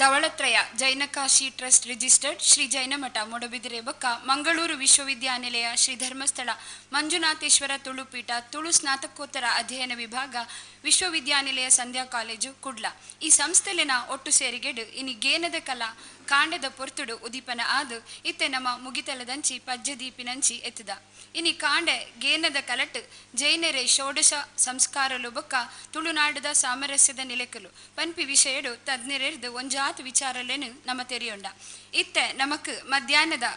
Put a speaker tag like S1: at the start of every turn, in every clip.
S1: ಧವಳತ್ರಯ ಜೈನಕಾಶಿ trust registered Shri ಜೈನಮಠ Moodbidri ಬೊಕ್ಕ ಮಂಗಳೂರು ವಿಶ್ವವಿದ್ಯಾನಿಲಯ ಶ್ರೀ ಧರ್ಮಸ್ಥಳ ಮಂಜುನಾಥೇಶ್ವರ ತುಳುಪೀಠ ತುಳು ಸ್ನಾತಕೋತ್ತರ ಅಧ್ಯಯನ ವಿಭಾಗ ವಿಶ್ವವಿದ್ಯಾನಿಲಯ ಸಂಧ್ಯಾ ಕಾಲೇಜು ಕುಡ್ಲ ಈ ಸಂಸ್ಥೆಲಿನ ಒಟ್ಟು ಸೇರಿಗೆಡು ಇನಿ ಗೇನದ ಕಲಾ ಕಾಂಡದ ಪೊರ್ತುಡು ಉದೀಪನ ಆದು ಇತ್ತೆ ನಮ್ಮ ಮುಗಿತಲದಂಚಿ ಪಜ್ಜದೀಪಿನಂಚಿ ಎತ್ತದ. ಇನಿ ಕಾಂಡೆ ಗೇನದ ಕಲಟ್ ಜೈನರೆ ಷೋಡಶ ಸಂಸ್ಕಾರಲು ಬೊಕ್ಕ ತುಳುನಾಡದ ಸಾಮರಸ್ಯದ ನಿಲೆಕಲು ಪನ್ಪಿ ವಿಷಯಡು ತಜ್ಞರೆರ್ದು ಒಂಜಾತ್ ವಿಚಾರಲೇನು ನಮ್ಮ ತೆರಿಯೊಂಡ. ಇತ್ತೆ ನಮಕ್ ಮಧ್ಯಾಹ್ನದ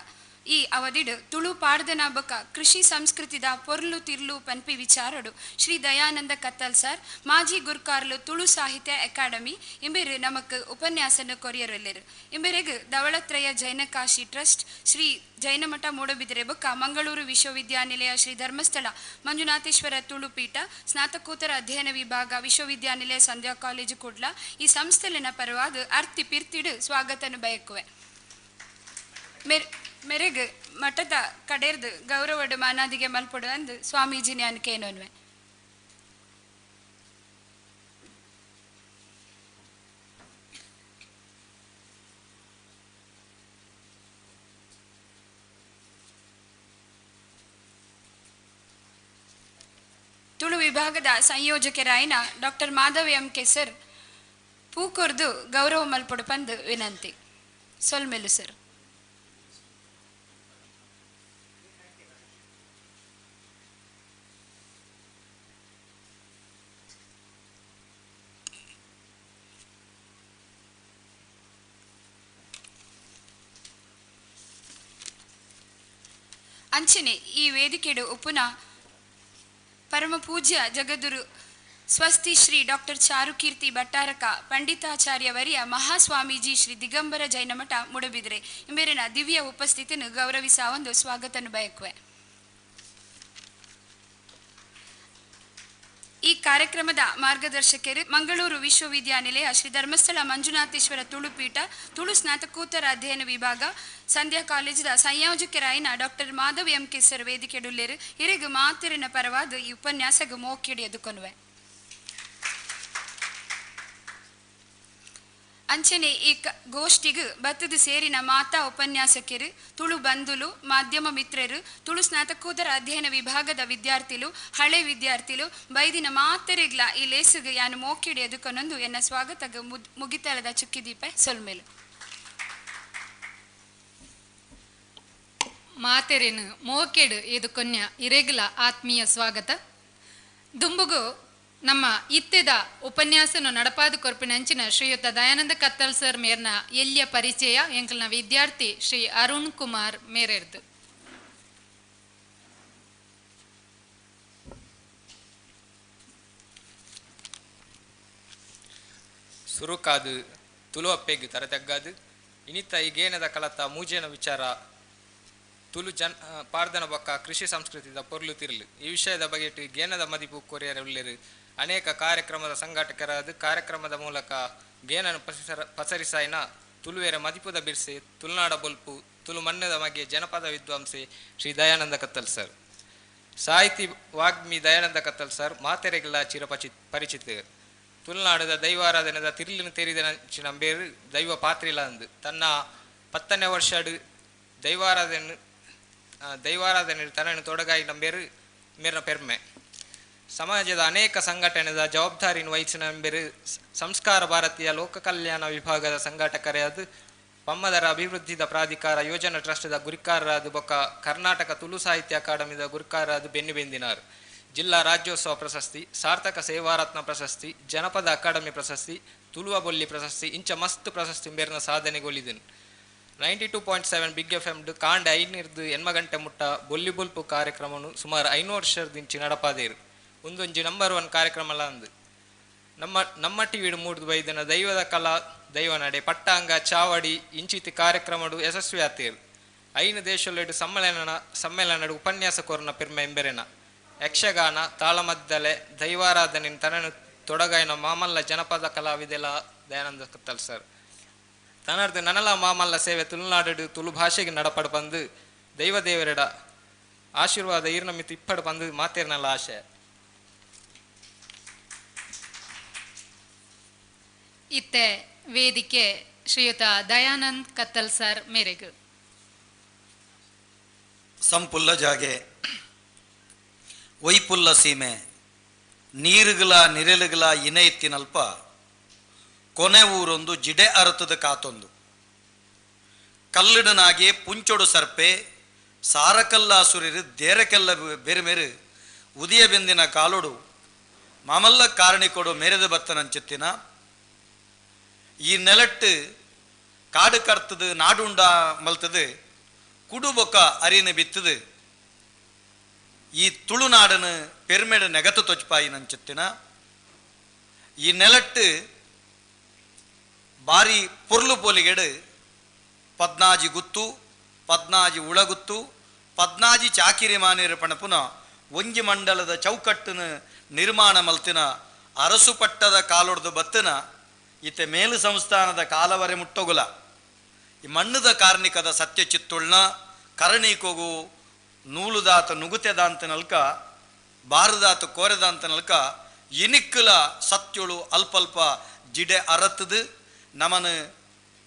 S1: ಈ ಅವಧಿಡು ತುಳು ಪಾಡ್ದನ ಬೊಕ್ಕ ಕೃಷಿ ಸಂಸ್ಕೃತಿದ ಪೊರ್ಲು ತಿರ್ಲು ಪನ್ಪಿ ವಿಚಾರಡು ಶ್ರೀ ದಯಾನಂದ ಕತ್ತಲ್ ಸರ್ ಮಾಜಿ ಗುರ್ಕಾರ್ಲು ತುಳು ಸಾಹಿತ್ಯ ಅಕಾಡೆಮಿ ಇಂಬೆರು ನಮಕ್ ಉಪನ್ಯಾಸನ ಕೊರಿಯರಲ್ಲೆರು. ಇಂಬೆರೆಗ್ ಧವಳತ್ರಯ ಜೈನಕಾಶಿ ಟ್ರಸ್ಟ್ ಶ್ರೀ ಜೈನಮಠ ಮೂಡಬಿದಿರೆ ಬೊಕ್ಕ ಮಂಗಳೂರು ವಿಶ್ವವಿದ್ಯಾನಿಲಯ ಶ್ರೀ ಧರ್ಮಸ್ಥಳ ಮಂಜುನಾಥೇಶ್ವರ ತುಳುಪೀಠ ಸ್ನಾತಕೋತ್ತರ ಅಧ್ಯಯನ ವಿಭಾಗ ವಿಶ್ವವಿದ್ಯಾನಿಲಯ ಸಂಧ್ಯಾ ಕಾಲೇಜು ಕುಡ್ಲ ಈ ಸಂಸ್ಥೆಲಿನ ಪರವಾದ ಅರ್ತಿ ಪಿರ್ತಿಡು ಸ್ವಾಗತನು ಬಯಕುವೆ. ಮೆರೆಗ್ ಮಠದ ಕಡೆರ್ದು ಗೌರವಡು ಮಾನಾದಿಗೆ ಮಲ್ಪಡು ಅಂದು ಸ್ವಾಮೀಜಿ ಜ್ಞಾನಕೇನೋನ್ವೆ. ತುಳು ವಿಭಾಗದ ಸಂಯೋಜಕರಾಯಿನ doctor Madhav M K sir ಪೂಕೊರ್ದು ಗೌರವ ಮಲ್ಪಡು ಪಂದು ವಿನಂತಿ. ಸೊಲ್ಮೆಲು ಸರ್. ಅಂಚನೆ ಈ ವೇದಿಕೆಡು ಉಪುನ ಪರಮ ಪೂಜ್ಯ ಜಗದ್ಗುರು ಸ್ವಸ್ತಿ ಶ್ರೀ ಡಾಕ್ಟರ್ ಚಾರುಕೀರ್ತಿ ಭಟ್ಟಾರಕ ಪಂಡಿತಾಚಾರ್ಯ ವರ್ಯ ಮಹಾಸ್ವಾಮೀಜಿ ಶ್ರೀ ದಿಗಂಬರ ಜೈನಮಠ ಮೂಡಬಿದಿರೆ ಇಂಬೇರಿನ ದಿವ್ಯ ಉಪಸ್ಥಿತಿಯನ್ನು ಗೌರವಿಸ ಒಂದು ಸ್ವಾಗತನು ಬಯಕುವೆ. ಈ ಕಾರ್ಯಕ್ರಮದ ಮಾರ್ಗದರ್ಶಕರು ಮಂಗಳೂರು ವಿಶ್ವವಿದ್ಯಾನಿಲಯ ಶ್ರೀ ಧರ್ಮಸ್ಥಳ ಮಂಜುನಾಥೇಶ್ವರ ತುಳುಪೀಠ ತುಳು ಸ್ನಾತಕೋತ್ತರ ಅಧ್ಯಯನ ವಿಭಾಗ ಸಂಧ್ಯಾ ಕಾಲೇಜಿದ ಸಂಯೋಜಕರಾಯಿನ doctor Madhav M K sir ವೇದಿಕೆಡುಲ್ಲೇರು. ಇರಿಗು ಮಾತಿರಿನ ಪರವಾದ ಈ ಉಪನ್ಯಾಸಗ ಮೋಕಿಡಿ ಎದುಕೊನುವೆ. ಅಂಚನೆ ಈ ಗೋಷ್ಠಿಗು ಬತ್ತದ ಸೇರಿನ ಮಾತಾ ಉಪನ್ಯಾಸಕರು ತುಳು ಬಂಧುಲು ಮಾಧ್ಯಮ ಮಿತ್ರರು ತುಳು ಸ್ನಾತಕೋತ್ತರ ಅಧ್ಯಯನ ವಿಭಾಗದ ವಿದ್ಯಾರ್ಥಿಲು ಹಳೆ ವಿದ್ಯಾರ್ಥಿಲು ಬೈದಿನ ಮಾತೆರಿಗ್ಲ ಈ ಲೇಸುಗು ಯಾನು ಮೋಕಿಡಿ ಎದುಕೊನೊಂದು ಎನ್ನ ಸ್ವಾಗತಗ ಮುಗಿತಲದ ಚುಕ್ಕಿದೀಪ ಸೊಲ್ಮೇಲು.
S2: ಮಾತೆರೇನು ಮೋಕೆಡು ಎದುಕೊನ್ಯ ಇರೆಗ್ಲ ಆತ್ಮೀಯ ಸ್ವಾಗತ. ದುಂಬುಗು ನಮ್ಮ ಇತ್ತೆದ ಉಪನ್ಯಾಸನು ನಡಪಾದ ಕೊರ್ಪಿನಂಚಿನ ಶ್ರೀಯುತ ದಯಾನಂದ ಕತ್ತಲ್ ಸರ್ ಮೇರ್ನ ಎಲ್ಲಿಯ ಪರಿಚಯ ಎಂಕಲ್ನ ವಿದ್ಯಾರ್ಥಿ ಶ್ರೀ ಅರುಣ್ ಕುಮಾರ್ ಮೇರೆರ್ದು.
S3: ಸುರುಕಾದು ತುಳು ಅಪ್ಪೆಗ್ ತರತಗ್ಗಾದು ಇನಿತ ಈಗೇನದ ಕಲತ ಮೂಜೇನ ವಿಚಾರ ತುಳು ಜನ್ ಪಾರ್ದನ ಬೊಕ್ಕ ಕೃಷಿ ಸಂಸ್ಕೃತಿದ ಪೊರ್ಲು ತಿರ್ಲು ಈ ವಿಷಯದ ಬಗೆಟ್ ಗೇನದ ಮದಿಪು ಕೊರಿಯರ ಉಲ್ಲೆರು. ಅನೇಕ ಕಾರ್ಯಕ್ರಮದ ಸಂಘಟಕರಾದ ಕಾರ್ಯಕ್ರಮದ ಮೂಲಕ ಗೇನನ್ನು ಪಸರಿಸಾಯಿನ ತುಳುವೆರ ಮದಿಪುದ ಬಿರ್ಸೆ ತುಳುನಾಡ ಬೊಲ್ಪು ತುಳು ಮಣ್ಣದ ಮಗೆ ಜನಪದ ವಿದ್ವಾಂಸೆ ಶ್ರೀ ದಯಾನಂದ ಕತ್ತಲ್ ಸರ್. ಸಾಹಿತಿ ವಾಗ್ಮಿ ದಯಾನಂದ ಕತ್ತಲ್ ಸರ್ ಮಾತೆರೆಗಳ ಚಿರಪಚಿ ಪರಿಚಿತ. ತುಳುನಾಡದ ದೈವಾರಾಧನೆದ ತಿರ್ಲಿನ ತೆರಿದ ನಂಬೇರು ದೈವ ಪಾತ್ರಿಲ ಅಂದು ತನ್ನ 10ನೇ ವರ್ಷಡು ದೈವಾರಾಧನೆ ತನ್ನನ್ನು ತೊಡಗಾಯಿ ನಂಬೇರು ಮೇರಿನ ಪೆರ್ಮೆ. ಸಮಾಜದ ಅನೇಕ ಸಂಘಟನೆದ ಜವಾಬ್ದಾರಿಯನ್ನು ವಹಿಸಿನ ನಂಬೇರು ಸಂಸ್ಕಾರ ಭಾರತೀಯ ಲೋಕ ಕಲ್ಯಾಣ ವಿಭಾಗದ ಸಂಘಟಕರಾದ ಪಮ್ಮದರ ಅಭಿವೃದ್ಧಿದ ಪ್ರಾಧಿಕಾರ ಯೋಜನಾ ಟ್ರಸ್ಟ್ದ ಗುರಿಕಾರರಾದ ಬೊಕ್ಕ ಕರ್ನಾಟಕ ತುಳು ಸಾಹಿತ್ಯ ಅಕಾಡೆಮಿದ ಗುರಿಕಾರರಾದ ಬೆನ್ನು ಬೆಂದಿನಾರ್. ಜಿಲ್ಲಾ ರಾಜ್ಯೋತ್ಸವ ಪ್ರಶಸ್ತಿ, ಸಾರ್ಥಕ ಸೇವಾರತ್ನ ಪ್ರಶಸ್ತಿ, ಜನಪದ ಅಕಾಡೆಮಿ ಪ್ರಶಸ್ತಿ, ತುಳುವ ಬೊಲ್ಲಿ ಪ್ರಶಸ್ತಿ ಇಂಚ ಮಸ್ತ್ ಪ್ರಶಸ್ತಿ ಮೇರಿನ ಸಾಧನೆಗೊಳಿದನು. 92.7 ಬಿಗ್ ಎಫ್ ಎಂ ಕಾಂಡ 5 8 ಗಂಟೆ ಮುಟ್ಟ ಬೊಲ್ಲಿ ಬೊಲ್ಪು ಕಾರ್ಯಕ್ರಮನು ಸುಮಾರು 5 ವರ್ಷದಿಂಚಿ ನಡಪಾದೇರು. ಒಂದೊಂಜಿ ನಂಬರ್ 1 ಕಾರ್ಯಕ್ರಮ ಅಂದು. ನಮ್ಮ ನಮ್ಮ ಟಿವಿಡು ಮೂಡ್ದು ಬೈದನ ದೈವದ ಕಲಾ ದೈವ ನಡೆ ಪಟ್ಟಾಂಗ ಚಾವಡಿ ಇಂಚಿತಿ ಕಾರ್ಯಕ್ರಮಡು ಯಶಸ್ವಿ ಆತೇರು. 5 ದೇಶಲೆಡು ಸಮ್ಮೇಳನಡು ಉಪನ್ಯಾಸ ಕೋರ್ನ ಪೆರ್ಮೆ ಎಂಬೆರೆನ. ಯಕ್ಷಗಾನ ತಾಳಮದ್ದಲೆ ದೈವಾರಾಧನೆ ತನನು ತೊಡಗಾಯಿನ ಮಾಮಲ್ಲ ಜನಪದ ಕಲಾವಿದೆಲ ದಯಾನಂದ ಕತ್ತಲ್ ಸರ್. ತನರ್ದು ನನಲ ಮಾಮಲ್ಲ ಸೇವೆ ತುಳುನಾಡು ತುಳು ಭಾಷೆಗೆ ನಡಪಡು ಬಂದು ದೈವ ದೇವರೆಡ ಆಶೀರ್ವಾದ ಈರ್ನ ಮಿತ್ತು ಇಪ್ಪಡು ಬಂದು ಮಾತೇರ್ನಲ್ಲ ಆಶೆ.
S2: ಇತ್ತೆ ವೇದಿಕೆ ಶ್ರೀಯುತ ದಯಾನಂದ್ ಕತ್ತಲ್ ಸರ್ ಮೇರೆಗು.
S4: ಸಂಪುಲ್ಲ ಜಾಗೆ ಒಯ್ಪುಲ್ಲ ಸೀಮೆ ನೀರುಗಳ ನಿರೆಲುಗಳ ಇನೆಯಿತ್ತಿನಲ್ಪ ಕೊನೆ ಊರೊಂದು ಜಿಡೆ ಅರತದ ಕಾತೊಂದು ಕಲ್ಲಿಡನಾಗೆ ಪುಂಚೊಡು ಸರ್ಪೆ ಸಾರಕಲ್ಲ ಸುರಿರು ದೇರಕೆಲ್ಲ ಬೇರೆ ಮೇರು ಉದಿಯ ಬೆಂದಿನ ಕಾಲೊಡು ಮಾಮಲ್ಲ ಕಾರಣಿಕೊಡು ಮೇರೆದ ಬತ್ತನಂಚೆತ್ತಿನ ಈ ನೆಲಟ್ಟು ಕಾಡು ಕರ್ತದು ನಾಡುಂಡ ಮಲ್ತದು ಕುಡುಬೊಕ್ಕ ಅರಿನ ಬಿತ್ತದು ಈ ತುಳುನಾಡನು ಪೆರ್ಮೆಡು ನೆಗತು ತೊಚ್ಪಾಯಿ ನಂಚೆತ್ತಿನ ಈ ನೆಲಟ್ಟು ಬಾರಿ ಪೊರ್ಲು ಪೋಲಿಗೆಡು ಪದ್ನಾಜಿ ಗುತ್ತು ಪದ್ನಾಜಿ ಉಳಗುತ್ತು ಪದ್ನಾಜಿ ಚಾಕಿರಿ ಮಾನೇರು ಪಣಪುನ ಒಂಜಿ ಮಂಡಲದ ಚೌಕಟ್ಟನ ನಿರ್ಮಾಣ ಮಲ್ತಿನ ಅರಸು ಪಟ್ಟದ ಕಾಲೊಡ್ದು ಬತ್ತನ ಇತ್ತೆ ಮೇಲು ಸಂಸ್ಥಾನದ ಕಾಲವರೆ ಮುಟ್ಟೊಗುಲ ಈ ಮಣ್ಣದ ಕಾರ್ಣಿಕದ ಸತ್ಯ ಚಿತ್ತುಳ್ನ ಕರಣಿಕೋಗು ನೂಲುದಾತ ನುಗುತೆದಾಂತ ನಲ್ಕ ಬಾರದಾತ ಕೋರೆದಾಂತ ನಲ್ಕ ಇನಿಕ್ಕಲ ಸತ್ಯಳು ಅಲ್ಪಲ್ಪ ಜಿಡೆ ಅರತ್ತದು ನಮನ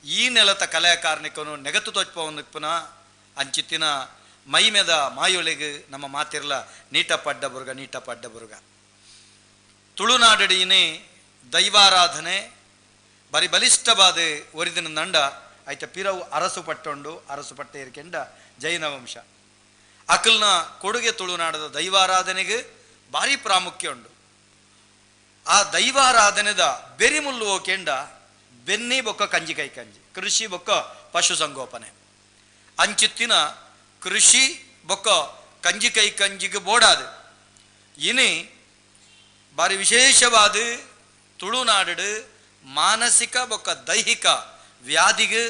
S4: ಈ ನೆಲತ ಕಲಾಕಾರ್ಣಿಕನು ನೆಗತು ತೊಚ್ಪವನ್ನ ಅಂಚಿತ್ತಿನ ಮೈಮೆದ ಮಾಯೊಳೆಗೆ ನಮ್ಮ ಮಾತಿರ್ಲ ನೀಟಪ್ಪ ಬುರ್ಗ ನೀಟಪ್ಪ ಬುರ್ಗ. ತುಳುನಾಡಡಿನೇ ದೈವಾರಾಧನೆ ಬರಿ ಬಲಿಷ್ಠವಾದ ಒರಿದಿನ ನಂಡ ಐತ ಪಿರವು ಅರಸು ಪಟ್ಟೊಂಡು ಅರಸು ಪಟ್ಟ ಏರ್ಕೆಂಡ ಜೈನ ವಂಶ ಅಕಲ್ನ ಕೊಡುಗೆ ತುಳುನಾಡದ ದೈವಾರಾಧನೆಗೆ ಭಾರಿ ಪ್ರಾಮುಖ್ಯ ಉಂಡು. ಆ ದೈವಾರಾಧನೆದ ಬೆರಿಮುಲ್ಲು ಕೆಂಡ ಬೆನ್ನಿ ಬೊಕ್ಕ ಕಂಜಿ ಕೈ ಕಂಜಿ ಕೃಷಿ ಬೊಕ್ಕ ಪಶು ಸಂಗೋಪನೆ ಅಂಚಿತ್ತಿನ ಕೃಷಿ ಬೊಕ್ಕ ಕಂಜಿ ಕೈ ಕಂಜಿಗೆ ಬೋಡಾದು ಇನಿ ಭಾರಿ ವಿಶೇಷವಾದ ತುಳುನಾಡು ಮಾನಸಿಕ ಬೊಕ್ಕ ದೈಹಿಕ ವ್ಯಾಧಿಗೆ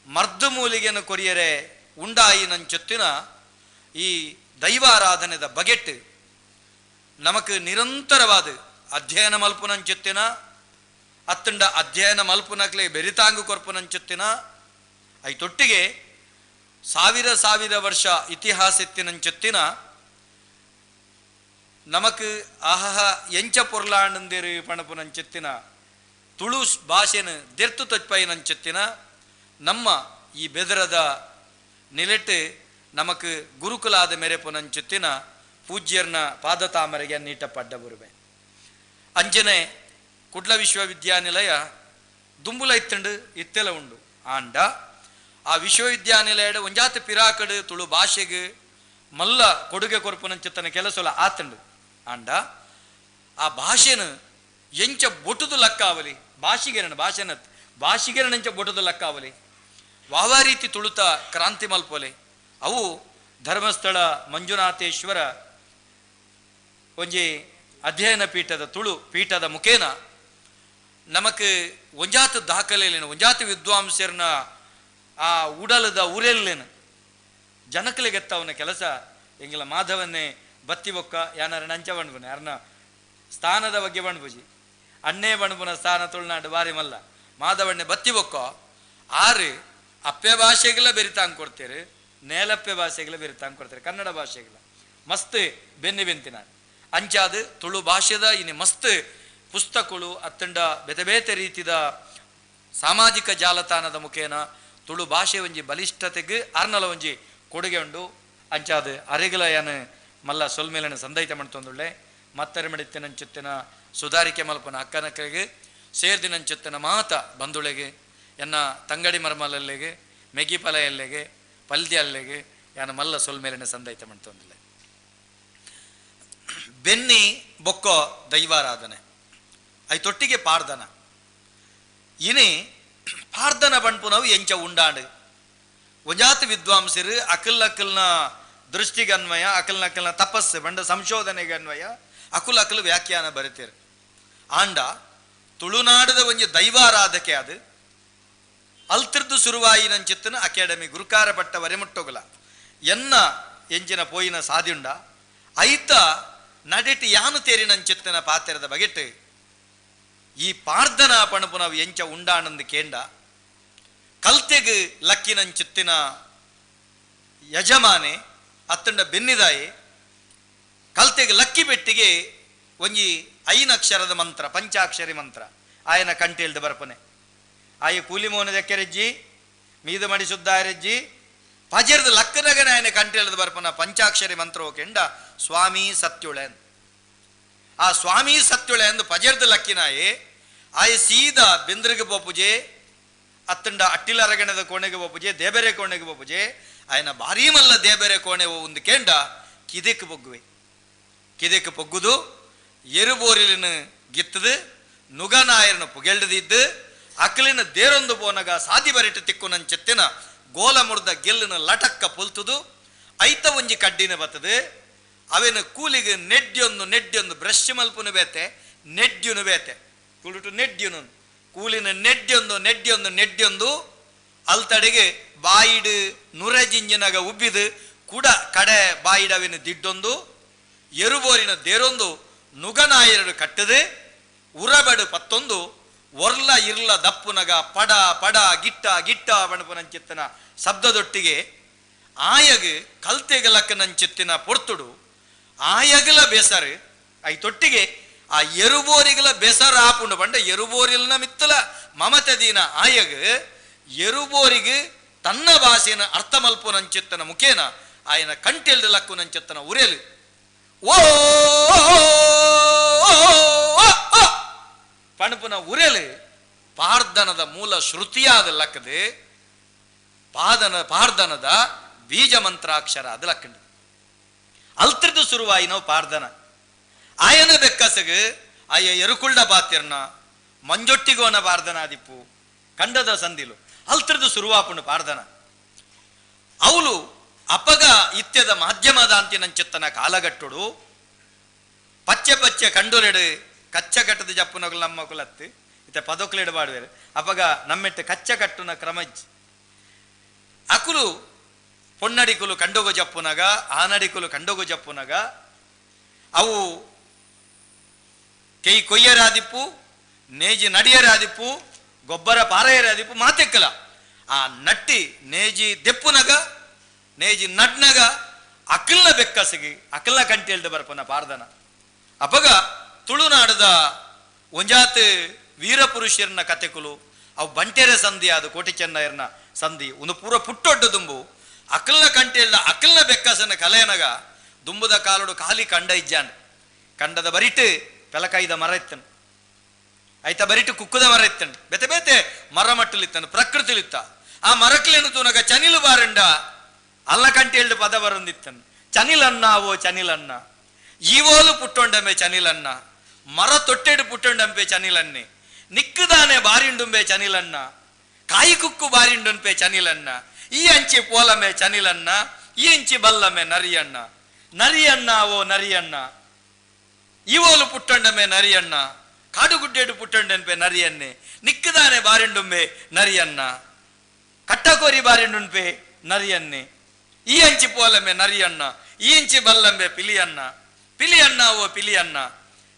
S4: ಮರ್ದು ಮೂಲಿಗೆಯನ್ನು ಕೊರಿಯರೆ ಉಂಡಾಯಿ ನಂಚೊತ್ತಿನ ಈ ದೈವಾರಾಧನೆದ ಬಗೆಟ್ ನಮಕ್ ನಿರಂತರವಾದ ಅಧ್ಯಯನ ಮಲ್ಪುನಂಚೊತ್ತಿನ ಅತ್ತಂಡ ಅಧ್ಯಯನ ಮಲ್ಪುನಕ್ಲೆ ಬೆರಿತಾಂಗು ಕೊರ್ಪುನಂಚೊತ್ತಿನ ಐತೊಟ್ಟಿಗೆ ಸಾವಿರ ಸಾವಿರ ವರ್ಷ ಇತಿಹಾಸ ಎತ್ತಿನಂಚೊತ್ತಿನ ನಮಕ್ ಆಹಹ ಎಂಚ ಪೊರ್ಲಾಂಡಂದೇರು ಪಣಪುನಂಚೊತ್ತಿನ ತುಳು ಭಾಷೆನ ದೆರ್ತು ತೊಚ್ಪೈನಂಚೊತ್ತಿನ ನಮ್ಮ ಈ ಬೆದರದ ನಿಲೆಟ್ಟು ನಮಕ್ ಗುರುಕುಲಾದ ಮೆರೆಪುನಂಚೊತ್ತಿನ ಪೂಜ್ಯರ್ನ ಪಾದತಾಮರೆಗೆ ನೀಟಪ್ಪ ಅಡ್ಡ ಬರುವೆ. ಅಂಜನೆ ಕುಡ್ಲ ವಿಶ್ವವಿದ್ಯಾನಿಲಯ ದುಂಬುಲ ಇತ್ತಂಡು ಇತ್ತೆಲ ಉಂಡು ಆಂಡ ಆ ವಿಶ್ವವಿದ್ಯಾನಿಲಯಡು ಒಂಜಾತ ಪಿರಾಕಡು ತುಳು ಭಾಷೆಗೆ ಮಲ್ಲ ಕೊಡುಗೆ ಕೊರ್ಪುನಂಚೆತ್ತನ ಕೆಲಸಲ ಆತಂಡು ಆಂಡ ಆ ಭಾಷೆನ ಎಂಚ ಬೊಟುದು ಲಕ್ಕಾವಲಿ ಭಾಷಿಗೆರಣ ಭಾಷೆನ ಭಾಷಿಗೆರಣಂಚ ಬೊಟುದು ಲಕ್ಕಾವಲಿ ವಾವಾ ರೀತಿ ತುಳುತ ಕ್ರಾಂತಿ ಮಲ್ಪೊಲೆ ಅವು ಧರ್ಮಸ್ಥಳ ಮಂಜುನಾಥೇಶ್ವರ ಒಂಜಿ ಅಧ್ಯಯನ ಪೀಠದ ತುಳು ಪೀಠದ ಮುಖೇನ ನಮಕ್ ಒಂಜಾತ ದಾಖಲೆಲೇನು ಒಂಜಾತ ವಿದ್ವಾಂಸರ್ನ ಆ ಉಡಲದ ಉರೆಲ್ಲೇನು ಜನಕಲಿಗೆತ್ತವನ ಕೆಲಸ ಎಂಗಿಲ ಮಾಧವನ್ನೇ ಬತ್ತಿ ಬೊಕ್ಕ ಯಾನಾರ ನಂಚ ಬಣ್ಬುನ ಯಾರನ್ನ ಸ್ಥಾನದ ಬಗ್ಗೆ ಬಣ್ಬುಜಿ ಅಣ್ಣೇ ಬಣ್ಬುನ ಸ್ಥಾನ ತುಳುನಾಡು ಬಾರಿ ಮಲ್ಲ ಮಾಧವಣ್ಣೆ ಬತ್ತಿ ಬೊಕ್ಕ ಆರು ಅಪ್ಪೆ ಭಾಷೆಗೆಲ್ಲ ಬೆರಿತಾಂಗ್ ಕೊಡ್ತೀರಿ ನೇಲಪ್ಪೆ ಭಾಷೆಗೆಲ್ಲ ಬೆರಿತಾಂಗ್ ಕೊಡ್ತಾರೆ ಕನ್ನಡ ಭಾಷೆಗೆಲ್ಲ ಮಸ್ತ್ ಬೆನ್ನಿ ಬೆಂತಿನ ಅಂಚಾದ ತುಳು ಭಾಷೆದ ಇನ್ನು ಮಸ್ತ್ ಪುಸ್ತಕಗಳು ಅತ್ತಂಡ ಬೇತೆ ಬೇತೆ ರೀತಿದ ಸಾಮಾಜಿಕ ಜಾಲತಾಣದ ಮುಖೇನ ತುಳು ಭಾಷೆ ಒಂಜಿ ಬಲಿಷ್ಠತೆಗೆ ಅರ್ನಲ ಒಂಜಿ ಕೊಡುಗೆ ಉಂಡು ಅಂಚಾದ ಅರೆಗಲ ಯಾನು ಮಲ್ಲ ಸೊಲ್ಮೇಲನ ಸಂದೈತ ಮಾಡ್ತೊಂದುಳ್ಳೆ ಮತ್ತರೆ ಮಡಿತ್ತಿನಂಚುತ್ತಿನ ಸುಧಾರಿಕೆ ಮಲ್ಪನ ಅಕ್ಕನಕ್ಕಗೆ ಸೇರ್ದಿನಂಚುತ್ತಿನ ಮಾತ ಬಂಧುಳೆಗೆ ಎನ್ನ ತಂಗಡಿ ಮರ್ಮಲಲ್ಲಿಗೆ ಮೆಗಿ ಪಲಯಲ್ಲೆಗೆ ಪಲ್ದಿ ಅಲ್ಲೆಗೆ ಯಾನ ಮಲ್ಲ ಸೊಲ್ಮೇಲನ ಸಂದೈತ ಮಾಡ್ತೊಂದುಳ್ಳೆ. ಬೆನ್ನಿ ಬೊಕ್ಕ ದೈವಾರಾಧನೆ ಐತೊಟ್ಟಿಗೆ ಪಾರ್ದನ ಇನಿ ಪಾರ್ದನ ಬಣ್ಪುನವು ಎಂಚ ಉಂಡಾಂಡು ಒಂಜಾತ ವಿದ್ವಾಂಸರು ಅಕಲ್ ಅಕಲ್ನ ದೃಷ್ಟಿಗೆ ಅನ್ವಯ ಅಕಲ್ನ ಅಕಲ್ನ ತಪಸ್ಸು ಬಂಡ ಸಂಶೋಧನೆಗೆ ಅನ್ವಯ ಅಕುಲ್ ಅಕಲ್ ವ್ಯಾಖ್ಯಾನ ಬರಿತೀರು ಆಂಡ ತುಳುನಾಡದ ಒಂಜಿ ದೈವಾರಾಧಕೆ ಅದು ಅಲ್ತಿರ್ದು ಸುರುವಾಯಿ ನಂಚಿತ್ತನ ಅಕಾಡೆಮಿ ಗುರುಕಾರ ಪಟ್ಟ ವರೆಮುಟ್ಟೋಗಲ ಎನ್ನ ಎಂಜಿನ ಪೋಯಿನ ಸಾದಿಯುಂಡ ಐತ ನಡೆಟಿ ಯಾನು ತೇರಿ ನಂಚಿತ್ತನ ಪಾತ್ರದ ಬಗೆಟ್ ಈ ಪಾರ್ದನ ಪಣಪುನವು ಎಂಚ ಉಂಡಾನಂದು ಕೇಂಡ ಕಲ್ತೆಗ್ ಲಕ್ಕಿನಂಚಿತ್ತಿನ ಯಜಮಾನೆ ಅತ್ತಂಡ ಬೆನ್ನಿದಾಯಿ ಕಲ್ತೆಗ್ ಲಕ್ಕಿ ಬೆಟ್ಟಿಗೆ ಒಂಜಿ ಐನಕ್ಷರದ ಮಂತ್ರ ಪಂಚಾಕ್ಷರಿ ಮಂತ್ರ ಆಯನ ಕಂಟೇಲ್ದು ಬರ್ಪನೆ ಆಯ ಕೂಲಿ ಮೋನ ದಕ್ಕೆರೆಜ್ಜಿ ಮೀದ ಮಡಿ ಶುದ್ಧ ಆರೆಜ್ಜಿ ಪಜೆರ್ದು ಲಕ್ಕನಗನ ಆಯನ ಕಂಟೆಳ್ದು ಬರ್ಪನ ಪಂಚಾಕ್ಷರಿ ಮಂತ್ರ ಕೆಂಡ ಸ್ವಾಮಿ ಸತ್ಯುಳೆ. ಆ ಸ್ವಾಮಿ ಸತ್ಯುಳೆ ಎಂದು ಪಜೆರ್ದು ಲಕ್ಕಿನಾಯೆ ಆಯ ಸೀದಾ ಬೆಂದ್ರಿಗೆ ಪೂಜೆ ಅತ್ತಂಡ ಅಟ್ಟಿಲರಗಣದ ಕೋಣೆಗೆ ಪೂಜೆ ದೇಬೆರೆ ಕೋಣೆಗೆ ಪೂಜೆ ಆಯನ ಭಾರೀ ಮಲ್ಲ ದೇಬೆರೆ ಕೋಣೆ ಒಂದು ಕೆಂಡ ಕಿದೆಕ್ ಬೊಗ್ಗುವೆ ಕಿದೆಕ್ ಪೊಗ್ಗುದು ಎರುಬೋರಿಲಿನ ಗಿತ್ತದು ನುಗನಾಯರನ್ನು ಪುಗೆಲ್ಡದಿದ್ದು ಅಕಲಿನ ದೇರೊಂದು ಪೋನಗ ಸಾದಿ ಬರಿಟ್ಟು ತಿಕ್ಕು ನಂచెತ್ತಿನ ಗೋಲ ಮುರ್ದ ಗೆಲ್ಲಿನ ಲಟಕ್ಕ ಪೊಲ್ತುದು ಐತ ಒಂಜಿ ಕಡ್ಡಿನ ಬತ್ತದು ಅವೇನು ಕೂಲಿಗೆ ನೆಡ್ಯೊಂದು ನೆಡ್ಯೊಂದು ಬ್ರಷ್ ಮಲ್ಪುನು ಬೇತೆ ನೆಡ್ಯುನು ಬೇತೆ ತುಳುಟು ನೆಡ್ಯುನು ಕೂಲಿನ ನೆಡ್ಯೊಂದು ನೆಡ್ಯೊಂದು ನೆಡ್ಯೊಂದು ಅಲ್ತಡೆಗೆ ಬಾಯಿಡು ನುರೆಜಿಂಜಿನಾಗ ಉಬ್ಬಿದು ಕೂಡ ಕಡೆ ಬಾಯಿಡವಿನ ದಿಡ್ಡೊಂದು ಎರುಬೋರಿನ ದೇರೊಂದು ನುಗನಾಯರಡು ಕಟ್ಟದೆ ಉರಬೆಡು ಪತ್ತೊಂದು ಒರ್ಲ ಇರ್ಲ ದಪ್ಪುನಗ ಪಡ ಪಡ ಗಿಟ್ಟ ಗಿಟ್ಟ ಬಣಪುನಂಚಿತ್ತನ ಶಬ್ದದೊಟ್ಟಿಗೆ ಆಯಗ್ ಕಲ್ತೆಗಲಕ್ಕನಂಚಿತ್ತಿನ ಪೊರ್ತುಡು ಆಯಗಲ ಬೇಸರು I ತೊಟ್ಟಿಗೆ ಆ ಎರುಬೋರಿಗಲ ಬೇಸರ ಆಪುಂಡು ಪಂಡ ಎರುಬೋರಿಲ್ನ ಮಿತ್ತಲ ಮಮತೆ ದೀನ ಆಯಗ್ ಎರುಬೋರಿಗೆ ತನ್ನ ಭಾಷೆನ ಅರ್ಥ ಮಲ್ಪುನಂಚಿತ್ತನ ಮುಖೇನ ಆಯನ ಕಂಟೆಲ್ದ ಲಕ್ಕುನಂಚಿತ್ತನ ಉರೇಲು ಓ ಪಣಪುನ ಉರೆಲು ಪಾರ್ದನದ ಮೂಲ ಶ್ರುತಿಯಾದ ಲಕ್ಕದು ಪಾರ್ದನದ ಬೀಜ ಮಂತ್ರಾಕ್ಷರ ಅದು ಲಕ್ಕಂಡು ಅಲ್ತ್ರದು ಶುರುವಾಯಿ ನಾವು ಪಾರ್ದನ ಆಯನ ಬೆಕ್ಕಸಗು ಆಯ ಎರುಕುಳ್ಳ ಬಾತಿರ್ನ ಮಂಜೊಟ್ಟಿಗೋನ ಪಾರ್ದನಾದಿಪ್ಪು ಕಂಡದ ಸಂದಿಲು ಅಲ್ತ್ರದು ಶುರುವಾಪುಂಡು ಪಾರ್ದನ ಅವಳು ಅಪಗ ಇತ್ಯದ ಮಾಧ್ಯಮದ ಅಂತಿನಂಚಿತ್ತನ ಕಾಲಗಟ್ಟುಡು ಪಚ್ಚೆ ಪಚ್ಚೆ ಕಂಡುಲೆಡು ಕಚ್ಚ ಕಟ್ಟದ ಜಪ್ಪುನಗಲು ನಮ್ಮ ಕುಲತ್ತು ಇತ್ತ ಪದೊಕ್ಲೆಡು ಬಾಡುವೆರು ಅಪಗ ನಮ್ಮೆಟ್ಟು ಕಚ್ಚ ಕಟ್ಟುನ ಕ್ರಮಜ್ ಅಕುಲು ಪೊನ್ನಡಿಕುಲು ಕಂಡೋಗು ಜಪ್ಪುನಗ ಆನಡಿಕುಲು ಕಂಡೋಗು ಜಪ್ಪುನಗ ಅವು ಕೈ ಕೊಯ್ಯರಾದಿಪ್ಪು ನೇಜಿ ನಡಿಯರಾದಿಪ್ಪು ಗೊಬ್ಬರ ಪಾರೆಯರಾದಿಪ್ಪು ಮಾತೆಕ್ಕಲ ಆ ನಟ್ಟಿ ನೇಜಿ ದೆಪ್ಪುನಗ ನೇಜಿ ನಡ್ನಗ ಅಕಲ್ನ ಬೆಕ್ಕಸಿಗೆ ಅಕಲ್ನ ಕಂಟೆಲ್ದ ಬರ್ಪನ ಪಾರ್ದನ. ಅಪಗ ತುಳುನಾಡದ ಒಂಜಾತ್ ವೀರಪುರುಷರ್ನ ಕತೆಕುಲು ಅವು ಬಂಟೆರೆ ಸಂಧಿ ಅದು ಕೋಟಿ ಚೆನ್ನಯರ್ನ ಸಂಧಿ ಒಂದು ಪೂರ ಪುಟ್ಟೊಡ್ಡು ದುಂಬು ಅಕಲ್ನ ಕಂಟೆಲ್ದ ಅಕಲ್ನ ಬೆಕ್ಕಸನ ಕಲೆಯನಗ ದುಂಬುದ ಕಾಲುಡು ಖಾಲಿ ಕಂಡ ಇಜ್ಜಾಂಡ್ ಕಂಡದ ಬರಿಟ್ಟು ಪೆಲಕಾಯಿದ ಮರ ಇತ್ತನು ಐತ ಬರಿಟ್ಟು ಕುಕ್ಕುದ ಮರ ಇತ್ತನು ಬೇತೆ ಬೇತೆ ಮರ ಮಟ್ಟಲಿತ್ತನು ಪ್ರಕೃತಿಲಿತ್ತ ಆ ಮರಕ್ಲೇನು ತೂನಗ ಚನಿಲು ಬಾರಂಡ ಅಲ್ಲ ಕಂಟೆಲ್ದು ಪದ ಬರೊಂದಿತ್ತನು ಚನಿಲನ್ನ ಓ ಚನಿಲನ್ನ ಈವೋಲು ಪುಟ್ಟೊಂಡಂಬೆ ಚನಿಲನ್ನ ಮರ ತೊಟ್ಟೆಡು ಪುಟ್ಟೊಂಡಂಬೆ ಚನಿಲನ್ನೆ ನಿಕ್ಕುದಾನೆ ಬಾರಿಂಡುಂಬೆ ಚನಿಲನ್ನ ಕಾಯಿ ಕುಕ್ಕು ಬಾರಿಂಡುಂಪೆ ಚನಿಲನ್ನ ಈ ಅಂಚಿ ಪೋಲಮೆ ಚನಿಲನ್ನ ಈ ಅಂಚಿ ಬಲ್ಲಮೆ ನರಿಯಣ್ಣ ನರಿಯಣ್ಣ ಓ ನರಿಯಣ್ಣ ಈವೋಲು ಪುಟ್ಟೊಂಡಮೆ ನರಿಯಣ್ಣ ಕಾಡುಗುಡ್ಡೆಡು ಪುಟ್ಟೊಂಡನ್ಪೆ ನರಿಯನ್ನೆ ನಿಕ್ಕುದಾನೆ ಬಾರಿಂಡುಂಬೆ ನರಿಯಣ್ಣ ಕಟ್ಟಕೋರಿ ಬಾರಿಂಡುಂಪೆ ನರಿಯನ್ನೆ ಈ ಅಂಚಿ ಪೋಲಮೆ ನರಿಯಣ್ಣ ಈ ಇಂಚಿ ಬಲ್ಲಂಬೆ ಪಿಲಿಯಣ್ಣ ಪಿಲಿಯಣ್ಣ ಓ ಪಿಲಿಯಣ್ಣ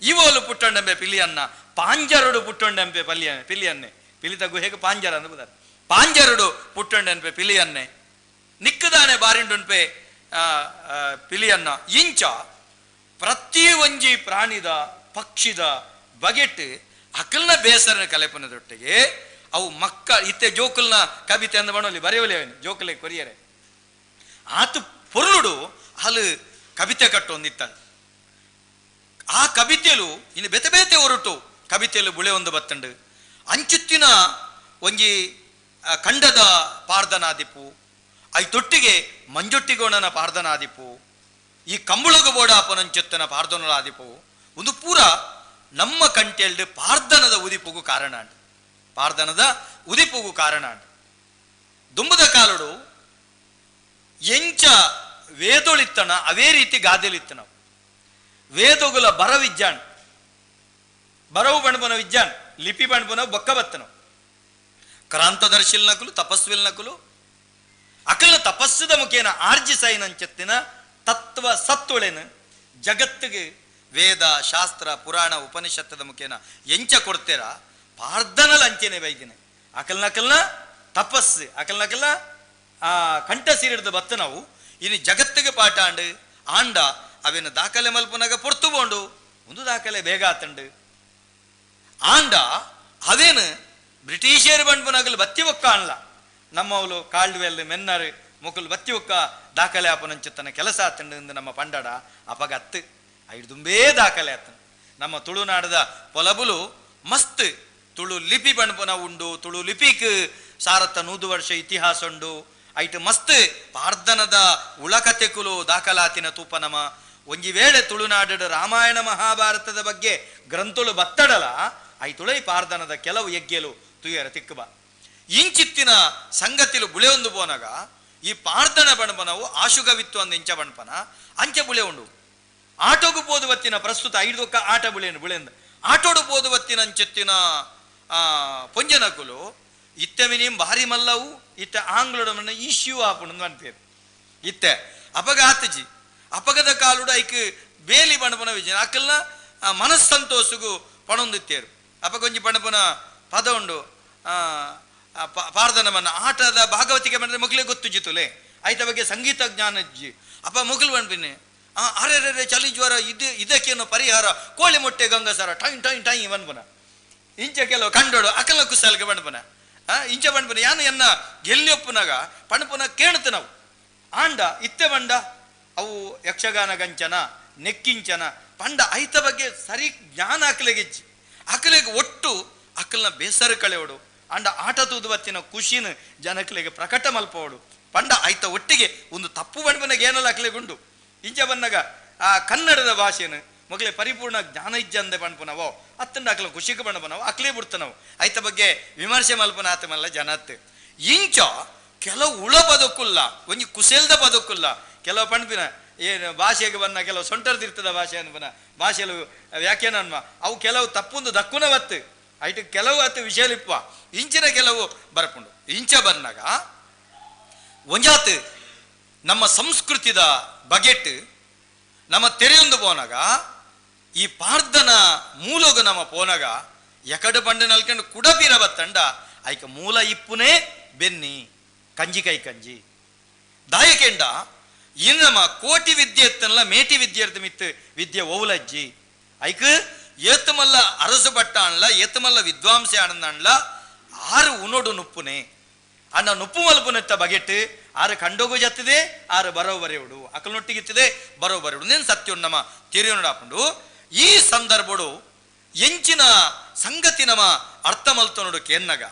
S4: ಇವೋಲು ಪುಟ್ಟೊಂಡಂಬೆ ಪಿಲಿಯಣ್ಣ ಪಾಂಜರುಡು ಪುಟ್ಟೊಂಡಂಬೆ ಪಲಿಯ ಪಿಲಿಯನ್ನೆ ಪಿಲಿತ ಗುಹೆಗೆ ಪಾಂಜರ ಅಂದ ಪಾಂಜರುಡು ಪುಟ್ಟೊಂಡನ್ಪೆ ಪಿಲಿಯನ್ನೆ ನಿಕ್ಕುದಾನೆ ಬಾರಿಂಡುನ್ಪೆ ಪಿಲಿಯನ್ನ. ಇಂಚ ಪ್ರತಿ ಒಂಜಿ ಪ್ರಾಣಿದ ಪಕ್ಷಿದ ಬಗೆಟ್ ಅಕಲ್ನ ಬೇಸರನ ಕಲೆಪನದೊಟ್ಟಿಗೆ ಅವು ಮಕ್ಕ ಇತ್ತೆ ಜೋಕುಲ್ನ ಕವಿತೆ ಅಂದ ಬಣ್ಣಲ್ಲಿ ಬರೆಯವಲಿ ಅವನು ಜೋಕುಲೆ ಕೊರಿಯರೆ ಆತು ಪೊರುಳುಡು ಅಲ್ಲಿ ಕವಿತೆ ಕಟ್ಟೊಂದಿತ್ತ ಆ ಕವಿತೆಲು ಇನ್ನು ಬೇತೆ ಬೇತೆ ಹೊರಟು ಕವಿತೆಲು ಬುಳೆ ಒಂದು ಬತ್ತಂಡು ಅಂಚುತ್ತಿನ ಒಂಜಿ ಕಂಡದ ಪಾರ್ದನಾದಿಪ್ಪು I ತೊಟ್ಟಿಗೆ ಮಂಜೊಟ್ಟಿಗೋಣನ ಪಾರ್ದನಾದಿಪ್ಪು ಈ ಕಂಬುಳಗ ಬೋಡಾಪನಂಚುತ್ತನ ಪಾರ್ದನಲಾದಿಪ್ಪು ಒಂದು ಪೂರ ನಮ್ಮ ಕಂಟೆಲ್ಡು ಪಾರ್ದನದ ಉದಿಪುಗು ಕಾರಣ ಪಾರ್ದನದ ಉದಿಪುಗು ಕಾರಣ. ದುಂಬುದ ಕಾಲುಡು ಎಂಚ ವೇದೊಳಿತ್ತಣ ಅವೇ ರೀತಿ ಗಾದೆಲಿತ್ತಣ ವೇದೊಗುಲ ಬರ ವಿಜ್ಜಾನ್ ಬರವು ಬಣ್ಬನ ವಿಜ್ಜಾನ್ ಲಿಪಿ ಬಣ್ಬನ ಬೊಕ್ಕ ಬತ್ತನ ಕ್ರಾಂತದರ್ಶಿಲ್ ನಕುಲು ತಪಸ್ವಿಲ್ ನಕುಲು ಅಕಲ್ನ ತಪಸ್ಸುದ ಮುಖೇನ ಆರ್ಜಿಸೈನಂಚತ್ತಿನ ತತ್ವ ಸತ್ತೊಳೆನು ಜಗತ್ತಿಗೆ ವೇದ ಶಾಸ್ತ್ರ ಪುರಾಣ ಉಪನಿಷತ್ತದ ಮುಖೇನ ಎಂಚ ಕೊಡ್ತೀರ ಪಾರ್ದನಲ ಅಂಚೆನೆ ಬೈದಿನ ಅಕಲ್ನಕಲ್ನ ತಪಸ್ಸು ಅಕಲ್ನಕಲ್ನ ಆ ಕಂಠ ಸೀರಿಡ್ದು ಬತ್ತ ನಾವು ಇನ್ನು ಜಗತ್ತಿಗೆ ಪಾಠ ಆಂಡು ಆಂಡ ಅವೇನು ದಾಖಲೆ ಮಲ್ಪನಾಗ ಪೊರ್ತು ಬೋಂಡು ಒಂದು ದಾಖಲೆ ಬೇಗ ಆತಂಡು ಆಂಡ ಅವೇನು ಬ್ರಿಟಿಷರು ಬಂಡ್ಪುನಗಲು ಬತ್ತಿ ಒಕ್ಕ ಅನ್ಲ ನಮ್ಮವಳು ಕಾಲ್ಡ್ವೆಲ್ ಮೆನ್ನರು ಮೊಕುಲು ಬತ್ತಿ ಒಕ್ಕ ದಾಖಲೆ ಆಪನಂಚುತ್ತನ ಕೆಲಸ ಆತಂಡು ನಮ್ಮ ಪಂಡಡ ಅಪಗ ಅತ್ತು ಐದುಂಬೇ ದಾಖಲೆ ಆತನು. ನಮ್ಮ ತುಳುನಾಡದ ಪೊಲಬುಲು ಮಸ್ತ್ ತುಳು ಲಿಪಿ ಬಣ್ಪುನ ಉಂಡು, ತುಳು ಲಿಪಿಕ್ ಸಾರತ್ತ 100 ವರ್ಷ ಇತಿಹಾಸ ಉಂಡು. ಐಟ್ ಮಸ್ತ್ ಪಾರ್ದನದ ಉಳಕತೆಕುಲು ದಾಖಲಾತಿನ ತೂಪ ನಮ. ಒಂಜಿ ವೇಳೆ ತುಳುನಾಡು ರಾಮಾಯಣ ಮಹಾಭಾರತದ ಬಗ್ಗೆ ಗ್ರಂಥಳು ಬತ್ತಡಲ ಐತುಳೈ ಪಾರ್ದನದ ಕೆಲವು ಯಜ್ಞಲು ತುಯರ ತಿಕ್ಕಬ ಇಂಚಿತ್ತಿನ ಸಂಗತಿಲು ಬುಳೆಯೊಂದು ಪೋನಾಗ ಈ ಪಾರ್ದನ ಬಣ್ಪನವು ಆಶುಗವಿತ್ತು ಅಂದ ಇಂಚ ಬಣ್ಪನ ಅಂಚೆ ಬುಳೆ ಉಂಡು. ಆಟೋಗು ಪೋದು ಬತ್ತಿನ ಪ್ರಸ್ತುತ ಐದೊಕ್ಕ ಆಟ ಬುಳೆಯನ್ನು ಬುಳೆಂದ ಆಟೋಡು ಪೋದು ಬತ್ತಿನ ಅಂಚೆತ್ತಿನ ಪೊಂಜನಕುಲು ಇತ್ತೆ ಮಿನಿಂ ಭಾರಿ ಮಲ್ಲವು ಇತ್ತೆ ಆಂಗ್ಲೋಡ ಇಶ್ಯೂ ಆಪುಂಡು ಅನ್ಪೇರು ಇತ್ತೆ ಅಪಗ ಆತಜಿ ಅಪಗದ ಕಾಲುಡ ಐಕ್ ಬೇಲಿ ಬಣಪನ ವಿಜಯ ಅಕ್ಕಲ್ನ ಮನಸ್ಸಂತೋಷಗು ಪಣೊಂದಿತ್ತೇರು. ಅಪಗೊಂಜಿ ಬಣಪನ ಪದ ಉಂಡು ಪಾರ್ದನ ಮನ್ನ ಆಟದ ಭಾಗವತಿಕೆ ಬಂದ್ರೆ ಮಕ್ಕಳಿಗೆ ಗೊತ್ತು ಜಿತುಲೆ ಐತ ಬಗ್ಗೆ ಸಂಗೀತ ಜ್ಞಾನ ಜಿ ಅಪ್ಪ ಮೊಗಲು ಬಣ್ಪಿನಿ ಅರೆ ಅರೆ ಚಳಿ ಜ್ವರ ಇದು ಇದಕ್ಕೇನು ಪರಿಹಾರ ಕೋಳಿ ಮೊಟ್ಟೆ ಗಂಗಸರ ಟೈನ್ ಟೈನ್ ಟೈನ್ ಬನ್ಪನ ಇಂಚ ಕೆಲವು ಕಂಡೋಡು ಅಕಲ ಕುಸಲ್ಗೆ ಬಣ್ಪನ ಇಂಚ ಬಣ್ಪನ ಯಾನು ಎನ್ನ ಗೆಲ್ಲಿಯೊಪ್ಪುನಾಗ ಪಣಪುನ ಕೇಳುತ್ತ ನಾವು ಆಂಡ ಇತ್ತೆ ಬಂಡ ಅವು ಯಕ್ಷಗಾನ ಗಂಚನ ನೆಕ್ಕಿಂಚನ ಪಂಡ ಐತ ಬಗ್ಗೆ ಸರಿ ಜ್ಞಾನ ಅಕಲೆಗೆಜ್ಜಿ ಅಕಲೆಗೆ ಒಟ್ಟು ಅಕಲ್ನ ಬೇಸರ ಕಳೆಯೋಡು ಅಂಡ ಆಟ ತೂದು ಬತ್ತಿನ ಖುಷಿನ ಜನಕಲೆಗೆ ಪ್ರಕಟ ಮಲ್ಪೋಡು ಪಂಡ ಐತ ಒಟ್ಟಿಗೆ ಒಂದು ತಪ್ಪು ಬಣ್ಪನಾಗ ಏನಲ್ಲ ಅಕಲೆಗುಂಡು ಇಂಚ ಬಂದಾಗ ಆ ಕನ್ನಡದ ಭಾಷೆನು ಮಗಳೇ ಪರಿಪೂರ್ಣ ಜ್ಞಾನ ಇಜ್ಜಂದೆ ಪಣ್ಪುನವೋ ಅತ್ತಂಡ ಅಕಲ ಖುಷಿಗೆ ಬಣ್ಣಪನವೋ ಅಕ್ಲೇ ಬಿಡ್ತನವು ಐತ ಬಗ್ಗೆ ವಿಮರ್ಶೆ ಮಲ್ಪನ ಆತಮಲ್ಲ ಜನತ್ ಇಂಚ ಕೆಲವು ಉಳ ಬದುಕುಲ್ಲ ಒಂಜಿ ಕುಸೆಲ್ದ ಬದುಕುಲ್ಲ ಕೆಲವು ಪಣ್ಪಿನ ಏನು ಭಾಷೆಗೆ ಬಂದ ಕೆಲವು ಸೊಂಟರ್ದಿರ್ತದ ಭಾಷೆ ಅನ್ಪನ ಭಾಷೆಲು ವ್ಯಾಖ್ಯಾನ ಅನ್ವ ಅವು ಕೆಲವು ತಪ್ಪೊಂದು ದಕ್ಕುನ ಬತ್ತು ಐಟ್ ಕೆಲವು ಅತ್ತು ವಿಷಯಲಿಪ್ಪ ಇಂಚಿನ ಕೆಲವು ಬರ್ಪುಂಡು. ಇಂಚ ಬಂದಾಗ ಒಂಜಾತ್ ನಮ್ಮ ಸಂಸ್ಕೃತಿದ ಬಗೆಟ್ ನಮ್ಮ ತೆರೆಯೊಂದು ಪೋನಾಗ ಈ ಪಾರ್ದನ ಮೂಲೋಗ ನಮ್ಮ ಪೋನಾಗ ಎಕಡು ಬಂಡೆ ನಲ್ಕೊಂಡು ಕುಡಬೀರ ಬತ್ತಂಡ ಐಕ ಮೂಲ ಇಪ್ಪುನೇ ಬೆನ್ನಿ ಕಂಜಿ ಕೈ ಕಂಜಿ ದಾಯಕೆಂಡ ಇನ್ನು ನಮ್ಮ ಕೋಟಿ ವಿದ್ಯೆ ಎತ್ತನಲ್ಲ ಮೇಟಿ ವಿದ್ಯಾರ್ಥಿ ಮಿತ್ತು ವಿದ್ಯೆ ಓವಲಜ್ಜಿ ಐಕ್ ಏತಮಲ್ಲ ಅರಸು ಭಟ್ಟ ಅನ್ಲ ಏತಮಲ್ಲ ವಿದ್ವಾಂಸೆ ಆನಂದ ಆರು ಉನೋಡು ನುಪ್ಪುನೆ ಅಣ್ಣ ನುಪ್ಪು ಮಲ್ಪುನೆತ್ತ ಬಗೆಟ್ ಆರು ಕಂಡೋಗು ಜತ್ತಿದೆ ಆರು ಬರೋ ಬರೆಯೋಡು ಅಕಲ್ನೊಟ್ಟಿಗಿತ್ತದೆ ಬರೋ ಬರೆಯೋಡು ನೇನು ಸತ್ಯ ನಮ್ಮ ತೆರೆಯೋಡು ಈ ಸಂದರ್ಭಡು ಎಂಚಿನ ಸಂಗತಿ ನಮ್ಮ ಅರ್ಥ ಮಲ್ತನೋಡು ಕೇನ್ನಗ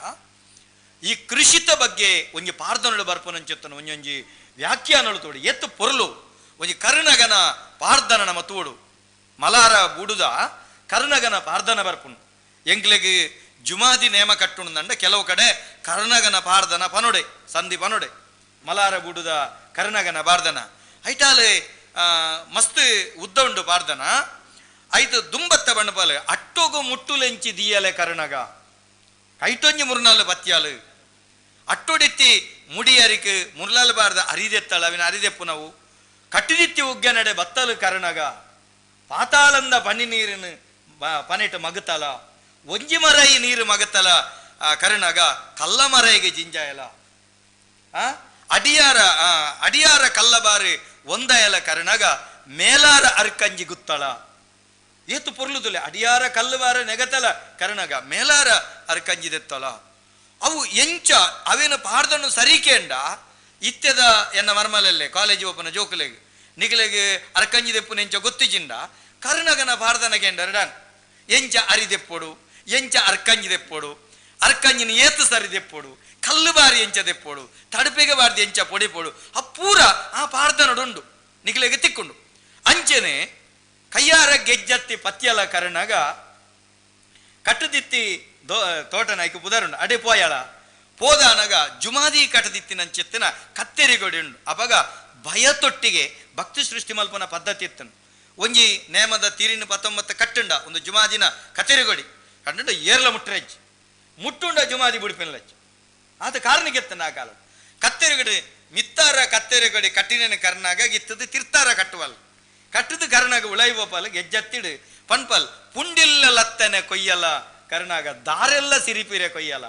S4: ಈ ಕೃಷಿತ ಬಗ್ಗೆ ಒಂಜಿ ಪಾರ್ದನೋಡು ಬರ್ಪನಂಚೆತ್ತನು ಒಂಜೊಂಜಿ ವ್ಯಾಖ್ಯಾನಳು ತೋಡು ಎತ್ತು ಪೊರ್ಲು ಒಂಜಿ ಕರ್ಣಗನ ಪಾರ್ದನ ನಮ್ಮ ತೋಡು ಮಲಾರ ಬೂಡುದ ಕರ್ಣಗನ ಪಾರ್ದನ ಬರ್ಪುನು ಎಂಕ್ಲೆಗ್ ಜುಮಾದಿ ನೇಮ ಕಟ್ಟುಣಂಡ ಕೆಲವು ಕಡೆ ಕರ್ಣಗನ ಪಾರ್ದನ ಪನೊಡೆ ಸಂಧಿ ಪನೊಡೆ ಮಲಾರ ಬೂಡುದ ಕರ್ಣಗನ ಪಾರ್ದನ ಐಟಾಲೆ ಮಸ್ತ್ ಉದ್ದ ಉಂಡು ಪಾರ್ದನ ಐತು ದುಂಬತ್ತ ಬಣ್ಣಪಾಲೆ ಅಟ್ಟೋಗು ಮುಟ್ಟುಲೆಂಚಿ ದಿಯಲೆ ಕರ್ಣಗ ಕೈಟೊಂಜಿ ಮುರ್ನಾಲು ಬತ್ಯಾಲು ಅಟ್ಟೊಡಿತ್ತಿ ಮುಡಿಯರಿಕ್ ಮುರ್ಲಾಲು ಬಾರ್ದ ಅರಿದೆತ್ತಳ ಅವಿನ ಅರಿದೆಪ್ಪು ನಾವು ಕಟ್ಟಿದಿತ್ತಿ ಉಗ್ಗನಡೆ ಬತ್ತಲು ಕರ್ಣಗ ಪಾತಾಳಂದ ಪನ್ನಿ ನೀರಿನ ಪನೆಟ್ಟು ಮಗತಲ ಒಂಜಿ ಮರೈ ನೀರು ಮಗತಲ ಕರ್ಣಗ ಕಲ್ಲ ಮರೈಗೆ ಜಿಂಜಾಯಲ ಅಡಿಯಾರ ಅಡಿಯಾರ ಕಲ್ಲಬಾರಿ ಒಂದಯಲ ಕರ್ಣಗ ಮೇಲಾರ ಅರ್ಕಂಜಿ ಗುತ್ತಳ ಏತು ಪೊರ್ಲುದುಲೆ ಅಡಿಯಾರ ಕಲ್ಲುಬಾರ ನೆಗತಲ ಕರ್ಣಗ ಮೇಲಾರ ಅರ್ಕಂಜಿದೆತ್ತಲ ಅವು ಎಂಚ ಅವೇನು ಪಾರ್ದನ್ನು ಸರಿಕೇಂಡ ಇತ್ಯದ ಎನ್ನ ಮರ್ಮಲಲ್ಲೇ ಕಾಲೇಜ್ ಓಪನ ಜೋಕುಲೆಗ್ ನಿಗಲೆಗ್ ಅರ್ಕಂಜಿದೆಪ್ಪು ನೆಂಚ ಗೊತ್ತಿಜಿಂಡ ಕರ್ಣಗನ ಪಾರ್ದನ ಕೇಂಡರಡಾನ್ ಎಂಚ ಅರಿದೆಪ್ಪೊಡು ಎಂಚ ಅರ್ಕಂಜಿದೆಪ್ಪೊಡು ಅರ್ಕಂಜಿನ ಏತು ಸರಿದೆಪ್ಪೊಡು ಕಲ್ಲು ಬಾರಿ ಎಂಚ ದೆಪ್ಪೊಡು ತಡಪೆಗೆ ಬಾರ್ದು ಎಂಚ ಪೊಡಿಪೊಡು ಆ ಪೂರ ಆ ಪಾರ್ದನಡುಂಡು ನಿಗಲೆಗೆ ತಿಕ್ಕೊಂಡು ಅಂಚೆನೆ ಕೈಯಾರ ಗೆಜ್ಜತ್ತಿ ಪತ್ಯಲ ಕರ್ಣಗ ಕಟ್ಟದಿತ್ತಿ ತೋಟನಾಯ್ಕು ಪುದರುಂಡು ಅಡೆ ಪೋಯಳ ಪೋದಾನಗ ಜುಮಾದಿ ಕಟ್ಟದಿತ್ತಿನಂಚೆತ್ತಿನ ಕತ್ತೆರಿಗೊಡಿ ಉಂಡು ಅಪಗ ಭಯತೊಟ್ಟಿಗೆ ಭಕ್ತಿ ಸೃಷ್ಟಿ ಮಲ್ಪನ ಪದ್ಧತಿ ಇತ್ತನು ಒಂಜಿ ನೇಮದ ತೀರಿನ 19 ಕಟ್ಟುಂಡ ಒಂದು ಜುಮಾದಿನ ಕತ್ತೆರಿಗೊಡಿ ಕಟ್ಟುಂಡ ಏರ್ಲ ಮುಟ್ಟರಜ್ಜಿ ಮುಟ್ಟುಂಡ ಜುಮಾದಿ ಬುಡಿಪಿನಲಜ್ಜಿ ಆತ ಕಾರಣಕ್ಕೆತ್ತನ ಆ ಕಾಲ ಕತ್ತೆರಿಗಡಿ ಮಿತ್ತಾರ ಕತ್ತೆರಿಗಡಿ ಕಟ್ಟಿನ ಕರ್ನಾಗ ಇತ್ತದು ತಿರ್ತಾರ ಕಟ್ಟುವಲ್ಲ ಕಟ್ಟದು ಕರ್ನಾಗ ಉಳೈಬೋಪಲ್ ಗೆಜ್ಜತ್ತಿಡು ಪನ್ಪಲ್ ಪುಂಡಿಲ್ಲ ಲತ್ತನೆ ಕೊಯ್ಯಲ ಕರ್ನಾಗ ದಾರೆಲ್ಲ ಸಿರಿಪಿರೆ ಕೊಯ್ಯಲ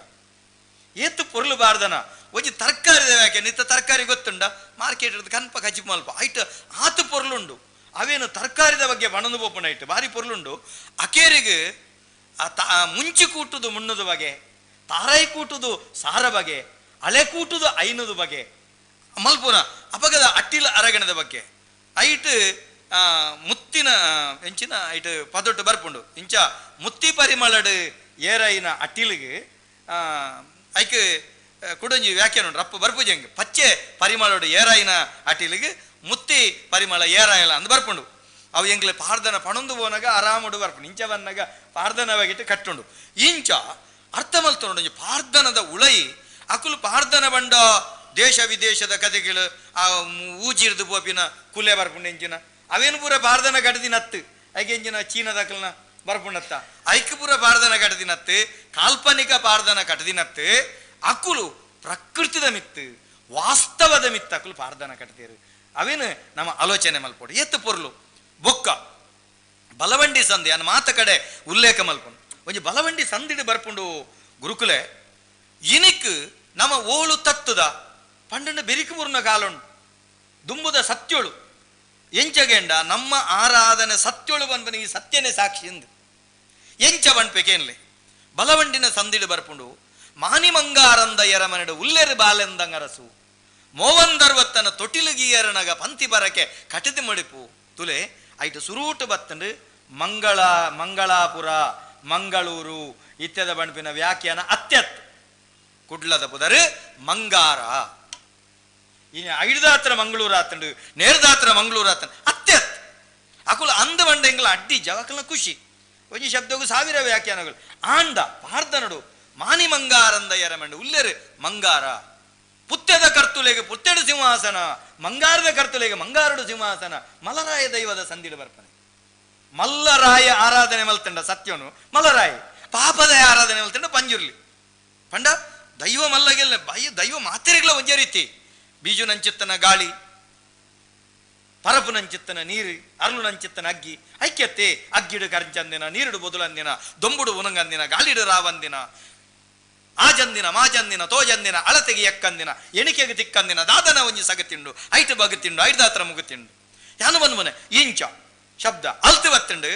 S4: ಏತು ಪೊರ್ಲು ಬಾರ್ದನ ಒಂಜಿ ತರಕಾರಿ ಯಾಕೆ ನಿತ್ತ ತರಕಾರಿ ಗೊತ್ತುಂಡ ಮಾರ್ಕೆಟ್ ಕನ್ಪ ಕಜ್ಜಿ ಮಲ್ಪ ಐಟ್ ಆತು ಪೊರ್ಲುಂಡು ಅವೇನು ತರಕಾರಿದ ಬಗ್ಗೆ ಬಣದು ಬೋಪುಣ ಇಟ್ಟು ಭಾರಿ ಪೊರ್ಲುಂಡು ಅಕೇರಿಗೆ ಆ ಮುಂಚಿ ಕೂಟುದು ಮುಣ್ಣದ ಬಗೆ ತಾರೈ ಕೂಟುದು ಸಾರ ಬಗೆ, ಅಳೆ ಕೂಟುದು ಐನದು ಬಗೆ ಮಲ್ಪುನ ಅಪಗದ ಅಟ್ಟಿಲ ಅರಗಣದ ಬಗ್ಗೆ ಐಟ್ ಮುತ್ತಿನ ಎಂಚಿನ ಐಟ್ ಪದೊಟ್ಟು ಬರ್ಪುಂಡು. ಇಂಚ ಮುತ್ತಿ ಪರಿಮಳಡು ಏರೈನ ಅಟ್ಟಿಲಿಗೆ ಐಕ್ ಕುಡೊಂಜಿ ವ್ಯಾಖ್ಯಾನ ಉಂಡು ರಪ್ಪ ಬರ್ಪುಜಂಗೆ ಪಚ್ಚೆ ಪರಿಮಳಡು ಏರೈನ ಅಟ್ಟಿಲಿಗೆ ಮುತ್ತಿ ಪರಿಮಳ ಏರಾಯಲ ಅಂದ್ ಬರ್ಪುಂಡು. ಅವು ಎಂಗ್ಲೆ ಪಾರ್ದನ ಪಣೊಂದು ಪೋನಾಗ ಆರಾಮಡು ಬರ್ಪುಂಡು. ಇಂಚ ಬನ್ನಾಗ ಪಾರ್ದನವಾಗಿಟ್ಟು ಕಟ್ಟುಂಡು. ಇಂಚ ಅರ್ಥ ಮಲ್ತೊಂಡು ಪಾರ್ದನದ ಉಳೈ ಅಕುಲು ಪಾರ್ದನ ಬಂಡ ದೇಶ ವಿದೇಶದ ಕತೆಗಳು ಆ ಊಜಿರ್ದು ಪೋಪಿನ ಕುಲೆ ಬರ್ಪುಂಡು ಎಂಚಿನ ಅವೇನು ಪೂರ ಪಾರ್ದನ ಕಟ್ಟದಿನತ್ತು ಐಕೆ ಎಂಚಿನ ಚೀನದಕಲ್ನ ಬರ್ಪುಂಡತ್ತ ಐಕ್ ಪೂರ ಪಾರ್ದನ ಕಟ್ಟದಿನತ್ತು ಕಾಲ್ಪನಿಕ ಪಾರ್ದನ ಕಟ್ಟದಿನತ್ತು ಅಕುಲು ಪ್ರಕೃತಿದ ಮಿತ್ತು ವಾಸ್ತವದ ಮಿತ್ತು ಅಕುಲು ಪಾರ್ದನ ಕಟ್ಟತೀರು. ಅವೇನು ನಮ್ಮ ಆಲೋಚನೆ ಮಲ್ಪೋಡು ಎತ್ತು ಪೊರ್ಲು ಬೊಕ್ಕ ಬಲವಂಡಿ ಸಂಧಿ ಅನ್ನ ಮಾತ ಕಡೆ ಉಲ್ಲೇಖ ಮಲ್ಪುಂಡು. ಒಂಜಿ ಬಲವಂಡಿ ಸಂಧಿಡು ಬರ್ಪುಂಡು ಗುರುಕುಲೆ ಇನಿಕ್ ನಮ್ಮ ಓಳು ತತ್ತುದ ಪಂಡಂಡ ಬೆರಿಕು ಮುರ್ನ ಕಾಲುಂಡು ದುಂಬುದ ಸತ್ಯೋಳು ಎಂಚಗೆಂಡ ನಮ್ಮ ಆರಾಧನೆ ಸತ್ಯೋಳು ಬನ್ಪನ ಈ ಸತ್ಯನೇ ಸಾಕ್ಷಿ ಎಂದು ಎಂಚ ಬನ್ಪೇಕೇನ್ಲೆ ಬಲವಂಡಿನ ಸಂಧಿಡು ಬರ್ಪುಂಡು. ಮಾನಿಮಂಗಾರಂದ ಎರಮನೆಡು ಉಲ್ಲೆರು ಬಾಲೆಂದಂಗರಸು ಮೋವಂದರ್ವತ್ತನ ತೊಟಿಲುಗಿಯರನಗ ಪಂತಿ ಬರಕೆ ಕಟಿದು ಮಡಿಪು ತುಲೆ ಐಟು ಸುರೂಟು ಬತ್ತಂಡು ಮಂಗಳ ಮಂಗಳಾಪುರ ಮಂಗಳೂರು ಇತ್ಯದ ಬಣ್ಪಿನ ವ್ಯಾಖ್ಯಾನ ಅತ್ಯತ್ ಕುಡ್ಲದ ಪುದರು ಮಂಗಾರ ಇನ್ನು ಐಡ್ದಾತ್ರ ಮಂಗಳೂರು ಆತಂಡು ನೇರ್ದಾತ್ರ ಮಂಗಳೂರು ಆತಂಡು ಅತ್ಯತ್ ಅಕುಲ ಅಂದ ಬಂಡ ಎಂಗ್ಲ ಅಡ್ಡಿ ಜವಕಲ್ನ ಖುಷಿ ಒಂಜಿ ಶಬ್ದಕ್ಕೂ ಸಾವಿರ ವ್ಯಾಖ್ಯಾನಗಳು ಆಂಡ ಪಾರ್ದನಡು ಮಾನಿ ಮಂಗಾರಂದ ಎರಮಂಡು ಉಲ್ಲೆರು ಮಂಗಾರ ಪುತ್ಯದ ಕರ್ತುಲೆಗೆ ಪುತ್ತೆಡು ಸಿಂಹಾಸನ ಮಂಗಾರದ ಕರ್ತುಲೆಗೆ ಮಂಗಾರಡು ಸಿಂಹಾಸನ ಮಲರಾಯ ದೈವದ ಸಂದಿಡು ಬರ್ಪನೆ ಮಲ್ಲರಾಯ ಆರಾಧನೆ ಮಲ್ತಂಡ ಸತ್ಯನು ಮಲರಾಯ ಪಾಪದ ಆರಾಧನೆ ಮಲ್ತಂಡ ಪಂಜುರ್ಲಿ ಪಂಡ ದೈವ ಮಲ್ಲಗೆಲ್ಲ ಬಾಯಿ ದೈವ ಮಾತೆರೆಗಳ ಒಂದೇ ರೀತಿ ಬೀಜು ನಂಚಿತ್ತನ ಗಾಳಿ ಪರಪು ನಂಚಿತ್ತನ ನೀರು ಅರುಳು ನಂಚಿತ್ತನ ಅಗ್ಗಿ ಐಕ್ಯತೆ ಅಗ್ಗಿಡು ಕರಂಚಂದಿನ ನೀರುಡು ಬೊದುಲಂದಿನ ದೊಂಬುಡು ಉನಂಗಂದಿನ ಗಾಳಿಡು ರಾವಂದಿನ ಆಜಂದಿನ ಮಾಜಂದಿನ ತೋಜಂದಿನ ಅಳತೆಗೆ ಎಕ್ಕಂದಿನ ಎಣಿಕೆಗೆ ತಿಕ್ಕಂದಿನ ದಾದನ ಒಂಜಿ ಸಗತಿಂಡು ಐಟು ಬಗತಿಂಡು ಐಡ್ದಾತ್ರ ಮುಗುತಿಂಡು ಯಾನು ಬಂದು ಮನೆ ಇಂಚ ಶಬ್ದ ಅಲ್ತು ಬತ್ತುಂಡು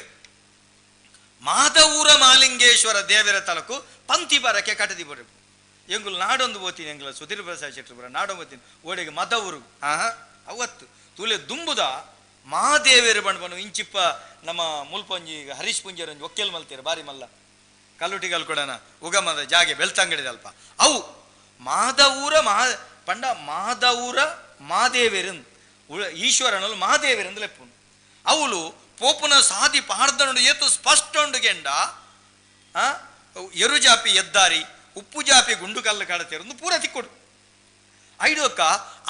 S4: ಮಾದವೂರ ಮಾಲಿಂಗೇಶ್ವರ ದೇವರ ತಲಕು ಪಂತಿ ಬರಕ್ಕೆ ಕಟದಿ ಬರಬೇಕು. ಎಂಗುಲು ನಾಡೊಂದು ಬೋತೀನಿ ಎಂಗುಲ ಸುಧೀರ್ ಪ್ರಸಾದ್ ಶೆಟ್ಟರು ಬರ ನಾಡೊಂದು ಬೋತೀನಿ ಓಡೆಗೆ ಮದವರು ಆಹಾ ಅವತ್ತು ತುಲೆ ದುಂಬುದ ಮಾದೇವೇರು ಬಂಡ್ಬನು ಇಂಚಿಪ್ಪ ನಮ್ಮ ಮುಲ್ಪೊಂಜಿ ಹರೀಶ್ ಪುಂಜರ್ ಒಂಜಿ ಒಕ್ಕೆಲ್ ಮಲ್ತೀರ ಬಾರಿ ಮಲ್ಲ ಕಲ್ಲುಟಿಗಲ್ ಕೊಡೋಣ ಉಗಮದ ಜಾಗೆ ಬೆಳ್ತಂಗಡಿದಲ್ಪ ಅವು ಮಾದವೂರ ಮಾ ಪಂಡ ಮಾದವೂರ ಮಾದೇವೇರನ್ ಈಶ್ವರನಲ್ಲೂ ಮಾದೇವೇರಂದು ಲೆಪ್ಪುನು ಅವಳು ಪೋಪುನ ಸಾದಿ ಪಾರ್ದನುಡು ಏತು ಸ್ಪಷ್ಟ ಉಂಡು ಗೆಂಡ ಎರುಜಾಪಿ ಎದ್ದಾರಿ ಉಪ್ಪು ಜಾಪಿ ಗುಂಡು ಕಲ್ಲು ಕಡತೀರು ಪೂರ ತಿಕ್ಕೊಡು ಐಡೋಕ್ಕ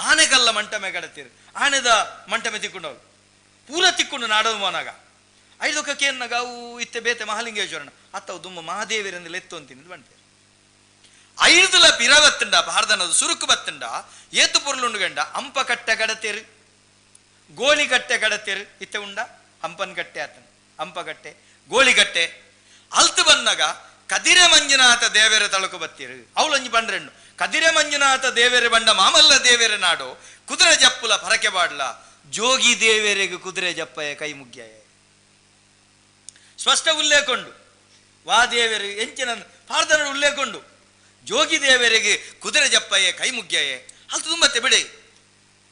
S4: ಆನೆಗಲ್ಲ ಮಂಟಮೆ ಕಡತೀರು ಆನೆದ ಮಂಟಮೆ ತಿಕ್ಕೊಂಡವಳು ಪೂರ ತಿಕ್ಕೊಂಡು ನಾಡೋದು ಮೋನಾಗ ಐದೊಕ್ಕಕ್ಕೆ ಏನಾಗ ಅವು ಇತ್ತೆ ಬೇತೆ ಮಹಾಲಿಂಗೇಶ್ವರನ ಅತ್ತವು ದುಮ್ಮ ಮಹಾದೇವಿರಂದು ಲೆತ್ತು ಅಂತೀನಿ ಬಂಟೇರು ಐದುಲ ಪಿರವತ್ತುಂಡ ಭಾರದನದು ಸುರುಕು ಬತ್ತುಂಡ ಏತು ಪೊರ್ಲುಂಡು ಗಂಡ ಅಂಪ ಕಟ್ಟೆ ಕಡತೇರು ಗೋಳಿಗಟ್ಟೆ ಕಡತೇರು ಇತ್ತೆ ಉಂಡ ಹಂಪನ್ ಕಟ್ಟೆ ಆತನ ಹಂಪಗಟ್ಟೆ ಗೋಳಿಗಟ್ಟೆ ಅಲ್ತು ಬಂದಾಗ ಕದಿರೆ ಮಂಜುನಾಥ ದೇವರ ತಳಕು ಬತ್ತೀರು ಅವಳೊಂಜಿ ಬಂಡ್ರೆಣ್ಣು ಕದಿರೆ ಮಂಜುನಾಥ ದೇವರ ಬಂಡ ಮಾಮಲ್ಲ ದೇವರ ನಾಡು ಕುದುರೆ ಜಪ್ಪುಲ ಪರಕೆ ಬಾಡ್ಲ ಜೋಗಿ ದೇವರಿಗೆ ಕುದುರೆ ಜಪ್ಪಯ ಕೈ ಮುಗ್ಯಾಯ ಸ್ಪಷ್ಟ ಉಲ್ಲೇಖುಂಡು ವಾ ದೇವರು ಎಂಚಿನ ಪಾರ್ದನ ಉಲ್ಲೇಖುಂಡು ಜೋಗಿ ದೇವರಿಗೆ ಕುದುರೆ ಜಪ್ಪಯ್ಯ ಕೈ ಮುಗ್ಯಾಯೆ ಅಲ್ಲಿ ತುಂಬತ್ತೆ ಬಿಡಿ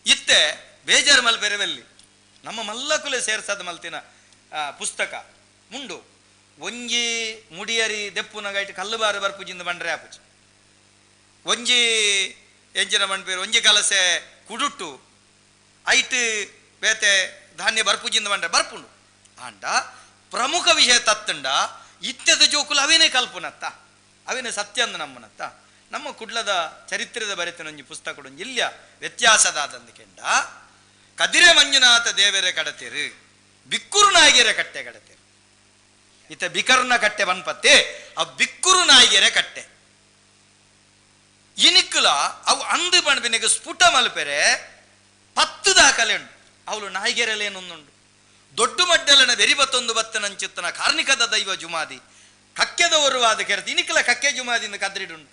S4: ಇತ್ತೆ ಬೇಜಾರು ಮಲ್ ಬೆರವೆಲ್ಲಿ ನಮ್ಮ ಮಲ್ಲಕುಲೆ ಸೇರ್ಸದ ಮಲ್ತಿನ ಪುಸ್ತಕ ಮುಂಡು ಒಂಜಿ ಮುಡಿಯರಿ ದೆಪ್ಪುನಗೈಟ್ ಕಲ್ಲು ಬಾರು ಬರ್ಪುಜಿಂದ ಬಂಡ್ರೆ ಆಪುಜಿ ಒಂಜಿ ಎಂಚಿನ ಬಂಡ್ಪೇರು ಒಂಜಿ ಕಲಸೆ ಕುಡುಟ್ಟು ಐಟ್ ಬೇತೆ ಧಾನ್ಯ ಬರ್ಪುಜಿಂದ ಬಂಡ್ರೆ ಬರ್ಪುಂಡು ಆಂಡ ಪ್ರಮುಖ ವಿಷಯ ತತ್ತುಂಡ ಇತ್ಯದ ಜೋಕುಲು ಅವೇನೇ ಕಲ್ಪುನತ್ತ ಅವೇನೇ ಸತ್ಯಂದ ನಮ್ಮನತ್ತ ನಮ್ಮ ಕುಡ್ಲದ ಚರಿತ್ರದ ಬರೆತನೊಂಜಿ ಪುಸ್ತಕಡೊಂಜಿ ಇಲ್ಲಿಯ ವ್ಯತ್ಯಾಸದಾದಂದಕೆಂಡ ಕದಿರೆ ಮಂಜುನಾಥ ದೇವರೇ ಕಡತೀರು ಬಿಕ್ಕುರು ನಾಯಿಗೆರೆ ಕಟ್ಟೆ ಕಡತೀರು ಇತ್ತ ಬಿಕರ್ನ ಕಟ್ಟೆ ಬನ್ಪತ್ತೆ ಆ ಬಿಕ್ಕುರು ನಾಯಿಗೆರೆ ಕಟ್ಟೆ ಇನಿಕ್ಕುಲ ಅವು ಅಂದು ಬಣ್ಬಿನಿಗೆ ಸ್ಫುಟ ಮಲ್ಪೆರೆ 10 ದಾಖಲೆ ಉಂಟು ಅವಳು ನಾಯಿಗೆರೆಲೇನೊಂದುಂಡು ದೊಡ್ಡ ಮಡ್ಡಲನ ಬೆರಿಬತ್ತೊಂದು ಬತ್ತನಂಚಿತ್ತನ ಕಾರ್ಣಿಕದ ದೈವ ಜುಮಾದಿ ಕಕ್ಕೆದವರು ಆದ ಕೆರತಿ ಇನಿಕ್ಕಲ ಕಕ್ಕೆ ಜುಮಾದಿಂದ ಕದ್ರಿಡುಂಡು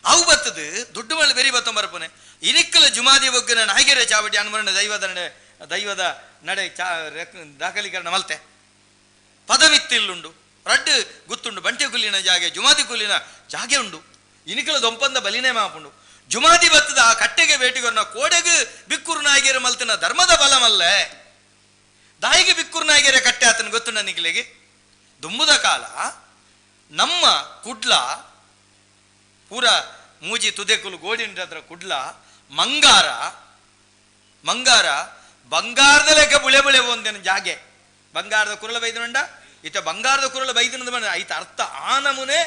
S4: ಅವು ಬತ್ತದು ದೊಡ್ಡ ಮಳ್ಳಿ ಬೆರಿ ಬತ್ತೊಂಬರಪುನೆ ಇನಿಕ್ಕಲ ಜುಮಾದಿ ಒಗ್ಗನ ನಾಯಿಗೆರೆ ಚಾವಡಿ ಅನ್ಮರಣ ದೈವದ ನಡೆ ದೈವದ ನಡೆ ಚಾ ದಾಖಲೀಕರಣ ಮಲ್ತೆ ಪದವಿತ್ತಿಲ್ಲುಂಡು ರಡ್ಡು ಗುತ್ತುಂಡು ಬಂಟೆ ಕುಲ್ಲಿನ ಜಾಗೆ ಜುಮಾದಿ ಕುಲ್ಲಿನ ಜಾಗೆ ಉಂಡು ಇನಿಕಲ ದೊಂಪಂದ ಬಲಿನೇ ಮಾಪುಂಡು ಜುಮಾದಿ ಬತ್ತದ ಆ ಕಟ್ಟೆಗೆ ಬೇಟಿಗೊರ್ನ ಕೋಡೆಗೆ ಬಿಕ್ಕುರು ನಾಯಿಗೆರೆ ಮಲ್ತಿನ ಧರ್ಮದ ಬಲಮಲ್ಲೆ ದಾಯಿಗೆ ಬಿಕ್ಕುರು ನಾಯಿಗೆರೆ ಕಟ್ಟೆ ಆತನ ಗೊತ್ತುಂಡ ನಿಕಲಿಗೆ ದುಂಬುದ ಕಾಲ ನಮ್ಮ ಕುಡ್ಲ ಪೂರ ಮೂಜಿ ತುದೆಕುಲು ಗೋಡಿನ ಕುಡ್ಲ ಮಂಗಾರ ಮಂಗಾರ ಬಂಗಾರದ ಲೆಕ್ಕ ಬುಳೆ ಬುಳೆ ಒಂದೇನು ಜಾಗೆ ಬಂಗಾರದ ಕುರಳ ಬೈದನುಂಡ ಈತ ಬಂಗಾರದ ಕುರಳ ಬೈದನದ ಬಂದ ಐತ ಅರ್ಥ ಆ ನಮೂನೆ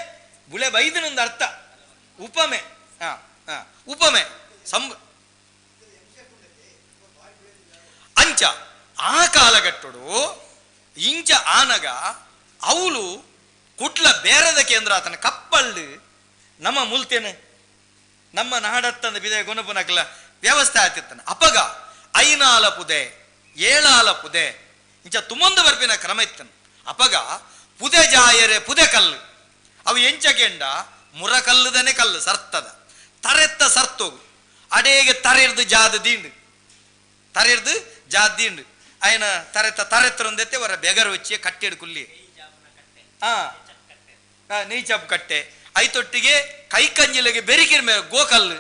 S4: ಬುಳೆ ಬೈದನೊಂದು ಅರ್ಥ ಉಪಮೆ ಹಾ ಹಾ ಉಪಮೆ ಸಂ ಅಂಚ ಆ ಕಾಲಗಟ್ಟುಡು ಇಂಚ ಆನಗ ಅವಳು ಕುಟ್ಲ ಬೇರದ ಕೇಂದ್ರ ಆತನ ಕಪ್ಪಲ್ಲು ನಮ್ಮ ಮುಲ್ತೇನೆ ನಮ್ಮ ನಾಡತ್ತಂದ ಬಿದೆ ಗುಣಪುನಕಲ ವ್ಯವಸ್ಥೆ ಆತಿರ್ತಾನೆ ಅಪಗ ಐನಾಲ ಪುದೆ ಏಳಾಲ ಪುದೆ ಇಂಚ ತುಮಂದು ಬರ್ಪಿನ ಕ್ರಮ ಇತ್ತನು ಅಪಗ ಪುದೆ ಜಾಯರೆ ಪುದೆ ಕಲ್ಲು ಅವು ಎಂಚ ಕೆಂಡ ಮುರ ಕಲ್ಲುದನೆ ಕಲ್ಲು ಸರ್ತದ ತರೆತ್ತ ಸರ್ತೋಗು ಅಡೇಗೆ ತರೆರ್ದು ಜಾದ ದಿಂಡು ತರೆರ್ದು ಜಾದ ದಿಂಡು ಆಯನ ತರೆತ್ತ ತರೆತ್ತರೊಂದೆತ್ತೆ ವರ ಬೆಗರು వచ్చి ಕಟ್ಟೆಡು ಕುಲ್ಲಿ ಆ ನೀಚಾಪ್ ಕಟ್ಟೆ ಐತೊಟ್ಟಿಗೆ ಕೈಕಂಜಿಲೆಗೆ ಬೆರಿಕಿರ್ ಮೇಲೆ ಗೋಕಲ್ಲು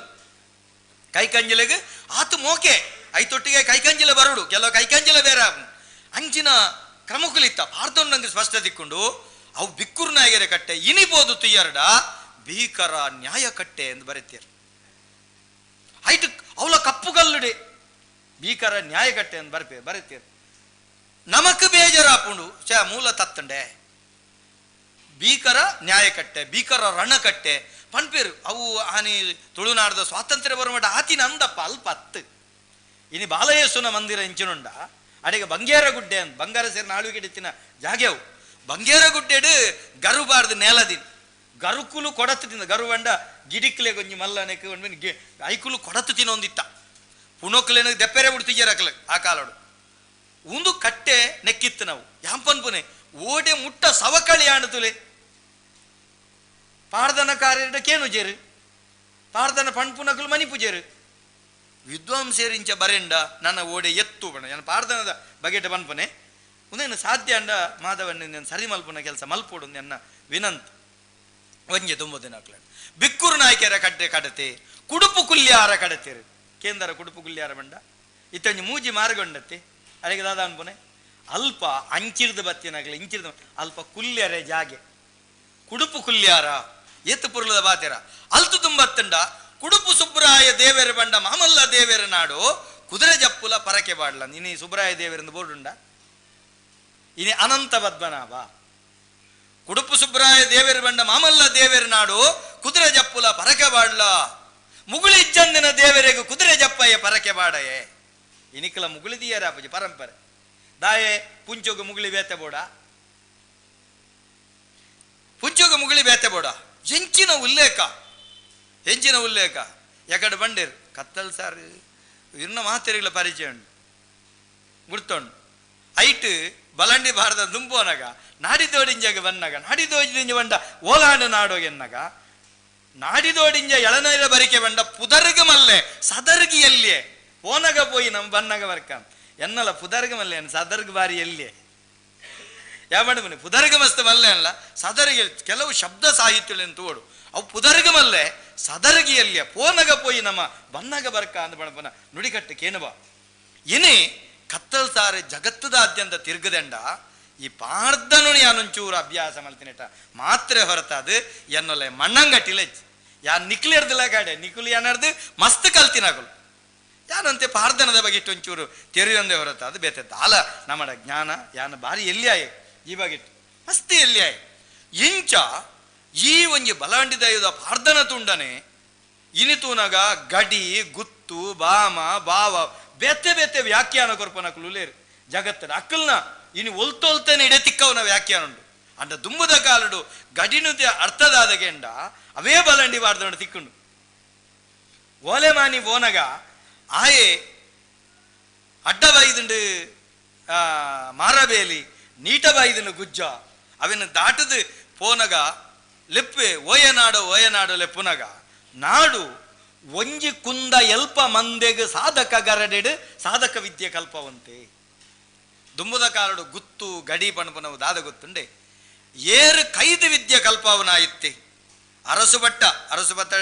S4: ಕೈಕಂಜಿಲೆಗೆ ಆತು ಮೋಕೆ ಐತೊಟ್ಟಿಗೆ ಕೈಕಂಜಿಲ ಬರಡು ಕೆಲವು ಕೈಕಂಜಿಲ ಬೇರೆ ಅಂಚಿನ ಕ್ರಮಕುಲಿತ್ತ ಭಾರತವನ್ನು ನಂಗೆ ಸ್ಪಷ್ಟ ದಿಕ್ಕೊಂಡು ಅವು ಬಿಕ್ಕುರು ನಾಯಗೆರೆ ಕಟ್ಟೆ ಇನಿಬೋದು ತುಯ್ಯರ್ಡ ಭೀಕರ ನ್ಯಾಯ ಕಟ್ಟೆ ಎಂದು ಬರೀತೀರ ಐತು ಅವಳ ಕಪ್ಪು ಕಲ್ಲುಡೆ ಭೀಕರ ನ್ಯಾಯ ಕಟ್ಟೆ ಎಂದು ಬರ್ಪೆ ಬರೀತೀರ ನಮಕ್ ಬೇಜಾರಾಪುಂಡು ಚ ಮೂಲ ತತ್ತಂಡೆ ಭೀಕರ ನ್ಯಾಯ ಕಟ್ಟೆ ಭೀಕರ ರಣಕಟ್ಟೆ ಪನ್ಪೇರು ಅವು ಆನಿ ತುಳುನಾಡದ ಸ್ವಾತಂತ್ರ್ಯ ಬರುವ ಆತಿನ ಅಂದಪ್ಪ ಅಲ್ಪ ಅತ್ತು ಇನಿ ಬಾಲಯೇಸುನ ಮಂದಿರ ಇಂಚಿನುಂಡ ಅಡಿಗೆ ಬಂಗೇರ ಗುಡ್ಡೆ ಅಂತ ಬಂಗಾರ ಸೇರಿ ನಾಳುವಿಗೆ ತಿನ್ನ ಜಾಗೆವು ಬಂಗೇರ ಗುಡ್ಡೆಡು ಗರುಬಾರ್ದು ನೇಲದಿನ್ ಗರುಕುಲು ಕೊಡತ್ತು ತಿಂದ ಗರು ಬಂಡ ಗಿಡಿಕ್ಲೆ ಗೊಂಜಿ ಮಲ್ಲನೆಕ್ ಐಕುಲು ಕೊಡತ್ತು ತಿನ್ನೊಂದಿತ್ತ ಪುಣೊಕ್ಲೇನ ದೆಪ್ಪೆರೆ ಬಿಡ್ತಿಜ್ಜರಕ್ಲೆ ಆ ಕಾಲಡು ಒಂದು ಕಟ್ಟೆ ನೆಕ್ಕಿತ್ತು ನಾವು ಯಾಂಪನ್ಪುನೆ ಓಡೆ ಮುಟ್ಟ ಸವಕಳಿ ಆಣುತುಲೆ ಪಾರ್ದನ ಕಾರ್ಯಡ ಕೇನು ಜೇರು ಪಾರ್ದನ ಪಣ್ಪುನಕುಲು ಮನಿಪುಜೇರು ವಿದ್ವಾಂಸೇರಿಂಚ ಬರೆಂಡ ನನ್ನ ಓಡೆ ಎತ್ತು ಬಣ್ಣ ನಾನು ಪಾರ್ದನದ ಬಗೆಟ ಪನ್ಪನೆ ಒಂದೇನು ಸಾಧ್ಯ ಅಂಡ ಮಾಧವಣ್ಣ ಸರಿ ಮಲ್ಪುನ ಕೆಲಸ ಮಲ್ಪೋಡು ನನ್ನ ವಿನಂತ ಒಂಜೆ ತುಂಬುದಿನ ಬಿಕ್ಕುರು ನಾಯಕರ ಕಡ್ಡೆ ಕಡತೆ ಕುಡುಪು ಕುಲ್ಯಾರ ಕಡತೇರು ಕೇಂದ್ರ ಕುಡುಪು ಕುಲ್ಯಾರ ಬಂಡ ಇತ್ತೊಂಜಿ ಮೂಜಿ ಮಾರ್ಗೊಂಡತ್ತೆ ಅಡಿಗೆ ದಾದ ಅನ್ಪುನೆ ಅಲ್ಪ ಅಂಚಿರ್ದು ಬತ್ತಿನಾಗಲಿ ಇಂಚಿರ್ದು ಅಲ್ಪ ಕುಲ್ಯರೆ ಜಾಗೆ ಕುಡುಪು ಕುಲ್ಯಾರ ಏತು ಪುರುಳದ ಬಾತೆರ ಅಲ್ತು ತುಂಬತ್ತಂಡ ಕುಡುಪು ಸುಬ್ರಾಯ ದೇವೆರ ಬಂಡ ಮಾಮಲ್ಲ ದೇವೆರ ನಾಡು ಕುದುರೆ ಜಪ್ಪುಲ ಪರಕೆ ಬಾಡ್ಲ ಇನಿ ಸುಬ್ರಾಯ ದೇವರಿಂದ ಬೋರ್ಡುಂಡ ಇನಿ ಅನಂತ ಪದ್ಮನಾಭ ಕುಡುಪು ಸುಬ್ರಾಯ ದೇವೆರ ಬಂಡ ಮಾಮಲ್ಲ ದೇವೆರ ನಾಡು ಕುದುರೆ ಜಪ್ಪುಲ ಪರಕೆ ಬಾಡ್ಲ ಮುಗುಳಿ ಇಜ್ಜಂದಿನ ದೇವರಿಗೂ ಕುದುರೆ ಜಪ್ಪಯ್ಯ ಪರಕೆ ಬಾಡಯೇ ಇನಿಕಲ ಮುಗುಳಿದಿಯರ ಅಪ್ಪಜಿ ಪರಂಪರೆ ದಾಯೆ ಪುಂಚೋಗು ಮುಗುಳಿ ಬೇತೆ ಬೋಡ ಪುಂಚೋಗು ಮುಗುಳಿ ಬೇತೆ ಬೋಡ ಎಂಚಿನ ಉಲ್ಲೇಖ ಎಂಚಿನ ಉಲ್ಲೇಖ ಯಾಕಡೆ ಬಂಡೇರು ಕತ್ತಲ್ ಸಾರ್ ಇನ್ನ ಮಾತೆರಿಗಳ ಪರಿಚಯ ಉಂಟು ಗುರ್ತುಂಡು ಐಟ್ ಬಲಂಡಿ ಭಾರತ ದುಂಬೋನಗ ನಾಡಿದೋಡಿಂಜಾಗ ಬನ್ನಾಗ ನಾಡಿದೋಡಿಂಜ ಬಂಡ ಓಲಾಂಡ ನಾಡೋಗೆನ್ನಾಗ ನಾಡಿದೋಡಿಂಜ ಎಳನೈರ ಬರಿಕೆ ಬಂಡ ಪುದರ್ಗ ಮಲ್ಲೆ ಸದರ್ಗಿ ಎಲ್ಲಿಯೇ ಪೋನಗ ಪೋಯಿ ನಮ್ಮ ಬನ್ನಾಗ ಬರ್ಕ ಎನ್ನಲ್ಲ ಪುದರ್ಗ ಮಲ್ಲೆ ಸದರ್ಗ ಬಾರಿ ಎಲ್ಲಿಯೇ ಯಾವ ಬಣ್ಣ ಪುದರ್ಗ ಮಸ್ತ್ ಮಲ್ಲೆ ಅಲ್ಲ ಸದರ್ಗೆ ಕೆಲವು ಶಬ್ದ ಸಾಹಿತ್ಯಗಳನ್ನು ತೋಡು ಅವು ಪುದರ್ಗ ಮಲ್ಲೆ ಸದರ್ಗಿಯಲ್ಲಿಯ ಪೋನಗ ಪೋಯಿ ನಮ್ಮ ಬನ್ನಗ ಬರ್ಕ ಅಂದ ಬಣಪನ ನುಡಿಕಟ್ಟು ಕೇನುಬ ಇನಿ ಕತ್ತಲ್ ಸಾರೆ ಜಗತ್ತದಾದ್ಯಂತ ತಿರುಗದೆಂಡ ಈ ಪಾರ್ದನು ಯಾನೊಂಚೂರು ಅಭ್ಯಾಸ ಮಲ್ತಿನೆಟ ಮಾತ್ರೆ ಹೊರತಾದು ಎನ್ನೊಲೆ ಮಣ್ಣಂಗಟ್ಟಿಲೆಚ್ ಯಾನ್ ನಿಕ್ಲಿರ್ದಿಲ್ಲ ಗಾಡೆ ನಿಕುಲು ಯಾನರ್ದು ಮಸ್ತ್ ಕಲ್ತಿನಗಳು ಯಾನಂತೆ ಪಾರ್ದನದ ಬಗ್ಗೆ ಇಟ್ಟೊಂಚೂರು ತೆರೆಯೊಂದೇ ಹೊರತಾದು ಬೇತೆ ದಾಲ ನಮ್ಮಡ ಜ್ಞಾನ ಯಾನ ಬಾರಿ ಎಲ್ಲಿಯಾಯೆ ಈ ಬಗೆಟ್ಟು ಮಸ್ತ್ ಎಲ್ಲಿಯಾಯೆ ಇಂಚ ಈ ಒಂಜಿ ಬಲಾಂಡಿ ದೈವದ ಪಾರ್ದನ ತುಂಡನೆ ಇನಿತೂನಗ ಗಡಿ ಗುತ್ತು ಬಾಮ ಬಾವ ಬೇತೆ ಬೇತೆ ವ್ಯಾಖ್ಯಾನ ಕೊರ್ಪನ ಕುಲುಲೇರು ಜಗತ್ತದ ಅಕ್ಕಲ್ನ ಇನಿ ಒಲ್ತೊಲ್ತೇನೆ ಇಡೆ ತಿಕ್ಕವನ ವ್ಯಾಖ್ಯಾನ ಉಂಡು ಅಂಡ ದುಂಬುದ ಕಾಲುಡು ಗಡಿನುದೆ ಅರ್ಥದಾದ ಗೆಂಡ ಅವೇ ಬಲಂಡಿ ಬಾರ್ದೊಂಡು ತಿಕ್ಕುಂಡು ಓಲೆ ಮಾನಿ ಓನಗ ಆಯೆ ಅಡ್ಡ ಬೈದುಂಡು ಮಾರಬೇಲಿ ನೀಟ ಬೈದುಂಡು ಗುಜ್ಜ ಅವಿನ ದಾಟದು ಪೋನಗ ಲೆಪ್ಪೆ ಓಯನಾಡು ಓಯನಾಡು ಲೆಪ್ಪುನಗ ನಾಡು ಒಂಜಿ ಕುಂದ ಎಲ್ಪ ಮಂದೆಗ್ ಸಾಧಕ ಗರಡೆಡು ಸಾಧಕ ವಿದ್ಯೆ ಕಲ್ಪವಂತೆ ದುಂಬುದ ಕಾಲಡು ಗುತ್ತು ಗಡಿ ಪಣಪನವು ದಾದ ಗೊತ್ತುಂಡೆ ಏರು ಕೈದು ವಿದ್ಯೆ ಕಲ್ಪಾವನಾಯಿತ್ತೆ ಅರಸು ಭಟ್ಟ ಅರಸು ಭಟ್ಟ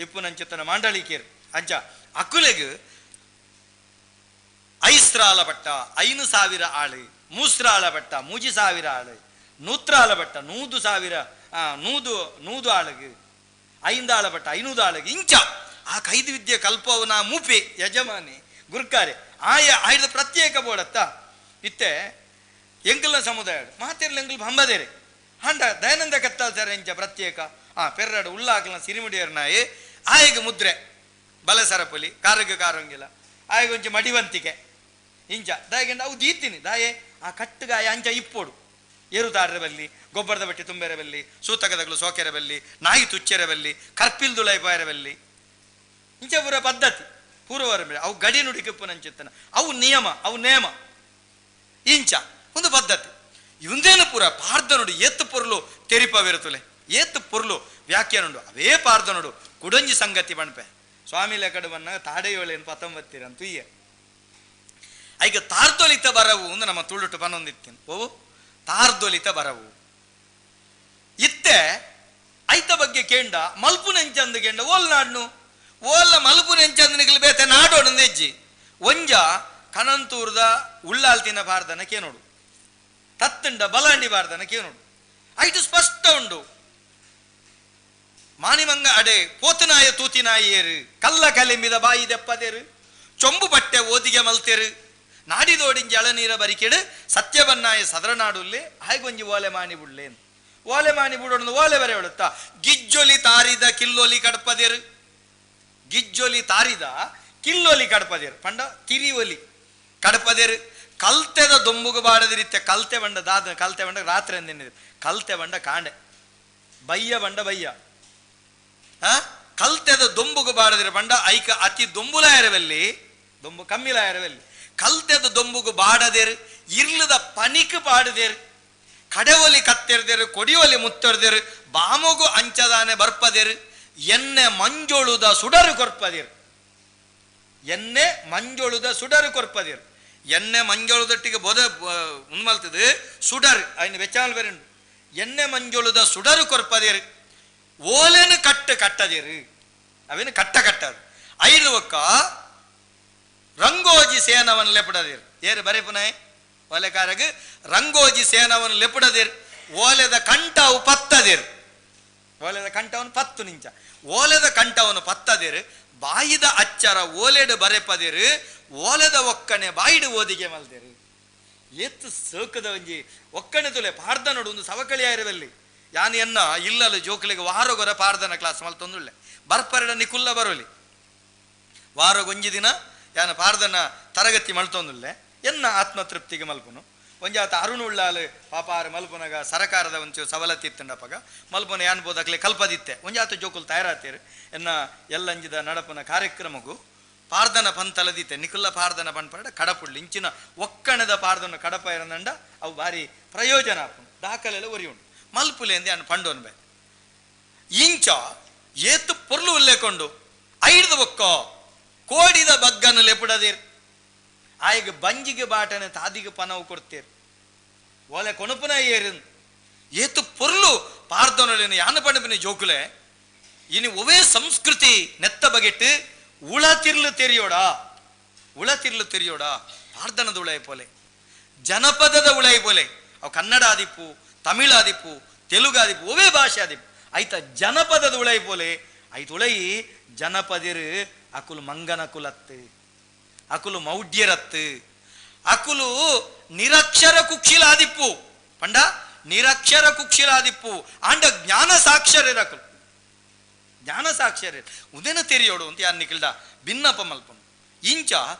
S4: ಇಪ್ಪು ನಂಚಿತನ ಮಾಂಡಳಿಕೇರು ಅಂಚ ಅಕುಲೆಗ್ ಐಸ್ರಾಲ ಭಟ್ಟ 5,000 ಆಳು, ಮೂಸ್ರಾಲ ಭಟ್ಟ 3,000 ಆಳು, ನೂತ್ರಾಲ ಭಟ್ಟ 100,000 ನೂದು ಆಳುಗೆ, ಐಂದಾಳ ಭಟ್ಟ 500 ಆಳುಗೆ ಇಂಚ ಆ ಕೈದು ವಿದ್ಯೆ ಕಲ್ಪವನ ಮೂಪೆ ಯಜಮಾನಿ ಗುರುಕಾರೆ ಆಯ ಆಯ್ದ ಪ್ರತ್ಯೇಕ ಬೋಡತ್ತ ಇತ್ತೆ ಎಂಕಲ್ನ ಸಮುದಾಯ ಮಾತಿರ್ಲ ಎಂಕಲ್ ಬಂಬದೇರೆ ಹಾಂಡ ದಯಾನಂದ ಕತ್ತಾಲ್ ಸರ್ ಎಂಚ ಪ್ರತ್ಯೇಕ ಆ ಪೆರ್ರಡು ಉಳ್ಳಾಕಲ್ನ ಸಿರಿಮುಡಿಯರ್ನಾಯಿ ಆಯಗ ಮುದ್ರೆ ಬಲ ಸರಪುಲಿ ಕಾರಗ ಕಾರಂಗಿಲ್ಲ ಆಯಗ ಒಂಚ ಮಡಿವಂತಿಕೆ ಇಂಚ ದಾಯಗಂಡ ಅವು ದೀತೀನಿ ದಾಯೆ ಆ ಕಟ್ಟುಗಾಯ ಅಂಚ ಇಪ್ಪೋಡು ಏರು ತಾಡ್ರೆ ಬಲ್ಲಿ ಗೊಬ್ಬರದ ಬಟ್ಟಿ ತುಂಬೆರೆ ಬಲ್ಲಿ ಸೂತಕದಗಳು ಸೋಕೆರೆ ಬಲ್ಲಿ ನಾಯಿ ತುಚ್ಚೆರೆ ಬಲ್ಲಿ ಕರ್ಪಿಲ್ ದುಲೈಪಾಯರೆ ಬಲ್ಲಿ ಇಂಚ ಪೂರ ಪದ್ಧತಿ ಪೂರ್ವರ ಮೇಲೆ ಅವು ಗಡಿ ನುಡಿಕಪ್ಪು ನಂಚಿತ್ತನ ಅವು ನಿಯಮ ಅವು ನೇಮ ಇಂಚ ಒಂದು ಪದ್ಧತಿ ಇವಂದೇನು ಪೂರ ಪಾರ್ದನುಡು ಏತ್ತು ಪೊರ್ಲು ತೆರಿಪವಿರುತ್ತಲೆ ಏತ್ತು ಪೊರ್ಲು ವ್ಯಾಖ್ಯಾನುಂಡು ಅವೇ ಪಾರ್ದನುಡು ಕುಡಂಜಿ ಸಂಗತಿ ಬಣ್ಪೆ ಸ್ವಾಮಿ ಲೆಕ್ಕಡು ಬನ್ನ ತಾಡೆಯೋಳೇನು ಪತ್ತೊಂಬತ್ತೀರಂತೂ ಇಯ್ಯ ಐಗ ತಾರ್ದೊಲಿತ ಬರವು ಒಂದು ನಮ್ಮ ತುಳುಟು ಬನ್ನೊಂದಿತ್ತೇನು ಓ ತಾರ್ದೊಲಿತ ಬರವು ಇತ್ತೆ ಐತ ಬಗ್ಗೆ ಕೇಂಡ ಮಲ್ಪು ನೆಂಚಂದು ಕೇಂಡ ಓಲ್ ನಾಡ್ನು ಓಲ್ಲ ಮಲ್ಪು ನೆಂಚಂದು ನಿಗಲು ಬೇತೆ ನಾಡೋಣ ಹೆಜ್ಜಿ ಒಂಜ ಕಣಂತೂರ್ದ ಉಳ್ಳಾಲ್ತಿನ ಬಾರ್ದನ ಕೇನೋಡು ತತ್ತಂಡ ಬಲಾಂಡಿ ಬಾರ್ದನ ಕೇನೋಡು ಐಟು ಸ್ಪಷ್ಟ ಉಂಡು ಮಾನಿಮಂಗ ಅಡೆ ಪೋತನಾಯ ತೂತಿನಾಯಿಯರು ಕಲ್ಲ ಕಲೆಂಬಿದ ಬಾಯಿ ದೆಪ್ಪದೇರು ಚೊಂಬು ಬಟ್ಟೆ ಓದಿಗೆ ಮಲ್ತೇರು ನಾಡಿದೋಡಿಂಜಿ ಅಳನೀರ ಬರಿಕೆಡು ಸತ್ಯವನ್ನಾಯ ಸದರನಾಡುಲ್ಲೆ ಹಾಗೊಂಜಿ ಓಲೆ ಮಾನಿ ಬುಡ್ಲೇನು ಓಲೆ ಮಾನಿ ಬುಡೋಣ ಓಲೆ ಬರೆ ಹೇಳುತ್ತಾ ಗಿಜ್ಜೊಲಿ ತಾರಿದ ಕಿಲ್ಲೊಲಿ ಕಡಪದೇರು ಗಿಜ್ಜೊಲಿ ತಾರಿದ ಕಿಲ್ಲೊಲಿ ಕಡಪದೇರು ಪಂಡ ತಿರಿಒಲಿ ಕಡಪದೇರು ಕಲ್ತೆದ ದೊಂಬುಗು ಬಾಡದಿರಿತ್ತೆ ಕಲ್ತೆ ಬಂಡ ದಾದ ಕಲ್ತೆ ಬಂಡ ರಾತ್ರಿ ಅಂದಿನಿದೆ ಕಲ್ತೆ ಬಂಡ ಕಾಂಡೆ ಬಯ್ಯ ಬಂಡ ಬಯ್ಯ ಕಲ್ತೆದ ದೊಂಬುಗು ಬಾಡದಿರ ಬಂಡ ಐಕ ಅತಿ ದೊಂಬುಲಾಯರವಲ್ಲಿ ದೊಂಬು ಕಮ್ಮಿಲಾಯರವಲ್ಲಿ ಕಲ್ತೆದ ದೊಂಬುಗು ಬಾಡದೇರು ಇರ್ಲದ ಪನಿಕ್ ಪಾಡದೇರು ಕಡೆವಲಿ ಕತ್ತೆರ್ದೇರು ಕೊಡಿಯೋಲಿ ಮುತ್ತೆರ್ದೇರು ಬಾಮುಗು ಅಂಚದಾನೆ ಬರ್ಪದೇರು ಎನ್ನೆ ಮಂಜೊಳುದ ಸುಡರು ಕೊರ್ಪದೇರು ಎನ್ನೆ ಮಂಜೊಳುದ ಸುಡರು ಕೊರ್ಪದೇರು ಎಣ್ಣೆ ಮಂಜೊಳದೊಟ್ಟಿಗೆ ಬೋಧ ಉನ್ಮಲ್ತದೆ ಸುಡರ್ ಅಯ್ನ ಬೆಚ್ಚಾಲ್ ಬೇರೆ ಉಂಟು ಎಣ್ಣೆ ಮಂಜೊಳುದ ಸುಡರು ಕೊರ್ಪದೇರು ಓಲೆನು ಕಟ್ಟು ಕಟ್ಟದೇರು ಅವೇನು ಕಟ್ಟ ಕಟ್ಟದು ಐದು ಒಕ್ಕ ರಂಗೋಜಿ ಸೇನವನ್ ಲೆಪಡದೇರು ಏರು ಬರೆಪುನಾಯ್ ಓಲೆಕಾರಗ ರಂಗೋಜಿ ಸೇನವನ್ ಲೆಪಡದೇರು ಓಲೆದ ಕಂಠವು ಪತ್ತದೇರು ಓಲೆದ ಕಂಠವನು ಪತ್ತು ನಿಂಚ ಓಲೆದ ಕಂಠವನು ಪತ್ತದೇರು ಬಾಯಿದ ಅಚ್ಚರ ಓಲೆಡು ಬರೆಪದೇರು ಓಲೆದ ಒಕ್ಕಣೆ ಬಾಯಿಡು ಓದಿಗೆ ಮಲ್ದೇರು ಏತ್ತು ಸೋಕದ ಒಂಜಿ ಒಕ್ಕಣೆ ತುಲೆ ಪಾರ್ದ ನೋಡು ಒಂದು ಸವಕಳಿ ಆಯಿರವಲ್ಲಿ ಯಾನ್ ಎನ್ನ ಇಲ್ಲಲ್ಲ ಜೋಕುಲಿಗೆ ವಾರಗೊರ ಪಾರ್ದನ ಕ್ಲಾಸ್ ಮಲ್ತೊಂದುಳ್ಳೆ ಬರ್ಪರಡ ನಿಕುಲ್ಲ ಬರೋಲಿ ವಾರಗೊಂಜಿ ದಿನ ಯಾನ ಪಾರ್ದನ ತರಗತಿ ಮಲ್ತೊಂದುಳ್ಳೆ ಎನ್ನ ಆತ್ಮತೃಪ್ತಿಗೆ ಮಲ್ಪುನು ಒಂಜಾತ ಅರುಣ್ ಉಳ್ಳಾಲು ಪಾಪಾರು ಮಲ್ಪುನಗ ಸರಕಾರದ ಒಂಚೂರು ಸವಲತ್ತು ಇತ್ತಂಡಪಗ ಮಲ್ಪುನ ಯಾನ್ ಬೋದಕ್ಲೆ ಕಲ್ಪದಿತ್ತೆ ಒಂಜಾತ ಜೋಕುಲು ತಯಾರಾತೀರು ಎನ್ನ ಎಲ್ಲಂಜಿದ ನಡಪುನ ಕಾರ್ಯಕ್ರಮಗೂ ಪಾರ್ದನ ಪಂತಲದಿತ್ತೆ ನಿಕುಲ್ಲ ಪಾರ್ದನ ಪನ್ಪರಡ ಕಡಪುಳ್ಳಿ ಇಂಚಿನ ಒಕ್ಕಣದ ಪಾರ್ದನ ಕಡಪ ಇರಂದಂಡ ಅವು ಭಾರಿ ಪ್ರಯೋಜನ ಆಪುಂಡು ದಾಖಲೆಲ್ಲ ಒರಿ ಉಂಡು ಮಲ್ಪುಲೆ ಅಂದೆ ಅನ್ ಪಂಡೋನ್ ಬೇ ಇಂಚ ಏತು ಪೊರ್ಲು ಉಲ್ಲೇಕೊಂಡು ಐಡ್ದು ಒಕ್ಕೋ ಕೋಡಿದ ಬಗ್ಗನ್ನು ಲೆಪುಡದಿರ್ ಆಯ್ಗ ಬಂಜಿಗೆ ಬಾಟನೆ ತಾದಿಗೆ ಪನವು ಕೊಡ್ತೀರ್ ಓಲೆ ಕೊಣಪುನ ಏರು ಏತು ಪೊರ್ಲು ಪಾರ್ದನೊಳಿನ ಯಾನ ಪಣಪಿನ ಜೋಕುಲೆ ಇನಿ ಒವೇ ಸಂಸ್ಕೃತಿ ನೆತ್ತ ಬಗೆಟ್ಟು ಉಳ ತಿರ್ಲು ತೆರಿಯೋಡಾ ಉಳ ತಿರ್ಲು ತೆರಿಯೋಡಾ ಪಾರ್ದನದ ಉಳೈ ಪೋಲೆ ಜನಪದದ ಉಳೈ ಪೋಲೆ ಅವು ಕನ್ನಡ ಆದಿಪ್ಪು ತಮಿಳ್ ಆದಿಪ್ಪು ತೆಲುಗು ಆದಿಪ್ಪು ಒವೇ ಭಾಷೆ ಆದಿಪ್ಪು ಐತ ಜನಪದದ ಉಳೈ ಪೋಲೆ ಐತ ಉಳೈ ಜನಪದಿರು ಅಕುಲು ಮಂಗನ ಕುಲತ್ತು ಅಕುಲು ಮೌಢ್ಯರತ್ತು ಅಕುಲು ನಿರಕ್ಷರ ಕುಕ್ಷಿಲಾದಿಪ್ಪು ಪಂಡ ನಿರಕ್ಷರ ಕುಕ್ಷಿಲಾದಿಪ್ಪು ಆಂಡ ಜ್ಞಾನ ಸಾಕ್ಷರರಕುಲು ಜ್ಞಾನ ಸಾಕ್ಷರ ಉದೇನ ತೆರಿಯೋಡು ಅಂತ ಯಾರು ನಿಖಿಲ್ದ ಭಿನ್ನಪ ಮಲ್ಪನು ಇಂಚ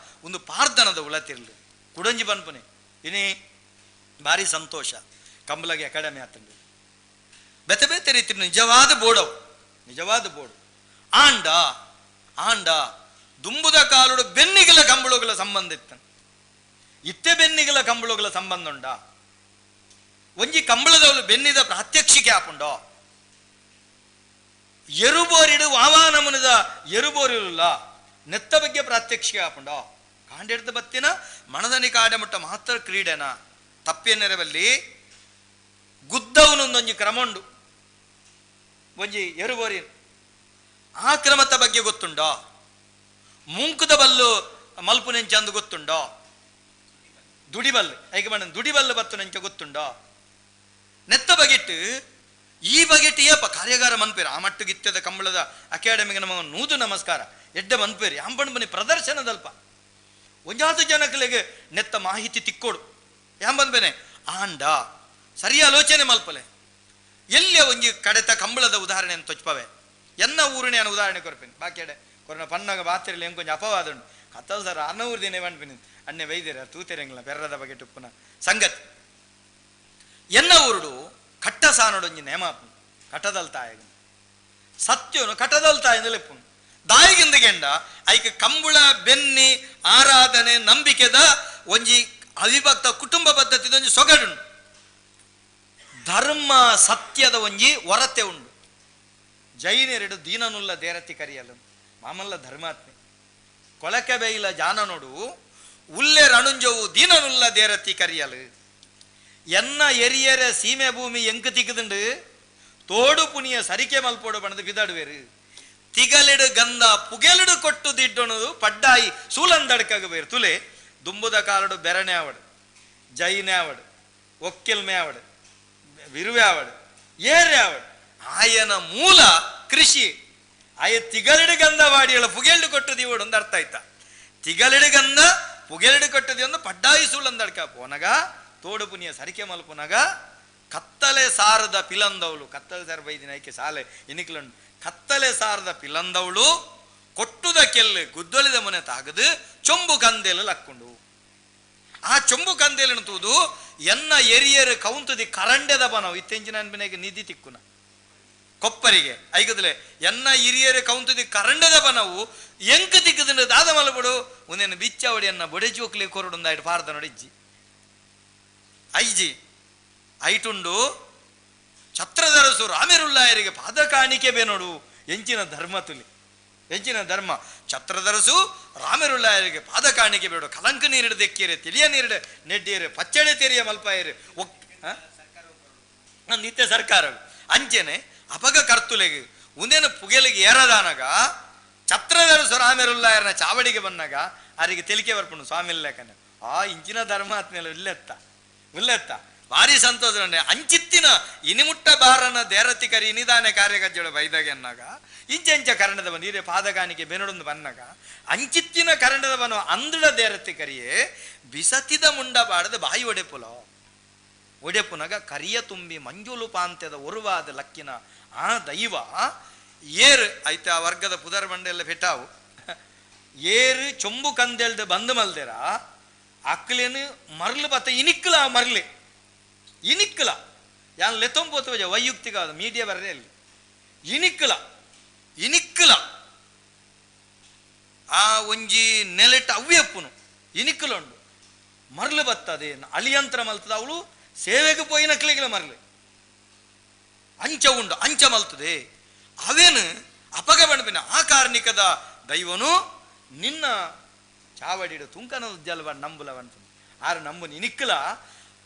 S4: ಒಂದು ಪಾರ್ದನದ ಉಳತಿರ್ಲು ಕುಡಂಜಿ ಬನ್ಪನೆ ಇನಿ ಭಾರಿ ಸಂತೋಷ ಕಂಬಲಗೆ ಅಕಾಡೆಮಿ ಆತಂಡು ಬೆತೆ ಬೇತೆ ರೀತಿ ನಿಜವಾದ ಬೋರ್ಡವು ನಿಜವಾದ ಬೋರ್ಡು ಆಂಡ ಆಂಡ ದುಂಬುದ ಕಾಲುಡು ಬೆನ್ನಿಗಲ ಕಂಬಳುಗಳ ಸಂಬಂಧ ಇತ್ತನು ಇತ್ತೆ ಬೆನ್ನಿಗಲ ಕಂಬಳುಗಳ ಸಂಬಂಧ ಉಂಡ ಒಂಜಿ ಕಂಬಳದವಳು ಬೆನ್ನಿದ ಪ್ರಾತ್ಯಕ್ಷಿಕೆ ಆಪುಂಡೋ ಎರುಬೋರಿಡು ವಾವಾನಮುನಿದ ಎರುಬೋರಿಲ್ಲ ನೆತ್ತ ಬಗ್ಗೆ ಪ್ರಾತ್ಯಕ್ಷಿಕೆ ಆಪುಂಡೋ ಕಾಂಡೆಡ್ದ ಬತ್ತಿನ ಮಣದನಿ ಕಾಡೆ ಮುಟ್ಟ ಮಾತ್ರ ಕ್ರೀಡೆನ ತಪ್ಪೇನೆರವಲ್ಲಿ ಗುದ್ದವನೊಂದೊಂಜಿ ಕ್ರಮ ಉಂಡು, ಒಂಜಿ ಎರುಬೋರಿ ಆ ಕ್ರಮದ ಬಗ್ಗೆ ಗೊತ್ತುಂಡೋ? ಮುಂಕುದ ಬಲ್ಲು ಮಲ್ಪುನೆಂಚ ಅಂದು ಗೊತ್ತುಂಡೋ? ದುಡಿಬಲ್ಲು ಐಕೆ ಬಣ್ಣ ದುಡಿಬಲ್ಲು ಬತ್ತುನೆಂಚ ಗೊತ್ತುಂಡೋ? ನೆತ್ತ ಬಗೆಟ್ಟು ಈ ಬಗೆಟ್ಟು ಏಪ ಕಾರ್ಯಾಗಾರ ಮನ್ಪೇರು ಆ ಮಟ್ಟುಗಿತ್ತದ ಕಂಬಳದ ಅಕಾಡೆಮಿಗೆ ನಮಗೆ ನೂದು ನಮಸ್ಕಾರ ಎಡ್ಡೆ ಮನ್ಪೇರಿ ಅಂಬಣ್ಣ ಬನ್ನಿ ಪ್ರದರ್ಶನದಲ್ಪ ಒಂಜಾತ ಜನಕಲಿಗೆ ನೆತ್ತ ಮಾಹಿತಿ ತಿಕ್ಕೋಡು ಯಾಂಬಂದ್ಬೇನೆ ಆಂಡ ಸರಿ ಆಲೋಚನೆ ಮಲ್ಪಲೆ. ಎಲ್ಲಿಯ ಒಂಜಿ ಕಡೆತ ಕಂಬಳದ ಉದಾಹರಣೆ ಅಂತ ತೊಚ್ಪವೆ ಎನ್ನ ಊರಿನ ನಾನು ಉದಾಹರಣೆ ಕೊರ್ಪೇನೆ ಬಾಕಿ ಎಡೆ ಕೊರೋನ ಪನ್ನಾಗ ಬಾತಿರಲಿ ಹೆಂಗೆ ಕೊಂಚ ಅಪವಾದ ಉಂಟು ಕತ್ತಲ್ ಸರ್ ಅನ್ನ ಊರು ದಿನ ಪನ್ಪಿನಿ ಅಣ್ಣೆ ವೈದ್ಯರ ತೂತೆರೆಂಗ್ಲ ಬೆರ್ರದ ಬಗೆ ಟುಪ್ಪುನ ಸಂಗತಿ. ಎನ್ನ ಊರುಡು ಕಟ್ಟ ಸಾನೋಡೊಂಜಿ ನೇಮಾಪು ಕಟದಲ್ ತಾಯಗ ಸತ್ಯನು ಕಟದಲ್ ತಾಯಿಂದಲೆಪ್ಪುನು ದಾಯಿಗಿಂದ ಗೆಂಡ ಐಕ ಕಂಬುಳ ಬೆನ್ನಿ ಆರಾಧನೆ ನಂಬಿಕೆದ ಒಂಜಿ ಅವಿಭಕ್ತ ಕುಟುಂಬ ಪದ್ಧತಿದ ಒಂಜಿ ಸೊಗಡುಂಡು, ಧರ್ಮ ಸತ್ಯದ ಒಂಜಿ ಒರತೆ ಉಂಡು. ಜೈನೆರಡು ದೀನನುಲ್ಲ ದೇರತಿ ಕರಿಯಲ್ಲ ಮಾಮಲ್ಲ ಧರ್ಮಾತ್ಮೆ ಕೊಳಕೆ ಬೈಲ ಜಾನ ನೋಡು ಉಲ್ಲೆ ರಣುಂಜವು ದೀನನುಲ್ಲ ದೇರತಿ ಕರಿಯಲು ಎನ್ನ ಎರಿಯರ ಸೀಮೆ ಭೂಮಿ ಎಂಕು ತಿಕ್ಕದುಂಡು ತೋಡು ಪುನಿಯ ಸರಿಕೆ ಮಲ್ಪೋಡು ಬಣದು ಬಿದಾಡುವೇರು ತಿಗಲಿಡು ಗಂಧ ಪುಗೆಲಿಡು ಕೊಟ್ಟು ದಿಡ್ಡೊಣದು ಪಡ್ಡಾಯಿ ಸೂಲಂದಡ್ಕಾಗ ಬೇರು ತುಲೆ ದುಂಬುದ ಕಾಲಡು ಬೆರಣೆ ಆವಡು ಜೈನೆ ಆವಡು ಒಕ್ಕೆಲ್ಮೆ ಆವಡು ವಿರುವೆ ಆವಡು ಏರೆ ಆವಡು ಆಯನ ಮೂಲ ಕೃಷಿ ಆಯ ತಿಗಲಿಡು ಗಂಧ ವಾಡಿಯಳ ಪುಗೆಲ್ಡು ಕೊಟ್ಟು ದಿವಡು ಒಂದು ಅರ್ಥ ಆಯ್ತಾ. ತಿಗಲಿಡು ಗಂಧ ಪುಗೆಲ್ಡು ಕೊಟ್ಟು ಒಂದು ಪಡ್ಡಾಯಿ ಸೂಲಂದಡ್ಕ ಪೋನಗ ತೋಡು ಪುನಿಯ ಸರಿಕೆ ಮಲ್ಪುನಗ ಕತ್ತಲೆ ಸಾರದ ಪಿಲಂದವಳು ಕತ್ತಲೆ ಸಾರ ಬೈದಿನ ಐಕೆ ಸಾಲೆ ಇನಿಕ್ಲುಂಡು ಕತ್ತಲೆ ಸಾರದ ಪಿಲಂದವಳು ಕೊಟ್ಟುದ ಕೆಲ್ಲು ಗುದ್ದೊಲಿದ ಮನೆ ತಾಗದು ಚೊಂಬು ಕಂದೆಲು ಲಕ್ಕೊಂಡು ಆ ಚೊಂಬು ಕಂದೆಲು ತೂದು ಎನ್ನ ಎರಿಯರು ಕೌಂತದಿ ಕರಂಡೆದ ಬನವು ಇತ್ತೆಂಚಿನ ಅನ್ಬಿನಾಗ ನಿಧಿ ತಿಕ್ಕುನ ಕೊಪ್ಪರಿಗೆ ಐಗದಲೆ ಎನ್ನ ಹಿರಿಯರು ಕೌಂತದಿ ಕರಂಡದ ಬನವು ಎಂಕು ತಿಕ್ಕದಿಂದ ದಾದ ಮಲಬಡು ಒಂದೇನು ಬಿಚ್ಚಾವಡಿ ಎನ್ನ ಬೊಡೆ ಚೋಕ್ಲಿ ಕೊರಡುಂದಾಯ್ತು ಪಾರ್ದ ನೋಡಿಜ್ಜಿ ಐಜಿ ಐಟುಂಡು ಛತ್ರದರಸು ರಾಮೆರುಲ್ಲಾಯರಿಗೆ ಪಾದ ಕಾಣಿಕೆ ಬೇನೋಡು ಎಂಚಿನ ಧರ್ಮ ತುಲಿ ಎಂಚಿನ ಧರ್ಮ ಛತ್ರದರಸು ರಾಮೆರುಲ್ಲಾಯರಿಗೆ ಪಾದ ಕಾಣಿಕೆ ಬೇಡು ಕಲಂಕ ನೀರಿಡು ದೆಕ್ಕಿಯರೆ ತಿಳಿಯ ನೀರಿಡು ನೆಡ್ಡಿಯರು ಪಚ್ಚಡೆ ತೆರಿಯ ಮಲ್ಪಾಯರು ಒಕ್ ನಿತ್ಯ ಸರ್ಕಾರ ಅಂಚೆನೆ ಅಪಗ ಕರ್ತುಲೆಗೆ ಉಂದೇನು ಪುಗೆಲಿಗೆ ಏರದಾನಗ ಛತ್ರದರಸು ರಾಮೆರುಲ್ಲಾಯರನ ಚಾವಡಿಗೆ ಬಂದಾಗ ಅವರಿಗೆ ತಿಳಿಕೆ ಬರ್ಪುಂಡು ಸ್ವಾಮಿ ಲೇಖನ ಆ ಇಂಚಿನ ಧರ್ಮಾತ್ಮೇಲೆ ಉಲ್ಲೆತ್ತ ಉಲ್ಲೆತ್ತ ಭಾರಿ ಸಂತೋಷ ಅಂಚಿತ್ತಿನ ಇನಿಮುಟ್ಟ ಬಾರನ ದೇರತಿ ಕರಿ ಇನಿದಾನೆ ಕಾರ್ಯಕಜ್ಜಳು ಬೈದಾಗ ಎನ್ನಾಗ ಇಂಚೆಂಚ ಕರಂಡದ ಬಂದು ಹಿರಿಯ ಪಾದಗಾನಿಕೆ ಬೆನಡೊಂದು ಬನ್ನಾಗ ಅಂಚಿತ್ತಿನ ಕರಂಡದ ಬನ್ನು ಅಂದಡ ದೇರತಿ ಕರಿಯೇ ಬಿಸತಿದ ಮುಂಡ ಬಾಡದ ಬಾಯಿ ಒಡೆಪುಲ ಒಡೆಪುನಗ ಕರಿಯ ತುಂಬಿ ಮಂಜುಲು ಪಾಂತ್ಯದ ಒರುವಾದ ಲಕ್ಕಿನ ಆ ದೈವ ಏರು ಐತೆ ಆ ವರ್ಗದ ಪುದರ್ ಬಂಡೆಲ್ಲ ಪೆಟ್ಟಾವು ಏರು ಚೊಂಬು ಕಂದೆಲ್ದ ಬಂದು ಮಲ್ದೆರ ಅಕ್ಲೇನು ಮರ್ಲು ಬತ್ತ ಇನಿಕ್ಕಲ ಮರ್ಲಿ ಇನಿಕ್ಕಲ ಯಾನ್ ಲೆತ್ತೊಂಬೋತು ವೈಯಕ್ತಿಕ ಮೀಡಿಯಾ ಬರದೇ ಅಲ್ಲಿ ಇನಿಕ್ಕಲ ಇನಿಕ್ಕಲ ಆ ಒಂಜಿ ನೆಲೆಟ್ ಅವ್ಯಪ್ಪುನು ಇನಿಕ್ಕಲ ಉಂಡು ಮರ್ಲು ಬತ್ತದೆ ಅಳಿಯಂತ್ರ ಮಲ್ತದ ಅವಳು ಸೇವೆಗೆ ಪೋಯಿನಕ್ಲಿಗಿಲ್ಲ ಮರ್ಲು ಅಂಚ ಉಂಡು ಅಂಚ ಮಲ್ತದೆ ಅವೇನು ಅಪಗ ಬಣ್ಪಿನ ಆ ಕಾರ್ಣಿಕದ ದೈವನು ನಿನ್ನ ಚಾವಡಿಡು ತುಂಕನ ಉಜ್ಜಲ್ವ ನಂಬುಲವಂತ ಆರು ನಂಬು ನಿನಿಕ್ಕಲ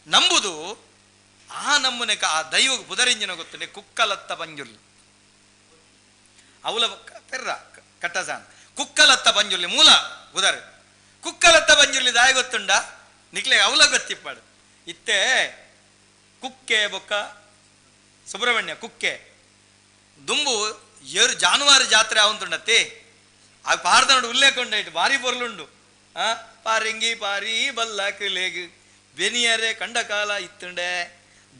S4: ನಂಬುದು ಆ ನಮ್ಮನೆ ಆ ದೈವಕ್ಕೆ ಪುದರಿಂಜಿನ ಗೊತ್ತುಂಡೆ ಕುಕ್ಕಲತ್ತ ಪಂಜುರ್ಲಿ ಅವಲ ಪೆರ್ರ ಕಟ್ಟಸಾನ ಕುಕ್ಕಲತ್ತ ಪಂಜುರ್ಲಿ ಮೂಲ ಪುದರ್ ಕುಕ್ಕಲತ್ತ ಪಂಜುರ್ಲಿ ದಾಯ ಗೊತ್ತುಂಡ ನಿಕ್ಲೆ ಅವಲ ಗೊತ್ತಿಪ್ಪಾಡು ಇತ್ತೆ ಕುಕ್ಕೆ ಬೊಕ್ಕ ಸುಬ್ರಹ್ಮಣ್ಯ ಕುಕ್ಕೆ ದುಂಬು ಏರು ಜಾನುವಾರು ಜಾತ್ರೆ ಅವಂತುಂಡತ್ತೆ ಆ ಪಾರ್ದನೋಡು ಉಲ್ಲೇಖ ಉಂಡಾಯ್ತು ಭಾರಿ ಪೊರ್ಲುಂಡು ಆ ಪಾರಿಂಗಿ ಪಾರಿ ಬಲ್ಲಾಕ್ ಲೇಗು ಬೆನಿಯರೆ ಕಂಡ ಕಾಲ ಇತ್ತುಂಡೆ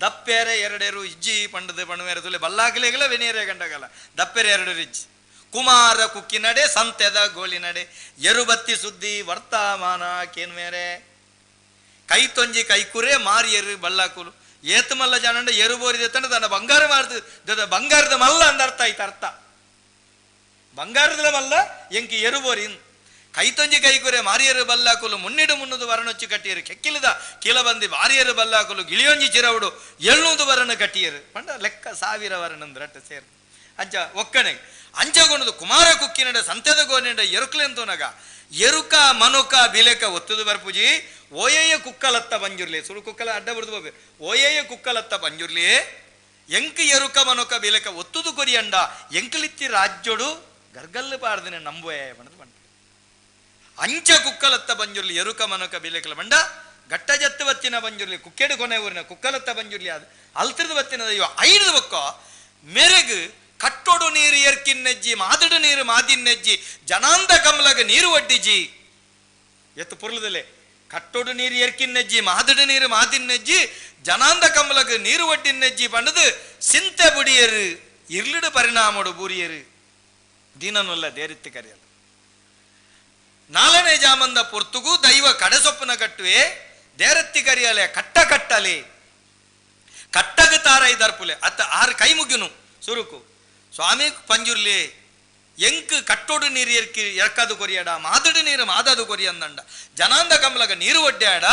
S4: ದಪ್ಪೇರೆ ಎರಡೇರು ಇಜ್ಜಿ ಪಂಡದ ಪಣ್ಣುವೇರೆ ತುಲೆ ಬಲ್ಲಾಕ್ಲೇಗಲ ಬೆನಿಯರೆ ಕಂಡ ಕಾಲ ದಪ್ಪೇರೆ ಎರಡೇರು ಇಜ್ಜಿ ಕುಮಾರ ಕುಕ್ಕಿನಡೆ ಸಂತೆದ ಗೋಲಿನಡೆ ಎರುಬತ್ತಿ ಸುದ್ದಿ ವರ್ತಮಾನ ಕೇನ್ಮೇರೆ ಕೈ ತೊಂಜಿ ಕೈಕುರೆ ಮಾರಿಯರು ಬಲ್ಲಾಕುಲು ಏತು ಮಲ್ಲ ಜಾನಂಡ ಎರು ಬೋರಿದೆ ತಂಡ ತನ್ನ ಬಂಗಾರ ಮಾರ್ದು ಬಂಗಾರದ ಮಲ್ಲ ಅಂದ ಅರ್ಥ ಆಯ್ತು ಅರ್ಥ ಬಂಗಾರದ ಮಲ್ಲ ಎಂಕಿ ಎರುಬೋರಿ ಕೈತೊಂಜಿ ಕೈಕುರೆ ಮಾರಿಯರು ಬಲ್ಲಾಕುಲು ಮುನ್ನಿಡು ಮುನ್ನುದು ವರಣೊಚ್ಚು ಕಟ್ಟಿಯರು ಕೆಕ್ಕಿಲದ ಕೀಲ ಬಂದಿ ಮಾರಿಯರು ಬಲ್ಲಾಕುಲು ಗಿಳಿಯೊಂಜಿ ಚಿರವುಡು 700 ವರಣ ಕಟ್ಟಿಯರು ಪಂಡ ಲೆಕ್ಕ 1000 ವರಣಂದ್ರಟ್ಟ ಸೇರು ಅಂಚ ಒಕ್ಕಣೆ ಅಂಚಗೊಂಡದು ಕುಮಾರ ಕುಕ್ಕಿನಡ ಸಂತೆದ ಗೋನೆಂಡ ಎರುಕ್ಲೆಂತೋನಗ ಎರುಕ ಮನುಕ ಬಿಲೆಕ ಒತ್ತುದು ಬರ್ಪುಜಿ ಓಯೇಯ ಕುಕ್ಕಲತ್ತ ಬಂಜುರ್ಲಿ ಸುರು ಕುಕ್ಕಲ ಅಡ್ಡ ಬುರ್ದು ಹೋಗ್ಬೇಕು ಓಯೇಯ ಕುಕ್ಕಲತ್ತ ಬಂಜುರ್ಲಿ ಎಂಕ್ ಎರುಕ ಮನುಕ ಬಿಲೆಕ ಒತ್ತುದು ಕೊರಿಯಂಡ ಎಂಕಲಿತ್ತಿ ರಾಜ್ಯೋಡು ಗರ್ಗಲ್ಲು ಪಾಡ್ದಿನ ನಂಬುವೆ ಬಣ್ಣದ ಬಂಡ ಅಂಚ ಕುಕ್ಕಲತ್ತ ಬಂಜುರ್ಲಿ ಎರುಕ ಮನುಕ ಬಿಲೆಕಲ ಬಂಡ ಗಟ್ಟ ಜತ್ತು ಬತ್ತಿನ ಬಂಜುರ್ಲಿ ಕುಕ್ಕೆಡು ಕೊನೆ ಊರಿನ ಕುಕ್ಕಲತ್ತ ಬಂಜುರ್ಲಿ ಅದು ಅಲ್ತಿರ್ದು ಬತ್ತಿನ ಇವ ಐದು ಬೊಕ್ಕ ಮೆರೆಗು ಕಟ್ಟೊಡು ನೀರು ಎರ್ಕಿನ್ನೆಜ್ಜಿ ಮಾದಡು ನೀರು ಮಾದಿನ್ನೆಜ್ಜಿ ಜನಾಂದ ಕಮಲಗ ನೀರು ಒಡ್ಡಿಜಿ ಎತ್ತು ಪುರ್ಲದಲ್ಲೇ ಕಟ್ಟೊಡು ನೀರು ಎರ್ಕಿನ್ನೆಜ್ಜಿ ಮಾದಡು ನೀರು ಮಾದಿನ್ನೆಜ್ಜಿ ಜನಾಂದ ಕಮಲಗ ನೀರು ಒಡ್ಡಿನ್ನೆಜ್ಜಿ ಪಂಡದು ಸಿಂತೆ ಬುಡಿಯರು ಇರ್ಲಿಡು ಪರಿಣಾಮಡು ಬೂರಿಯರು ದೀನನುಲ್ಲ ದೇರಿತ್ತು ಕರೆಯಲು ನಾಲ್ನೇ ಜಾಮಂದ ಪೊರ್ತುಗು ದೈವ ಕಡೆಸೊಪ್ಪನ ಕಟ್ಟುವೆ ದೇರತ್ತಿ ಕರಿಯಲೆ ಕಟ್ಟ ಕಟ್ಟಲೆ ಕಟ್ಟಗ ತಾರ ಇದಾರ್ಪುಲೆ ಅತ್ತ ಆರು ಕೈ ಮುಗಿನು ಸುರುಕು ಸ್ವಾಮಿ ಪಂಜುರ್ಲಿ ಎಂಕ್ ಕಟ್ಟೋಡು ನೀರು ಎರ್ಕಿ ಎರ್ಕದು ಕೊರಿಯಡ ಮಾದಡು ನೀರು ಮಾದದು ಕೊರಿಯಂದಂಡ ಜನಾಂದ ಕಮಲಗ ನೀರು ಒಡ್ಡಾಡ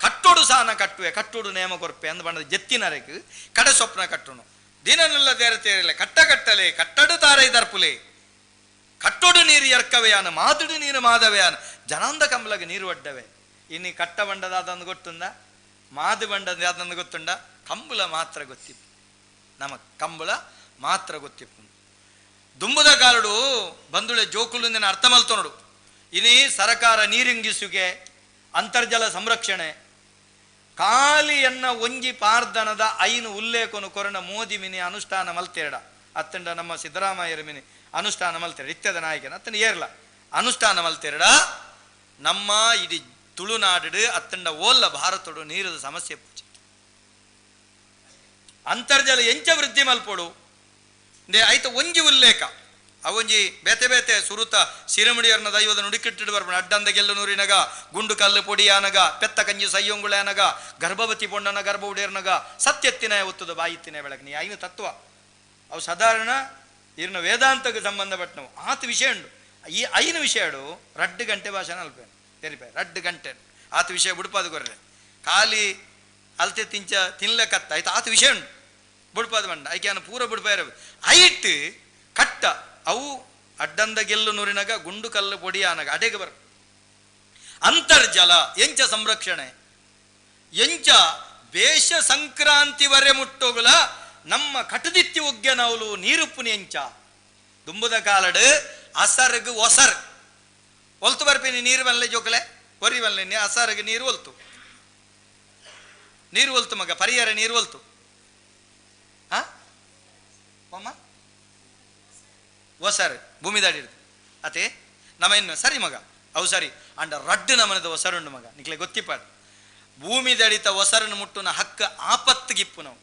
S4: ಕಟ್ಟೋಡು ಸಾನ ಕಟ್ಟುವೆ ಕಟ್ಟೋಡು ನೇಮ ಕೊರ್ಪೆ ಅಂದ ಬಣ್ಣದ ಜೆತ್ತಿನರೆಕ್ ಕಡೆ ಸ್ವಪ್ನ ಕಟ್ಟುನು ದಿನನೆಲ್ಲ ದೇರ ತೇರಿಲ್ಲ ಕಟ್ಟ ಕಟ್ಟಲೆ ಕಟ್ಟಡು ತಾರ ಇದಾರ್ಪುಲೆ ಕಟ್ಟೋಡು ನೀರು ಎರ್ಕವೆಯಾನ ಮಾದಡು ನೀರು ಮಾದವೆಯಾನ ಜನಾಂದ ಕಮಲಗ ನೀರು ಒಡ್ಡವೆ ಇನ್ನು ಕಟ್ಟ ಬಂಡದಾದಂದು ಗೊತ್ತುಂದ ಮಾದು ಬಂಡದ ಯಾದಂದು ಗೊತ್ತುಂಡ ಕಂಬುಲ ಮಾತ್ರ ಗೊತ್ತಿತ್ತು ನಮ್ಮ ಕಂಬುಲ ಮಾತ್ರ ಗೊತ್ತಿತ್ತು ದುಂಬುದ ಕಾಲಡು ಬಂದುಳೆ ಜೋಕುಲು ಅರ್ಥ ಮಲ್ತೊನಡು ಇನಿ ಸರಕಾರ ನೀರಿಂಗಿಸುಗೆ ಅಂತರ್ಜಲ ಸಂರಕ್ಷಣೆ ಕಾಲಿಯನ್ನ ಒಂಜಿ ಪಾರ್ದನದ ಐನು ಉಲ್ಲೇಖನು ಕೊರಣ ಮೋದಿ ಮಿನಿ ಅನುಷ್ಠಾನ ಮಲ್ತೇರಡ ಅತ್ತಂಡ ನಮ್ಮ ಸಿದ್ದರಾಮಯ್ಯರ ಮಿನಿ ಅನುಷ್ಠಾನ ಮಲ್ತೇರ ಇತ್ಯದ ನಾಯಕನ ಅತ್ತಂಡ ಏರ್ಲ ಅನುಷ್ಠಾನ ಮಲ್ತೇರಡ ನಮ್ಮ ಇಡೀ ತುಳುನಾಡು ಅತ್ತಂಡ ಓಲ್ಲ ಭಾರತಡು ನೀರದ ಸಮಸ್ಯೆ ಪೂಜೆ ಅಂತರ್ಜಲ ಎಂಚ ವೃದ್ಧಿ ಮಲ್ಪೊಡು ಆಯ್ತು ಒಂಜಿ ಉಲ್ಲೇಖ ಅವೊಂಜಿ ಬೇತೆ ಬೇತೆ ಸುರುತ ಸಿರಮುಡಿಯರ್ನ ದೈವದ ನುಡಿಕಿಟ್ಟಿಡು ಬರ್ಪಣ ಅಡ್ಡಂದ ಗೆಲ್ಲು ನೂರಿನಗ ಗುಂಡು ಕಲ್ಲು ಪೊಡಿಯಾನಗ ಪೆತ್ತ ಕಂಜಿ ಸಯ್ಯೊಂಗುಳನಗ ಗರ್ಭವತಿ ಪೊಣ್ಣನ ಗರ್ಭ ಉಡಿಯರ್ನಗ ಸತ್ಯತ್ತಿನ ಒತ್ತದ ಬಾಯಿತ್ತಿನ ಬೆಳಕು ನೀ ಐನು ತತ್ವ ಅವು ಸಾಧಾರಣ ಇರ್ನ ವೇದಾಂತಕ್ಕೆ ಸಂಬಂಧಪಟ್ಟವು ಆತ ವಿಷಯ ಉಂಡು ಈ ಐನು ವಿಷಯಡು ರಡ್ಡು ಗಂಟೆ ಭಾಷಣ ಅಲ್ಪೇನು ತೆರಿಪೆ ರಡ್ಡು ಗಂಟೆ ಆತ ವಿಷಯ ಬುಡ್ಪಾದ ಕೊರ್ರೆ ಖಾಲಿ ಅಲ್ತೆ ತಿಂಚ ತಿನ್ಲಕತ್ತ ಆಯ್ತು ಆತ ವಿಷಯ ಉಂಡು ಬುಡ್ಪಾದ ಬಂಡ ಐಕ್ಯಾನ ಪೂರ ಬುಡ್ಪಾರ ಐಟ್ ಕಟ್ಟ ಅವು ಅಡ್ಡಂದ ಗೆಲ್ಲು ನೂರಿನಗ ಗುಂಡು ಕಲ್ಲು ಪೊಡಿಯಾನಗ ಅಡೆಗೆ ಬರ ಅಂತರ್ಜಲ ಎಂಚ ಸಂರಕ್ಷಣೆ ಎಂಚ ಬೇಷ ಸಂಕ್ರಾಂತಿವರೆ ಮುಟ್ಟೋಗುಲ ನಮ್ಮ ಕಟದಿತ್ತಿ ಉಗ್ಗನವಲು ನೀರುಪ್ಪುನಿ ಎಂಚ ದುಂಬುದ ಕಾಲಡು ಅಸರ್ಗು ಒಸರ್ ಒಲ್ತು ಬರ್ಪಿನಿ ನೀರು ಬಲ್ಲೆ ಜೋಕಲೆ ಒರಿ ಬಲ್ಲೆ ಅಸರ್ಗು ನೀರು ಒಲ್ತು ನೀರು ಒಲ್ತು ಮಗ ಪರಿಹಾರ ನೀರು ಒಲ್ತು ಹಾ ಅಮ್ಮ ಒಸರ್ ಭೂಮಿ ದಾಡಿರ್ದು ಅತೆ ನಮ್ಮ ಇನ್ನು ಸರಿ ಮಗ ಅವು ಸರಿ ಅಂಡ ರಡ್ಡು ನಮನದ ಒಸರುಂಡು ಮಗ ನಿಕ್ಲೆ ಗೊತ್ತಿಪ್ಪಾಡು ಭೂಮಿ ದಡಿತ ಒಸರನ್ನು ಮುಟ್ಟುನ ಹಕ್ಕ ಆಪತ್ತಿಗಿಪ್ಪು ನಾವು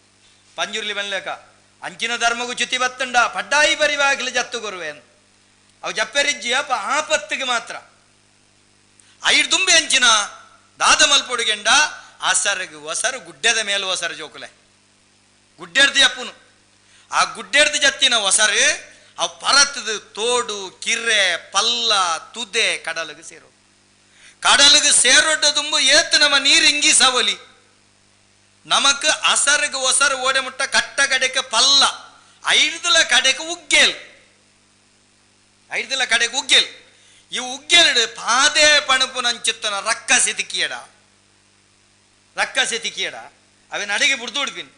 S4: ಪಂಜುರ್ಲಿ ಬನ್ಲೇಕ ಅಂಚಿನ ಧರ್ಮಗೂ ಚ್ಯುತಿ ಬತ್ತುಂಡ ಪಡ್ಡಾಯಿ ಬರಿವಾಗ್ಲಿ ಜತ್ತು ಗುರುವೇನು ಅವು ಜಪ್ಪೆರಿಜ್ಜಿ ಅಪ್ಪ ಆಪತ್ತಿಗೆ ಮಾತ್ರ ಐದು ದುಂಬೆ ಅಂಚಿನ ದಾದ ಮಲ್ಪೊಡುಗೆಂಡ ಅಸರ್ಗು ಒಸರು ಗುಡ್ಡದ ಮೇಲೆ ಒಸರು ಜೋಕುಲೆ ಗುಡ್ಡೆಡ್ದು ಅಪ್ಪುನು ಆ ಗುಡ್ಡೆಡ್ದು ಜತ್ತಿನ ಒಸರು ಅವು ಪರತದ ತೋಡು ಕಿರ್ರೆ ಪಲ್ಲ ತುದೆ ಕಡಲಿಗೆ ಸೇರೋ ಕಡಲಿಗೆ ಸೇರೊಡ್ಡ ದುಂಬು ಏತು ನಮ್ಮ ನೀರು ಇಂಗಿ ಸವಲಿ ನಮಕ್ ಅಸರ್ಗು ಒಸರು ಓಡೆ ಮುಟ್ಟ ಕಟ್ಟ ಕಡೆಗೆ ಪಲ್ಲ ಐದುಲ ಕಡೆಗೆ ಉಗ್ಗೇಲ್ ಐದುಲ ಕಡೆಗೆ ಉಗ್ಗೇಲ್ ಈ ಉಗ್ಗೇಲಿಡು ಪಾದೆ ಪಣಪುನಂಚಿತ್ತನ ರಕ್ಕಸಿ ತಿಕ್ಕಿಯಡ ರಕ್ಕಸಿ ತಿಕ್ಕಿಯಡ ಅವನ ಅಡಿಗೆ ಬುಡ್ದು ಉಡ್ಪಿನ್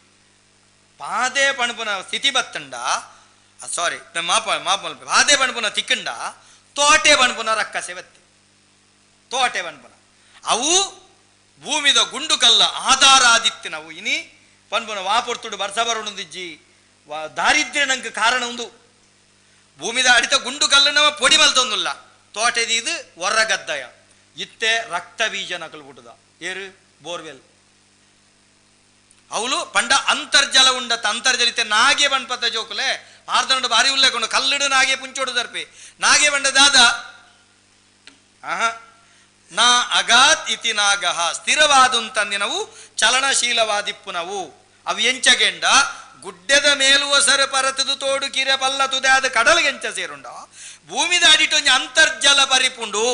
S4: ಪಾದೆ ಪಣಪುನ ಸ್ಥಿತಿ ಬತ್ತಂಡ ಸಾರಿ ಮಾಪ ಮಾಪ ಪಾದೆ ಪಣಪುನ ತಿಕ್ಕಂಡ ತೋಟೆ ಪಣಪುನ ರಕ್ಕಸೆ ಬತ್ತಿ ತೋಟೆ ಪಣಪುನ ಅವು ಭೂಮಿದ ಗುಂಡು ಕಲ್ಲ ಆಧಾರ ಆದಿತ್ತು ನಾವು ಇನಿ ಪನ್ಪುನ ವಾಪೊರ್ತುಡು ಬರ್ಸ ಬರೋಣದಿಜ್ಜಿ ದಾರಿದ್ರ್ಯ ನಂಗೆ ಕಾರಣ ಒಂದು ಭೂಮಿದ ಅಡಿತ ಗುಂಡು ಕಲ್ಲು ನಮ್ಮ ಪೊಡಿ ಮಲ್ತೊಂದುಲ್ಲ ತೋಟದಿದು ಹೊರಗದ್ದಯ ಇತ್ತೆ ರಕ್ತ ಬೀಜ ನಕಲು ಬಿಟ್ಟದ ಏರು ಬೋರ್ವೆಲ್ ಅವಳು ಪಂಡ ಅಂತರ್ಜಲ ಉಂಡತ್ತ ಅಂತರ್ಜಲ ಇತ್ತೆ ನಾಗೆ ಬಣ್ಪತ್ತ ಜೋಕುಲೆ ಆರ್ದನಡು ಬಾರಿ ಉಲ್ಲೇಕೊಂಡು ಕಲ್ಲಿಡು ನಾಗೆ ಪುಂಚೋಡು ದರ್ಪಿ ನಾಗೆ ಬಂಡ ದಾದ ಆಹಾ ನಾ ಅಗಾತ್ ಇತಿ ನಾಗಹ ಸ್ಥಿರವಾದುಂತಂದಿನವು ಚಲನಶೀಲವಾದಿಪ್ಪುನವು ಅವು ಎಂಚಗೆಂಡ ಗುಡ್ಡದ ಮೇಲುವ ಸರ ಪರತದು ತೋಡು ಕಿರೆ ಪಲ್ಲ ತುದೆ ಅದು ಕಡಲ್ಗೆಂಚ ಸೇರುಂಡ ಭೂಮಿದ ಅಡಿಟೊಂಜಿ ಅಂತರ್ಜಲ ಪರಿಪುಂಡು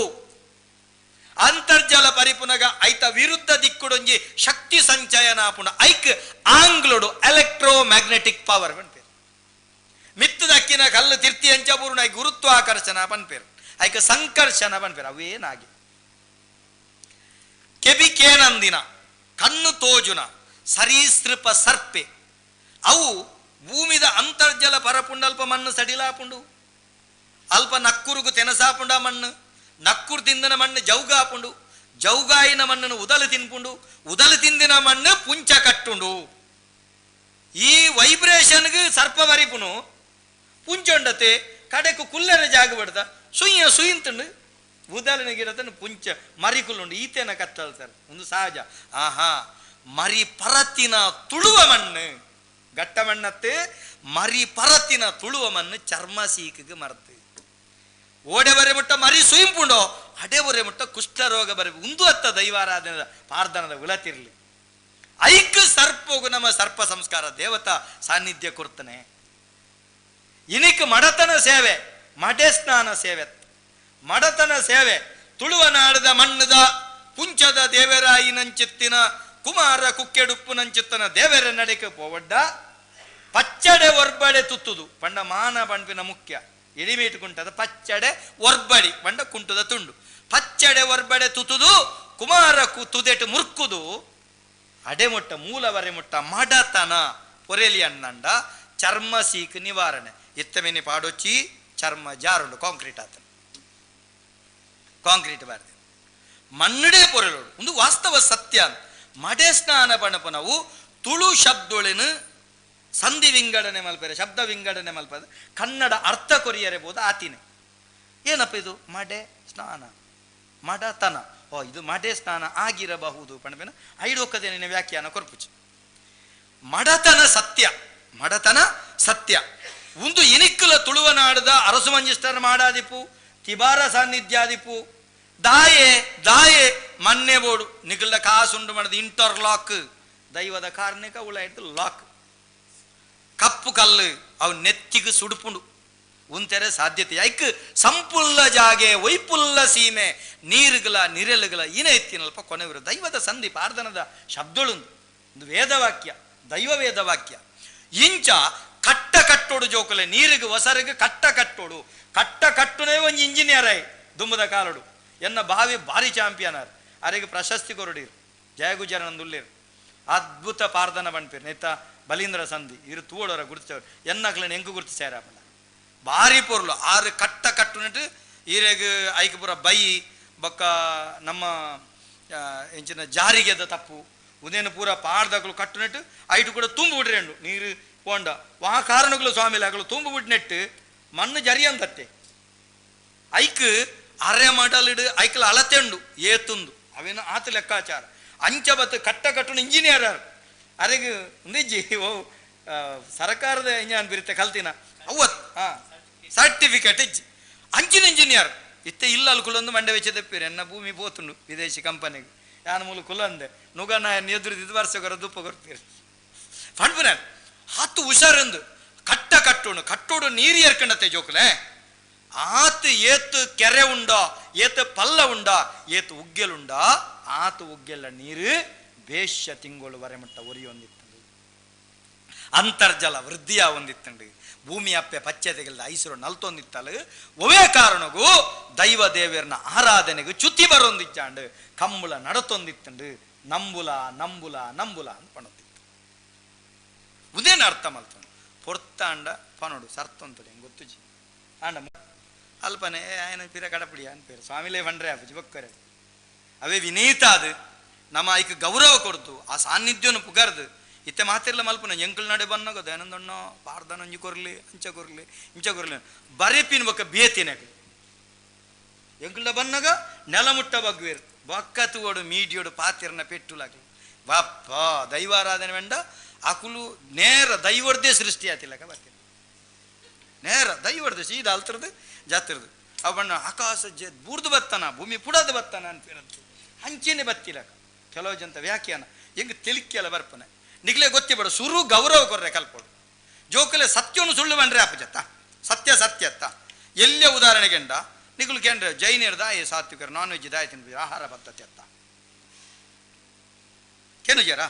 S4: ಅಂತರ್ಜಲ ಪರಿಪುನಗ ಐತ ವಿರುದ್ಧ ದಿಕ್ಕುಡೊಂಜಿ ಶಕ್ತಿ ಸಂಚಯನ ಆಪುಂಡು ಐಕ್ ಆಂಗ್ಲೋಡು ಎಲೆಕ್ಟ್ರೋ ಮ್ಯಾಗ್ನೆಟಿಕ್ ಪವರ್ ಬಂಪೇರು ಮಿತ್ತದಕ್ಕಿನ ಮಿತ್ತಿತ್ತಿನ ಕಲ್ಲು ತಿರ್ತಿ ಅಂಚ ಬೂರುನ ಗುರುತ್ವಾಕರ್ಷಣ ಪನ್ಪೇರು, ಐಕ ಸಂಕರ್ಷಣ ಪನ್ಪೇರು. ಅವೇ ನಾಗೆ ಕೆಬಿ ಕೇನಂದಿನ ಕಣ್ಣು ತೋಜುನ ಸರೀಸೃಪ ಸರ್ಪೆ ಅವು ಭೂಮಿದ ಅಂತರ್ಜಲ ಪರಪುಂಡು ಅಲ್ಪ ಮಣ್ಣು ಸಡಿಲಾಪುಂಡು, ಅಲ್ಪ ನಕ್ಕುರುಗು ತೆನಸಾಪುಂಡ ಮಣ್ಣು, ನಕ್ಕುರು ತಿಂದಿನ ಮಣ್ಣು ಜೌಗಾಪುಂಡು, ಜೌಗಾಯಿನ ಮಣ್ಣನ್ನು ಉದಲು ತಿನ್ಪುಂಡು, ಉದಲು ತಿಂದಿನ ಮಣ್ಣು ಪುಂಚ ಕಟ್ಟುಂಡು. ಈ ವೈಬ್ರೇಷನ್ಗೆ ಸರ್ಪ ಬರಿಪುನು ಪುಂಚೊಂಡತೆ ಕಡೆಕು ಕುಲ್ಲರ ಜಾಗ ಬಿಡ್ದ ಸುಯ್ಯ ಸುಯಿಂತುಂಡು ಉದಲಿನ ಗಿಡತನ ಪುಂಚ ಮರಿ ಕುಲ್ಲುಂಡು. ಈತೇನ ಕತ್ತಲ್ ಸರ್ ಒಂದು ಸಹಜ. ಆಹಾ ಮರಿ ಪರತಿನ ತುಳುವ ಮಣ್ಣು ಗಟ್ಟ ಮಣ್ಣತ್ತೆ ಮರಿ ಪರತಿನ ತುಳುವ ಮಣ್ಣು ಚರ್ಮ ಸೀಕಿಗೆ ಮರ್ತು ಓಡೆ ಬರೆ ಮುಟ್ಟ ಮರಿ ಸುಯಿಂಪುಂಡೋ ಅಡೆ ಬರೆ ಮುಟ್ಟ ಕುಷ್ಠರೋಗ ಬರೆ ಉಂದು ಅತ್ತ ದೈವಾರಾಧನದ ಪಾರ್ದನದ ಉಲತಿರ್ಲಿ. ಐಕ್ ಸರ್ಪೋಗು ನಮ್ಮ ಸರ್ಪ ಸಂಸ್ಕಾರ ದೇವತಾ ಸಾನ್ನಿಧ್ಯ ಕೊಡ್ತಾನೆ. ಇನಿಕ್ ಮಡತನ ಸೇವೆ ಮಡೆ ಸ್ನಾನ ಸೇವೆ ಮಡತನ ಸೇವೆ ತುಳುವ ನಾಡದ ಮಣ್ಣದ ಪುಂಚದ ದೇವರಾಯಿನಂಚಿತ್ತಿನ ಕುಮಾರ ಕುಕ್ಕೆಡುಪ್ಪುನಂಚಿತ್ತನ ದೇವರ ನಡೆಕೆ ಪೋವಡ್ಡ ಪಚ್ಚಡೆ ಒರ್ಬಡೆ ತುತ್ತುದು ಪಂಡ ಮಾನ ಪಂಪಿನ ಮುಖ್ಯ ಎಡಿಮೇಟು ಕುಂಟದ ಪಚ್ಚಡೆ ಒರ್ಬಡಿ ಪಂಡ ಕುಂಟದ ತುಂಡು ಪಚ್ಚಡೆ ಒರ್ಬಡೆ ತುತ್ತುದು ಕುಮಾರ ತುದೆಟು ಮುರ್ಕುದು ಅಡೆಮೊಟ್ಟ ಮೂಲವರೆ ಮುಟ್ಟ ಮಡತನ ಪೊರೆಲಿ ಅಣ್ಣಂಡ ಚರ್ಮ ಸೀಕ್ ನಿವಾರಣೆ. ಇತ್ತಮೆನಿ ಪಾಡೊಚ್ಚಿ ಚರ್ಮ ಜಾರುಂಡು ಕಾಂಕ್ರೀಟ್ ಆತನ ಕಾಂಕ್ರೀಟ್ ಬಾರ್ದೆ ಮಣ್ಣುಡೇ ಪೊರೆಲೋಡು ಒಂದು ವಾಸ್ತವ ಸತ್ಯ. ಮಡೆ ಸ್ನಾನ ಪಣಪನವು ತುಳು ಶಬ್ದೊಳೆನು ಸಂಧಿ ವಿಂಗಡಣೆ ಮಲ್ಪರೆ ಶಬ್ದ ವಿಂಗಡಣೆ ಮಲ್ಪರೆ ಕನ್ನಡ ಅರ್ಥ ಕೊರಿಯರೆ ಬೋದು ಆತಿನೇ. ಏನಪ್ಪ ಇದು ಮಡೆ ಸ್ನಾನ ಮಡತನ, ಓ ಇದು ಮಡೆ ಸ್ನಾನ ಆಗಿರಬಹುದು ಪಣಪೇನ ಐಡೋಕ್ಕದೇನೆ ವ್ಯಾಖ್ಯಾನ ಕೊರ್ಪುಚಿ. ಮಡತನ ಸತ್ಯ ಮಡತನ ಸತ್ಯ ಒಂದು ಇನಿಕ್ಕಲ ತುಳುವನಾಡದ ಅರಸು ಮಂಜಿಸ್ಟರ್ ಮಾಡಾದಿಪ್ಪು ತಿಬಾರ ಸಾನ್ನಿಧ್ಯಾದಿಪ್ಪು ದಾಯೆ ದಾಯೆ ಮನ್ನೆ ಬೋಡು ನಿಗಲ್ದ ಕಾಸುಂಡು ಮಾಡದ ಇಂಟರ್ಲಾಕ್ ದೈವದ ಕಾರ್ಣಿಕ ಉಳ ಇಟ್ಟು ಲಾಕ್ ಕಪ್ಪು ಕಲ್ಲು ಅವು ನೆತ್ತಿಗೆ ಸುಡುಪುಂಡು ಉಂತೆರೆ ಸಾಧ್ಯತೆ ಐಕ್ ಸಂಪುಲ್ಲ ಜಾಗೆ ಒಯ್ಪುಲ್ಲ ಸೀಮೆ ನೀರುಗಳ ನಿರೆಲುಗಳ ಇನೇ ಎತ್ತಿನಲ್ಪ ಕೊನೆವರು ದೈವದ ಸಂಧಿ ಪಾರ್ದನದ ಶಬ್ದಳುಂದು ಒಂದು ವೇದವಾಕ್ಯ ದೈವ ವೇದವಾಕ್ಯ. ಇಂಚ ಕಟ್ಟ ಕಟ್ಟೋಡು ಜೋಕುಲೆ ನೀರಿಗೆ ಒಸರಿಗೆ ಕಟ್ಟ ಕಟ್ಟೋಡು ಕಟ್ಟ ಕಟ್ಟುನೇ ಒಂದು ಇಂಜಿನಿಯರ್ ಆಯ್ ದುಂಬದ ಕಾಲೋಡು ಎನ್ನ ಬಾವಿ ಭಾರಿ ಚಾಂಪಿಯನರ್ ಅರೆಗೆ ಪ್ರಶಸ್ತಿ ಕೊರಡಿರು ಜಯಗುಜರನಂದುಳ್ಳೇರು ಅದ್ಭುತ ಪಾರ್ದನ ಬಣ್ಪೇರು ನೇತ ಬಲೀಂದ್ರ ಸಂಧಿ ಇರು ತೂಡೋರ ಗುರ್ತಿಸವರು ಎನ್ನಕ್ಲನ ಎಂಕು ಗುರ್ತು ಸೇರಪ್ಪಣ ಭಾರಿ ಪೊರ್ಲು ಆರು ಕಟ್ಟ ಕಟ್ಟುನಿಟ್ಟು ಈರೆಗ್ ಐಕಪುರ ಬೈ ಬೊಕ್ಕ ನಮ್ಮ ಎಂಚಿನ ಜಾರಿಗೆದ ತಪ್ಪು ಉದೇನು ಪೂರ ಪಾಡ್ದಕ್ಲು ಕಟ್ಟುನೆಟ್ಟು ಐಟು ಕೂಡ ತುಂಬು ಬಿಡ್ರೆಂಡು ನೀರು ಪೋಂಡ ವಾ ಕಾರಣಗಳು ಸ್ವಾಮಿ ಅಗಳು ತುಂಬು ಬಿಡ್ನೆಟ್ಟು ಮಣ್ಣು ಜರಿಯಂತತ್ತೆ ಐಕ್ ಅರೆ ಮಡಲಿಡು ಐಕ್ಲ ಅಳತೆಂಡು ಏತುಂದು ಅವೇನು ಆತ ಲೆಕ್ಕಾಚಾರ ಅಂಚ ಬತ್ತು ಕಟ್ಟ ಕಟ್ಟುನ ಇಂಜಿನಿಯರ್ ಅರೆಗೆ ಒಂದಿಜ್ಜಿ ಓ ಸರ್ಕಾರದ ಇಂಜಾನ್ ಬಿರುತ್ತೆ ಕಲ್ತಿನ ಅವತ್ ಹಾಂ ಸರ್ಟಿಫಿಕೇಟ್ ಇಜ್ಜಿ ಅಂಚಿನ ಇಂಜಿನಿಯರ್ ಇತ್ತೆ ಇಲ್ಲ ಅಲ್ಲಿ ಕುಲೊಂದು ಮಂಡೆ ವೆಚ್ಚ ತೆಪ್ಪಿರು ಎನ್ನ ಭೂಮಿ ಪೋತುಂಡು ವಿದೇಶಿ ಕಂಪನಿಗೆ ಯಾನ ಮೂಲ ಕುಲಂದೆ ನುಗನ ಎದುರಿದ್ದು ವರ್ಷಗರ ದುಪ್ಪ ಕೊರ್ತೀರಿ ಫಂಡ್ಪುನ ಆತು ಹುಷಾರಂದು ಕಟ್ಟ ಕಟ್ಟೋಣ ಕಟ್ಟೋಡು ನೀರು ಏರ್ಕಂಡತ್ತೆ ಜೋಕುಲೆ ಆತು ಏತು ಕೆರೆ ಉಂಡ ಏತು ಪಲ್ಲ ಉಂಡ ಏತು ಉಗ್ಗೆಲುಂಡ ಆತು ಉಗ್ಗೆಲ್ಲ ನೀರು ಬೇಷ್ಯ ತಿಂಗಳು ವರೆಮಟ್ಟ ಒರಿಯೊಂದಿತ್ತಂಡು ಅಂತರ್ಜಲ ವೃದ್ಧಿಯ ಒಂದಿತ್ತಂಡು ಭೂಮಿ ಅಪ್ಪೆ ಪಚ್ಚತೆಗೆಲ್ಲ ಐಸರು ನಲ್ತೊಂದಿತ್ತಲು ಒವೇ ಕಾರಣಗೂ ದೈವ ದೇವರನ ಆರಾಧನೆಗೂ ಚ್ಯುತಿ ಬರೊಂದಿಚ್ಚಾಂಡು ಕಂಬುಲ ನಡತೊಂದಿತ್ತಂಡು ನಂಬುಲ ನಂಬುಲ ನಂಬುಲ ಅಂತ ಪಣೊಂದಿತ್ತು. ಉದೇನ ಅರ್ಥ ಮಲ್ತೊಂಡು ಪೊರ್ತಾಂಡ ಪನೋಡು ಸರ್ತೊಂತಡೆ ಹೆಂಗೆ ಗೊತ್ತುಜಿ ಆಂಡ ಅಲ್ಪನೆ ಆಯನ ಪಿರ ಕಡಪಡಿ ಅನ್ಪೇರು ಸ್ವಾಮಿಲೇ ಬಂಡ್ರೆ ಅಪ್ಪಜಿ ಬೊಕ್ಕರೆ ಅವೇ ವಿನೀತ ಅದು ನಮ್ಮ ಐಕ್ ಗೌರವ ಕೊಡ್ತು ಆ ಸಾನ್ನಿಧ್ಯವನ್ನು ಪುಗರ್ದು ಇತ್ತೆ ಮಾತಿರ್ಲ ಮಲ್ಪನ ಎಂಕಲ್ ನಡೆ ಬನ್ನಗ ದಯಾನಂದಣ್ಣ ಪಾರ್ದನ ಅಂಜಿ ಕೊರ್ಲಿ ಅಂಚ ಕೊರ್ಲಿ ಇಂಚ ಕೊರ್ಲಿ ಬರೆಪಿನ ಬೊಕ್ಕ ಬೇತಿನ ಎಂಕಲ್ಡ ಬನ್ನಗ ನೆಲ ಮುಟ್ಟ ಬಗ್ವೇರು ಬೊಕ್ಕ ತೂವಡು ಮೀಡಿಯೋಡು ಪಾತಿರ್ನ ಪೆಟ್ಟುಲಾಗಲಿ ಬಾಪ್ಪ ದೈವಾರಾಧನೆ ವೆಂಡ ಅಕುಲು ನೇರ ದೈವರ್ದೇ ಸೃಷ್ಟಿ ಆತಿಲ್ಲಕ ಬರ್ತೀರಿ ನೇರ ದೈವರ್ದು ಸೀದಾ ಅಲ್ತ್ರದು ಜಾತಿರ್ದು ಅವಣ್ಣ ಆಕಾಶ ಬೂರ್ದು ಬತ್ತಾನ ಭೂಮಿ ಪುಡದು ಬತ್ತಾನ ಅನ್ಪಿರದ್ದು ಹಂಚಿನೇ ಬತ್ತಿಲಕ ಕೆಲವು ಜಂತ ವ್ಯಾಖ್ಯಾನ ಹೆಂಗೆ ತಿಳಿಕೆಲ್ಲ ಬರ್ಪನೆ ನಿಗ್ಲೇ ಗೊತ್ತಿಬೇಡ ಸುರು ಗೌರವ ಕೊರ್ರೆ ಕಲ್ಪೋಡು ಜೋಕಲೆ ಸತ್ಯವನ್ನು ಸುಳ್ಳು ಬಂಡ್ರೆ ಅಪ್ಪಜತ್ತ ಸತ್ಯ ಸತ್ಯ ಅತ್ತ ಎಲ್ಲೇ ಉದಾಹರಣೆಗೆಂಡ ನಿಗುಲು ಕೇಂದ್ರ ಜೈನರ್ದ ಏ ಸಾತ್ವಿಕರು ನಾನ್ ವೆಜ್ ದಾಯ ತಿನ್ಬೇಕು ಆಹಾರ ಪದ್ಧತಿ ಅತ್ತ ಕೇನು ಜರ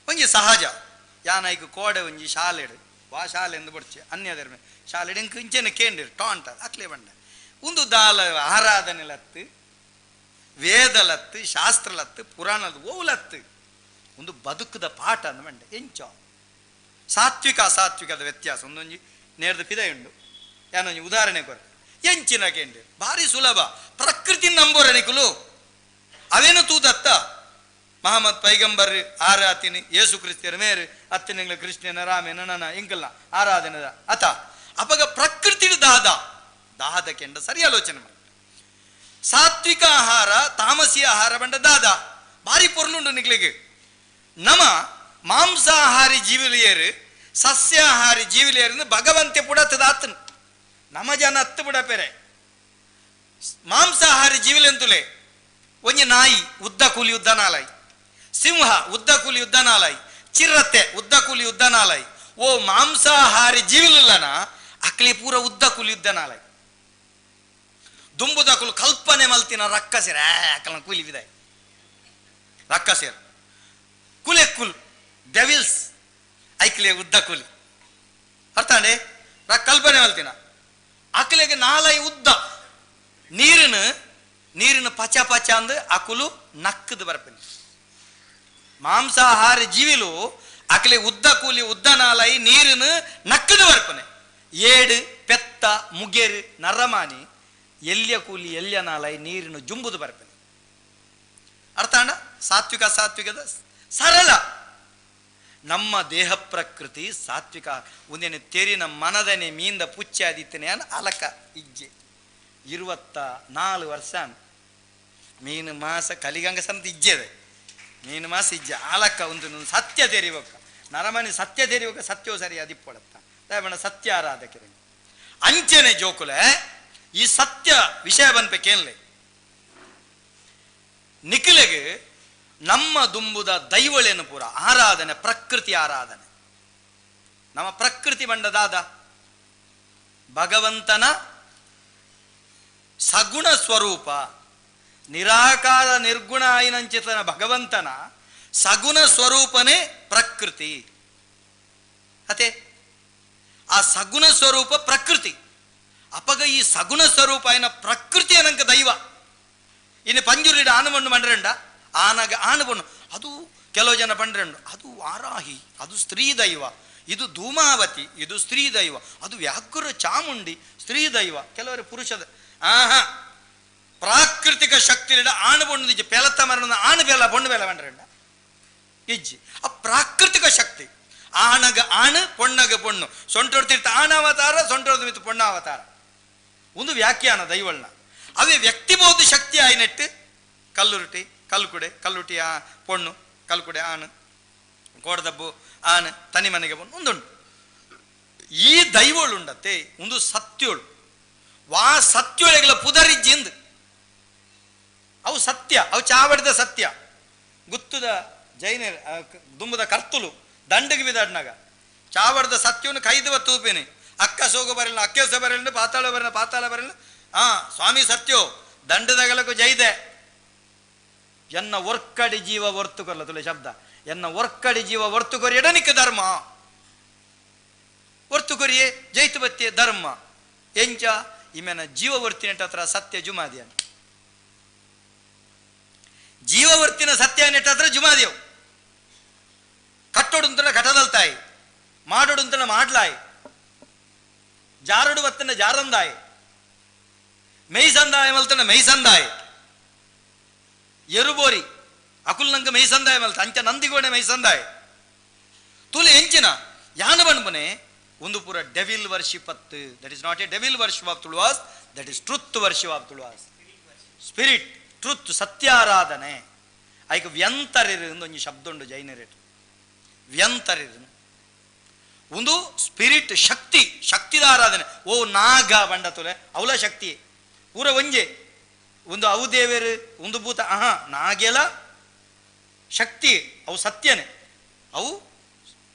S4: ಒಂಜಿ ಸಹಜ ಯಾನೈಕ್ ಕೋಡೆ ಒಂಜಿ ಶಾಲೆಡು ವಾ ಶಾಲೆಂದು ಬಡ್ಚೆ ಅನ್ಯಧರ್ಮ ಶಾಲೆ ಎಂಕ್ ಇಂಚೆನೆ ಕೇಂಡಿರು ಟಾಂಟ ಅಕ್ಲೆ ಬಂಡ ಒಂದು ದಾಲ ಆರಾಧನೆಲತ್ತು ವೇದಲತ್ತು ಶಾಸ್ತ್ರಲತ್ತು ಪುರಾಣದ ಓಲತ್ತು ಒಂದು ಬದುಕದ ಪಾಠ ಅಂದ ಮಂಡೆ ಎಂಚ ಸಾತ್ವಿಕ ಅಸಾತ್ವಿಕದ ವ್ಯತ್ಯಾಸ ಒಂದೊಂಜಿ ನೇರದ ಪಿದೈ ಉಂಡು ಯಾನೊಂಜಿ ಉದಾಹರಣೆ ಕೊರ ಎಂಚಿನ ಕೇಂದ್ರ ಭಾರಿ ಸುಲಭ ಪ್ರಕೃತಿ ನಂಬೋರ ನಿಕುಲು ಅವೇನು ತೂದತ್ತ ಮಹಮ್ಮದ್ ಪೈಗಂಬರ್ ಆರಾತಿನಿ ಯೇಸು ಕ್ರಿಸ್ತಿಯರ ಮೇರು ಅತ್ತಿನಿಂಗ್ಲ ಕೃಷ್ಣನ ರಾಮೇನ ನನ ಇಂಕಲ್ನ ಆರಾಧನೆದ ಅತ ಅಪಗ ಪ್ರಕೃತಿ ದಾದ ದಾದ ಕೆಂಡ ಸರಿ ಆಲೋಚನೆ ಮಾಡ ಸಾತ್ವಿಕ ಆಹಾರ ತಾಮಸಿ ಆಹಾರ ಬಂಡ ದಾದ ಭಾರಿ ಪೊರ್ಲುಂಡು ನಿಕ್ಲಿಗೆ ನಮ ಮಾಂಸಾಹಾರಿ ಜೀವಿಲಿಯರು ಸಸ್ಯಾಹಾರಿ ಜೀವಿಲಿಯರು ಭಗವಂತೆ ಪುಡತದಾತನು ನಮ ಜನ ಹತ್ತು ಬುಡ ಪೆರೆ ಮಾಂಸಾಹಾರಿ ಜೀವಿಲೆಂತುಲೆ ಒಂಜಿ ನಾಯಿ ಉದ್ದ ಕೂಲಿ ಉದ್ದ ನಾಲಾಯಿ ಸಿಂಹ ಉದ್ದ ಕೂಲಿ ಉದ್ದ ನಾಲಾಯಿ ಚಿರತೆ ಉದ್ದ ಕೂಲಿ ಉದ್ದ ನಾಲಾಯಿ ಓ ಮಾಂಸಾಹಾರಿ ಜೀವಿಲನ ಅಕ್ಲಿ ಪೂರ ಉದ್ದ ಕೂಲಿ ಉದ್ದ ನಾಲಾಯಿ ದುಂಬುದಕುಲು ಕಲ್ಪನೆ ಮಲ್ತಿನ ರಕ್ಕಸೇರ ಅಕಲ ಕೂಲಿ ಬಿದಾಯಿ ರಕ್ಕಸೇರ್ ಕುಲೆ ಕುಲ್ ಡೆವಿಲ್ಸ್ ಐಕ್ಲೆ ಉದ್ದ ಕೂಲಿ ಅರ್ಥಾಂಡೆ ಕಲ್ಪನೆ ಮಲ್ತಿನ ಅಕ್ಲೆಗೆ ನಾಲೈ ಉದ್ದ ನೀರಿನ ನೀರಿನ ಪಚ ಪಚ ಅಂದು ಅಕುಲು ನಕ್ಕದು ಬರ್ಪನಿ ಮಾಂಸಾಹಾರಿ ಜೀವಿಲು ಅಕ್ಲೆ ಉದ್ದ ಕೂಲಿ ಉದ್ದ ನಾಲೈ ನೀರಿನ ನಕ್ಕದು ಬರ್ಪನೆ ಏಡು ಪೆತ್ತ ಮುಗೇರು ನರಮಾನಿ ಎಲ್ಯ ಕೂಲಿ ಎಲ್ಯ ನಾಲೈ ನೀರಿನ ಜುಂಬುದು ಬರ್ಪನೆ ಅರ್ಥಾಂಡ ಸಾತ್ವಿಕ ಸಾತ್ವಿಕದ ಸರಳ ನಮ್ಮ ದೇಹ ಪ್ರಕೃತಿ ಸಾತ್ವಿಕ ಒಂದೇನೆ ತೆರಿನ ಮನದನೆ ಮೀಂದ ಪುಚ್ಚಾದಿತ್ತನೆ ಅಲಕ ಇಜ್ಜೆ 24 ವರ್ಷ ಮೀನು ಮಾಸ ಕಲಿಗಂಗ ಸಂತ ಇಜ್ಜೆದೆ ಮೀನು ಮಾಸ ಇಜ್ಜೆ ಅಲಕ ಒಂದು ಸತ್ಯ ತೆರಿವಕ್ಕ ನರಮನೆ ಸತ್ಯ ತೆರಿವಕ್ಕ ಸತ್ಯವೂ ಸರಿ ಅದಿಪ್ಪೊಳತ್ತ ದಯಮಣ ಸತ್ಯ ಆರಾಧಕರೆ ಅಂಚನೆ ಜೋಕುಲೆ ಈ ಸತ್ಯ ವಿಷಯ ಬನ್ಬೇಕೇನ್ಲೆ ನಿಖಿಲೆಗೆ ನಮ್ಮ ದುಂಬುದ ದೈವಳೇನು ಪೂರ ಆರಾಧನೆ ಪ್ರಕೃತಿ ಆರಾಧನೆ ನಮ್ಮ ಪ್ರಕೃತಿ ಬಂಡದಾದ ಭಗವಂತನ ಸಗುಣ ಸ್ವರೂಪ ನಿರಾಕಾರ ನಿರ್ಗುಣ ಆಯಿನಂಚಿತನ ಭಗವಂತನ ಸಗುಣ ಸ್ವರೂಪನೇ ಪ್ರಕೃತಿ ಅತೆ ಆ ಸಗುಣ ಸ್ವರೂಪ ಪ್ರಕೃತಿ ಅಪಗ ಈ ಸಗುಣ ಸ್ವರೂಪ అయిన ಪ್ರಕೃತಿ ಅನಂಕ ದೈವ ಇನ್ನು ಪಂಜುರಿಡ ಆನಮಣ್ಣು ಮಂಡ್ರಂಡ ಆನಗ ಆನಬಣ್ಣು ಅದು ಕೆಲವು ಜನ ಪಂಡ್ರಂಡು ಅದು ವಾರಾಹಿ ಅದು ಸ್ತ್ರೀ ದೈವ ಇದು ಧೂಮಾವತಿ ಇದು ಸ್ತ್ರೀ ದೈವ ಅದು ವ್ಯಾಘ್ರ ಚಾಮುಂಡಿ ಸ್ತ್ರೀ ದೈವ ಕೆಲವರು ಪುರುಷದ ಆಹಾ ಪ್ರಾಕೃತಿಕ ಶಕ್ತಿ ಆಣು ಇಜ್ಜಿ ಪೆಲತ್ತ ಮರಣ ಆಣು ಬೆಲ ಬೊಣ್ಣು ಬೆಲ ಮಂಡ್ರಂಡ ಇಜ್ಜಿ ಆ ಪ್ರಾಕೃತಿಕ ಶಕ್ತಿ ಆಣಗ ಆಣು ಪೊಣ್ಣಗ ಪೊಣ್ಣು ಸೊಂಟೊಡ್ತಿರ್ತ ಆಣ ಅವತಾರ ಸೊಂಟೊಡ್ದು ಮಿತ್ತು ಪೊಣ್ಣ ಅವತಾರ ಒಂದು ವ್ಯಾಖ್ಯಾನ ದೈವಳ್ನ ಅವೇ ವ್ಯಕ್ತಿಬೋಧ ಶಕ್ತಿ ಆಯ್ನೆಟ್ಟು ಕಲ್ಲುರುಟಿ ಕಲ್ಲುಕುಡೆ ಕಲ್ಲುಟಿ ಆ ಪೊಣ್ಣು ಕಲ್ಕುಡೆ ಆಣು ಕೋಡದಬ್ಬು ಆನು ತನಿ ಮನೆಗೆ ಬೊಣ್ಣು ಒಂದುಂಟು ಈ ದೈವಳುಂಡತ್ತೆ ಒಂದು ಸತ್ಯೋಳು ವಾ ಸತ್ಯೋಳೆಗಳ ಪುದರಿಜ್ಜಿಂದು ಅವು ಸತ್ಯ ಅವು ಚಾವಡಿದ ಸತ್ಯ ಗುತ್ತದ ಜೈನ ದುಂಬದ ಕರ್ತುಲು ದಂಡಿಗೆ ಬಿದಾಡ್ನಾಗ ಚಾವಡದ ಸತ್ಯವನ್ನು ಕೈದುವ ತೂಪಿನಿ ಅಕ್ಕ ಸೋಗು ಬರಲಿಲ್ಲ ಅಕ್ಕೇಸ ಬರಲಿಲ್ಲ ಪಾತಾಳ ಬರಲಿಲ್ಲ ಪಾತಾಳ ಬರಲಿಲ್ಲ ಹಾ ಸ್ವಾಮಿ ಸತ್ಯೋ ದಂಡದಗಲಕ್ಕೂ ಜೈದೆ ಎನ್ನ ಒರ್ಕಡಿ ಜೀವ ಹೊರ್ತುಕೊಲ್ಲ ತುಲೆ ಶಬ್ದ ಎನ್ನ ಒರ್ಕಡಿ ಜೀವ ಹೊರ್ತುಕೊರಿ ಎಡನಿಕ ಧರ್ಮ ಹೊರ್ತುಕೊರಿಯೇ ಜೈತು ಬತ್ತಿಯ ಧರ್ಮ ಎಂಚ ಇಮೆನ ಜೀವ ವರ್ತಿನೆಟ್ಟ ಹತ್ರ ಸತ್ಯ ಜುಮಾದಿಯ ಜೀವವರ್ತಿನ ಸತ್ಯ ನೆಟ್ಟ ಹತ್ರ ಜುಮಾದಿಯವು ಕಟ್ಟೋಡು ಅಂತನ ಕಟದಲ್ತಾಯಿ ಮಾಡೋಡು ಅಂತನ ಮಾಡ್ಲಾಯಿ ಜಾರಡು ಬತ್ತನ ಜಾರಂದಾಯಿ ಮೇಯ್ಸಂದಾಯ ಮಲ್ತನ ಮೇಯ್ಸಂದಾಯಿ ಎರುಬೋರಿ ಅಕುಲ್ ನಂಗೆ ಮೇಯ್ಸಂದಾಯ ಮಲ್ತ ಅಂಚ ನಂದಿಗೋಣೆ ಮೇಯ್ಸಂದಾಯ ತುಲೆ ಎಂಚಿನ ಯಾನ ಬಣ್ಬನೆ ಒಂದು ಪೂರ ಡೆವಿಲ್ ವರ್ಷಿಪ್ ಅತ್ತು that is not a devil worship of Tuluvas that is truth worship of Tuluvas spirit truth ಸತ್ಯಾರಾಧನೆ ಐಕ ವ್ಯಂತರಿರು ಒಂದೊಂದು ಶಬ್ದ ಉಂಡು ಜೈನರೇಟು ವ್ಯಂತರಿರು ಒಂದು ಸ್ಪಿರಿಟ್ ಶಕ್ತಿ ಶಕ್ತಿದ ಆರಾಧನೆ ಓ ನಾಗ ಬಂಡ ತುಲೆ ಅವಲ ಶಕ್ತಿ ಪೂರ ಒಂಜೆ ಒಂದು ಅವು ದೇವೇರು ಒಂದು ಭೂತ ಆಹಾ ನಾಗೆಲ ಶಕ್ತಿ ಅವು ಸತ್ಯನೇ ಅವು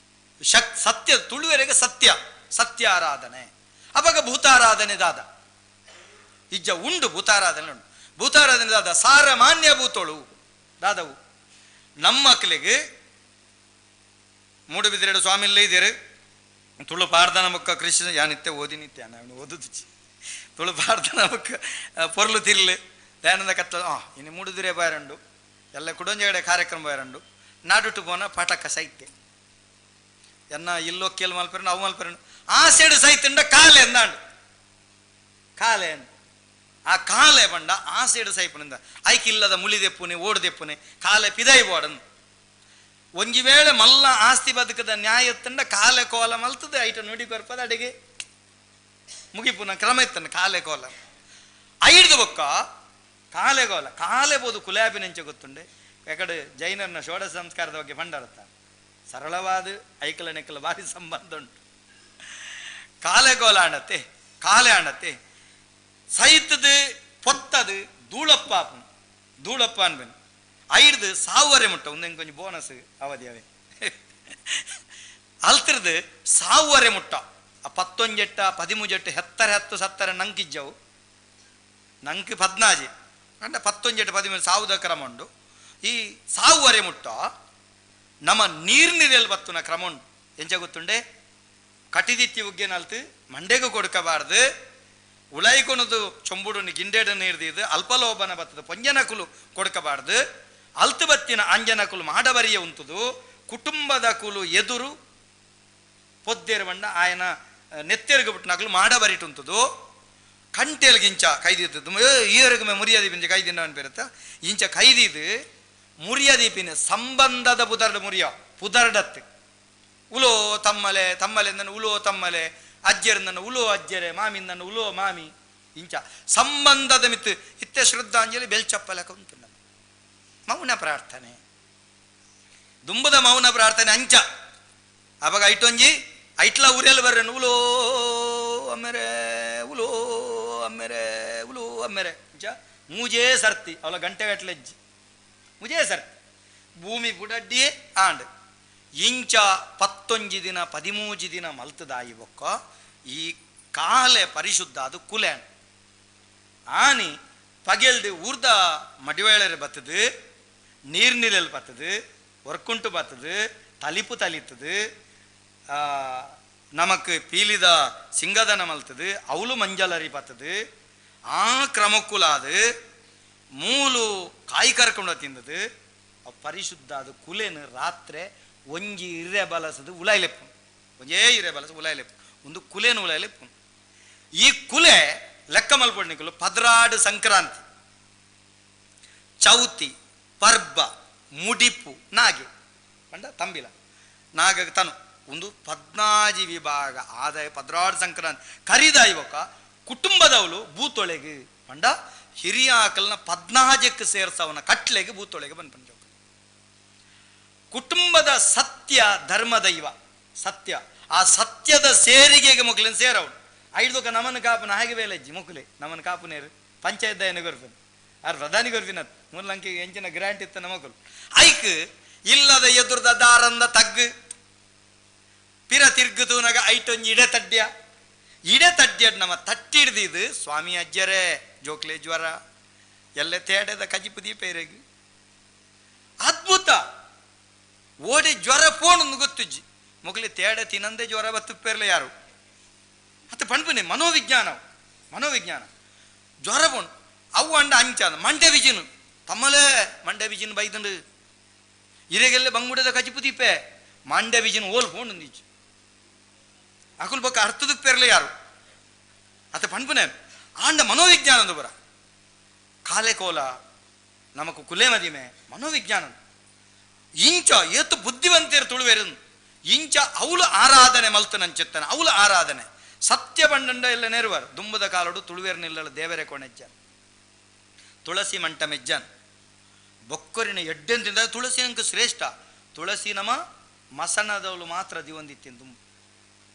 S4: ಸತ್ಯ ತುಳುವೆರೆಗೆ ಸತ್ಯ ಸತ್ಯ ಆರಾಧನೆ ಅವಾಗ ಭೂತಾರಾಧನೆ ದಾದ ಇಜ್ಜ ಉಂಡು ಭೂತಾರಾಧನೆ ಉಂಡು ಭೂತಾರಾಧನೆ ದಾದ ಸಾರಮಾನ್ಯ ಭೂತೋಳು ದಾದವು ನಮ್ಮ ಮಕ್ಕಳಿಗೆ ಮೂಡುಬಿದಿರೆಡು ಸ್ವಾಮಿ ಇಲ್ಲೇ ಇದ್ದೀರಿ ತುಳು ಪಾಡ್ದನ ಬೊಕ್ಕ ಕೃಷ್ಣ ಯಾನಿತ್ತೆ ಓದಿನಿತ್ತೆ ನಾನು ಓದುದಿಚ್ಚಿ ತುಳು ಪಾಡ್ದನ ಬೊಕ್ಕ ಪೊರ್ಲು ತಿರ್ಲು ದಯಾನಂದ ಕತ್ತಲ ಇನ್ನು ಮೂಡುದಿರೆ ಬಾಯರಂಡು ಎಲ್ಲ ಕುಡೊಂಜಗಡೆ ಕಾರ್ಯಕ್ರಮ ಬಾಯರಂಡು ನಾಡುಟ್ಟು ಪೋನ ಪಾಠಕ ಸೈತೆ ಎನ್ನ ಇಲ್ಲೊಕ್ಕೆಲ್ ಮಲ್ಪೆರಂಡು ಅವು ಮಲ್ಪೆರಂಡು ಆ ಸೈಡು ಸೈತುಂಡ ಕಾಲೆ ಎಂದಾಂಡು ಕಾಲೆ ಆ ಕಾಲೆ ಬಂಡ ಆ ಸೈಡು ಸೈಪನಿಂದ ಐಕಿಲ್ಲದ ಮುಳಿದೆಪ್ಪುನೆ ಓಡ್ದೆಪ್ಪುನೆ ಕಾಲೆ ಪಿದೈ ಬೋಡನು ಒಂಜಿ ವೇಳೆ ಮಲ್ಲ ಆಸ್ತಿ ಬದುಕದ ನ್ಯಾಯ ತಂಡ ಕಾಲೆ ಕೋಲ ಮಲ್ತದೆ ಐಟ ನುಡಿ ಕೊರ್ಪದ ಅಡಿಗೆ ಮುಗಿಪುನ ಕ್ರಮ ಇತ್ತನ ಕಾಲೆ ಕೋಲ ಐಡ್ದು ಬೊಕ್ಕ ಕಾಲೆ ಕೋಲ ಕಾಲೆ ಬೋದು ಕುಲಾಬಿನಂಚೆ ಗೊತ್ತುಂಡೆ ಯಾಕಡೆ ಜೈನರನ್ನ ಷೋಡಶ ಸಂಸ್ಕಾರದ ಬಗ್ಗೆ ಪಂಡರತ್ತ ಸರಳವಾದ ಐಕಲ ನೆಕ್ಕಲ ಭಾರಿ ಸಂಬಂಧ ಉಂಟು. ಕಾಲೆ ಕೋಲ ಆಣತ್ತೆ ಕಾಲೆ ಆಣತ್ತೆ ಸೈತದು ಪೊತ್ತದು ಧೂಳಪ್ಪ ಧೂಳಪ್ಪ ಅನ್ಬನ್ ಐಡ್ದು ಸಾವುವರೆ ಮುಟ್ಟ ಒಂದು ಕೊಂಚ ಬೋನಸ್ ಅವಧಿ ಅವೇ ಅಲ್ತಿರ್ದು ಸಾವುವರೆ ಮುಟ್ಟ ಆ ಪತ್ತೊಂಜೆಟ್ಟ ಪದಿಮೂಜೆಟ್ಟು ಹೆತ್ತರೆ ಹತ್ತು ಸತ್ತರೆ ನಂಕಿಜ್ಜವು ನಂಗೆ ಪದ್ನಾಜಿ ಅಂಡ ಪತ್ತೊಂಜೆಟ್ಟು ಪದಿಮೂರು ಸಾವುದ ಕ್ರಮ ಉಂಡು. ಈ ಸಾವುವರೆ ಮುಟ್ಟ ನಮ್ಮ ನೀರ್ನಿರೆಲ್ ಬತ್ತುನ ಕ್ರಮ ಉಂಡು. ಎಂಚ ಗೊತ್ತುಂಡೆ ಕಟಿದಿತ್ತಿ ಉಗ್ಗೇನಲ್ತು ಮಂಡೆಗೂ ಕೊಡ್ಕಬಾರ್ದು ಉಳೈಕೊನದು ಚೊಂಬುಡು ಗಿಂಡೇಡ ನೀರ್ದಿದ್ದು ಅಲ್ಪಲೋಬನ ಬತ್ತದ ಪೊಂಜನಕುಲು ಕೊಡ್ಕಬಾರ್ದು ಅಲ್ತು ಬತ್ತಿನ ಅಂಜನಕುಲು ಮಾಡಬರಿಯ ಉಂಟುದು ಕುಟುಂಬದ ಕುಲು ಎದುರು ಪೊದ್ದೇರು ಬಂಡ ಆಯನ ನೆತ್ತೆರ್ಗು ಬಿಟ್ಟನಕಲು ಮಾಡಬರಿಟುಂಟುದು ಕಂಟೇಲ್ಗಿಂಚ ಕೈದಿದ್ದು ಈವರೆಗೆ ಮುರಿಯದೀಪಿಂಚ ಕೈದಿನ ಪೇರತ್ತ ಇಂಚ ಕೈದಿದ್ದು ಮುರಿಯದೀಪಿನ ಸಂಬಂಧದ ಪುದರ್ಡು ಮುರಿಯ ಪುದರ್ಡತ್ತು ಉಲೋ ತಮ್ಮಲೆ ತಮ್ಮಲೆ ನನ್ನ ಉಲೋ ತಮ್ಮಲೆ ಅಜ್ಜೆರ್ ನನ್ನ ಉಲೋ ಅಜ್ಜರೆ ಮಾಮಿಂದನ್ನು ಉಲೋ ಮಾಮಿ ಇಂಚ ಸಂಬಂಧದ ಮಿತ್ತು ಇತ್ತೆ ಶ್ರದ್ಧಾಂಜಲಿ ಬೆಲ್ಚಪ್ಪಲಕ ಉಂಟು. ನಮ್ಮ ಮೌನ ಪ್ರಾರ್ಥನೆ ದುಂಬದ ಮೌನ ಪ್ರಾರ್ಥನೆ ಅಂಚ ಅವಾಗ ಐಟೊಂಜಿ ಐಟ್ಲ ಉರಿಯಲು ಬರ್ರನು ಉಲೋ ಅಮ್ಮೆರೆ ಉಲೋ ಅಮ್ಮೆರೆ ಉಲೋ ಅಮ್ಮೆರೆ ಇಂಚ ಮೂಜೇ ಸರ್ತಿ ಅವಳ ಗಂಟೆಗಟ್ಟಲೆ ಅಜ್ಜಿ ಮುಜೇ ಸರ್ತಿ ಭೂಮಿ ಬುಡಡ್ಡಿಯೇ ಆಂಡ್ ಇಂಚ ಪತ್ತೊಂಜಿ ದಿನ ಪದಿಮೂಜಿ ದಿನ ಮಲ್ತದಾಯಿ ಬೊಕ್ಕ ಈ ಕಾಲೆ ಪರಿಶುದ್ಧ ಅದು ಕುಲೆ ಆನಿ ಪಗೆಲ್ದು ಊರ್ದ ಮಡಿವೇಳರೆ ಬತ್ತದು ನೀರ್ನಿರೆಲ್ ಬತ್ತದು ಒರ್ಕುಂಟು ಬತ್ತದು ತಲಿಪು ತಲಿತದು ನಮಕ್ ಪೀಲಿದ ಸಿಂಗದನ ಮಲ್ತದು ಅವಳು ಮಂಜಲರಿ ಬತ್ತದು ಆ ಕ್ರಮಕ್ಕುಲಾದು ಮೂಲು ಕಾಯಿ ಕರ್ಕೊಂಡು ತಿಂದದು ಪರಿಶುದ್ಧ ಅದು ಕುಲೆನು ರಾತ್ರಿ ಒಂಜಿ ಇರೆ ಬಲಸದು ಉಲಾಯ್ಲೆಪ್ಪು ಒಂಜೇ ಇರೆ ಬಲಸ ಉಲಾಯ್ಲೆಪ್ಪು ಒಂದು ಕುಲೇನು ಉಲಾಯ್ಲೆಪ್ಪು. ಈ ಕುಲೆ ಲೆಕ್ಕ ಮಲ್ಪೊಡ್ನಿಕಲು ಪದ್ರಾಡು ಸಂಕ್ರಾಂತಿ ಚೌತಿ ಪರ್ಬ ಮುಡಿಪು ನಾಗೆ ಪಂಡ ತಂಬಿಲ ನಾಗ ತನು ಒಂದು ಪದ್ನಾಜಿ ವಿಭಾಗ ಆದಾಯ ಪದ್ರಾಡು ಸಂಕ್ರಾಂತಿ ಕರಿದಾಯಿವಕ ಕುಟುಂಬದವಳು ಬೂತೊಳೆಗೆ ಪಂಡ ಹಿರಿಯ ಆಕಲ್ನ ಪದ್ನಾಜಕ್ಕೆ ಸೇರ್ಸವನ ಕಟ್ಲೆಗೆ ಬೂತೊಳೆಗೆ ಬಂದ್ಪಂಜ ಕುಟುಂಬದ ಸತ್ಯ ಧರ್ಮದೈವ ಸತ್ಯ ಆ ಸತ್ಯದ ಸೇರಿಗೆಗೆ ಮೊಕ್ಲಿನ ಸೇರವನು ಐದೊಕ್ಕ ನಮನ ಕಾಪುನ ಹಾಗೆ ಬೇಲಜ್ಜಿ ಮೊಕ್ಲೆ ನಮನ ಕಾಪುನೇರು ಪಂಚಾಯತ್ ದಯನ ಗೊರ್ಪಿನ ಆರ್ ಪ್ರಧಾನಿ ಗೊರ್ಪಿನ ಮೂರ್ಲಂಕಿ ಎಂಚಿನ ಗ್ರಾಂಟ್ ಇತ್ತ ನಮಕುಲು ಐಕ್ ಇಲ್ಲದ ಎದುರ್ದ ದಾರಂದ ತಗ್ಗು ಪಿರ ತಿರ್ಗುತೂನಾಗ ಐಟೊಂಜಿ ಇಡೆ ತಡ್ಡ್ಯ ಇಡೆ ತಡ್ಡ್ಯ ನಮ್ಮ ತಟ್ಟಿಡ್ದಿದ್ದು ಸ್ವಾಮಿ ಅಜ್ಜರೇ ಜೋಕ್ಲೆ ಜ್ವರ ಎಲ್ಲ ತೇಡದ ಕಜಿಪು ದೀಪ ಇರಗಿ ಅದ್ಭುತ ಓಡಿ ಜ್ವರ ಫೋನ್ ಗೊತ್ತುಜ್ಜಿ ಮೊಗಲಿ ತೇಡೆ ತಿನ್ನಂದೆ ಜ್ವರ ಬತ್ತುಪ್ಪೇರ್ಲ ಯಾರು ಅತ್ತ ಪಣ್ಪುನೆ ಮನೋವಿಜ್ಞಾನ ಮನೋವಿಜ್ಞಾನ ಜ್ವರ ಫೋನ್ ಅವು ಅಂಡ ಅಂಚ ಮಂಡೆ ಬಿಜಿನು ತಮ್ಮಲೇ ಮಂಡೆ ಬಿಜಿನ ಬೈದಂಡು ಇರೆಗೆಲ್ಲ ಬಂಗುಡದ ಕಜಿಪು ದೀಪೆ ಮಂಡೆ ಬಿಜಿನ ಓಲ್ ಫೋನ್ ಒಂದಿಜ್ಜಿ ಅಕುಲ್ ಬೊಕ್ಕ ಅರ್ಥದುಪ್ಪೇರ್ಲ ಯಾರು ಅತ್ತ ಪಣ್ಪುನೆ ಆಂಡ ಮನೋವಿಜ್ಞಾನದ ಬರ ಕಾಲೆ ಕೋಲ ನಮಕು ಕುಲೆ ಮದಿಮೆ ಮನೋವಿಜ್ಞಾನ ಇಂಚ ಏತು ಬುದ್ಧಿವಂತಿಯರು ತುಳುವೆರು ಇಂಚ ಅವಳು ಆರಾಧನೆ ಮಲ್ತನಂಚೆತ್ತನ ಅವಳು ಆರಾಧನೆ ಸತ್ಯ ಬಂಡಂಡ ಎಲ್ಲ ನೆರವರು ದುಂಬದ ಕಾಲಡು ತುಳುವೇರ್ನಿಲ್ಲಳು ದೇವರೇ ಕೊಣೆಜ್ಜನ್ ತುಳಸಿ ಮಂಟ ಮೆಜ್ಜನ್ ಬೊಕ್ಕರಿನ ಎಡ್ಡೆಂತಿಂದ ತುಳಸಿ ನಂಗೆ ಶ್ರೇಷ್ಠ ತುಳಸಿ ನಮ ಮಸಣದವಳು ಮಾತ್ರ ದಿವಂದಿತ್ತಿನ ದುಂಬು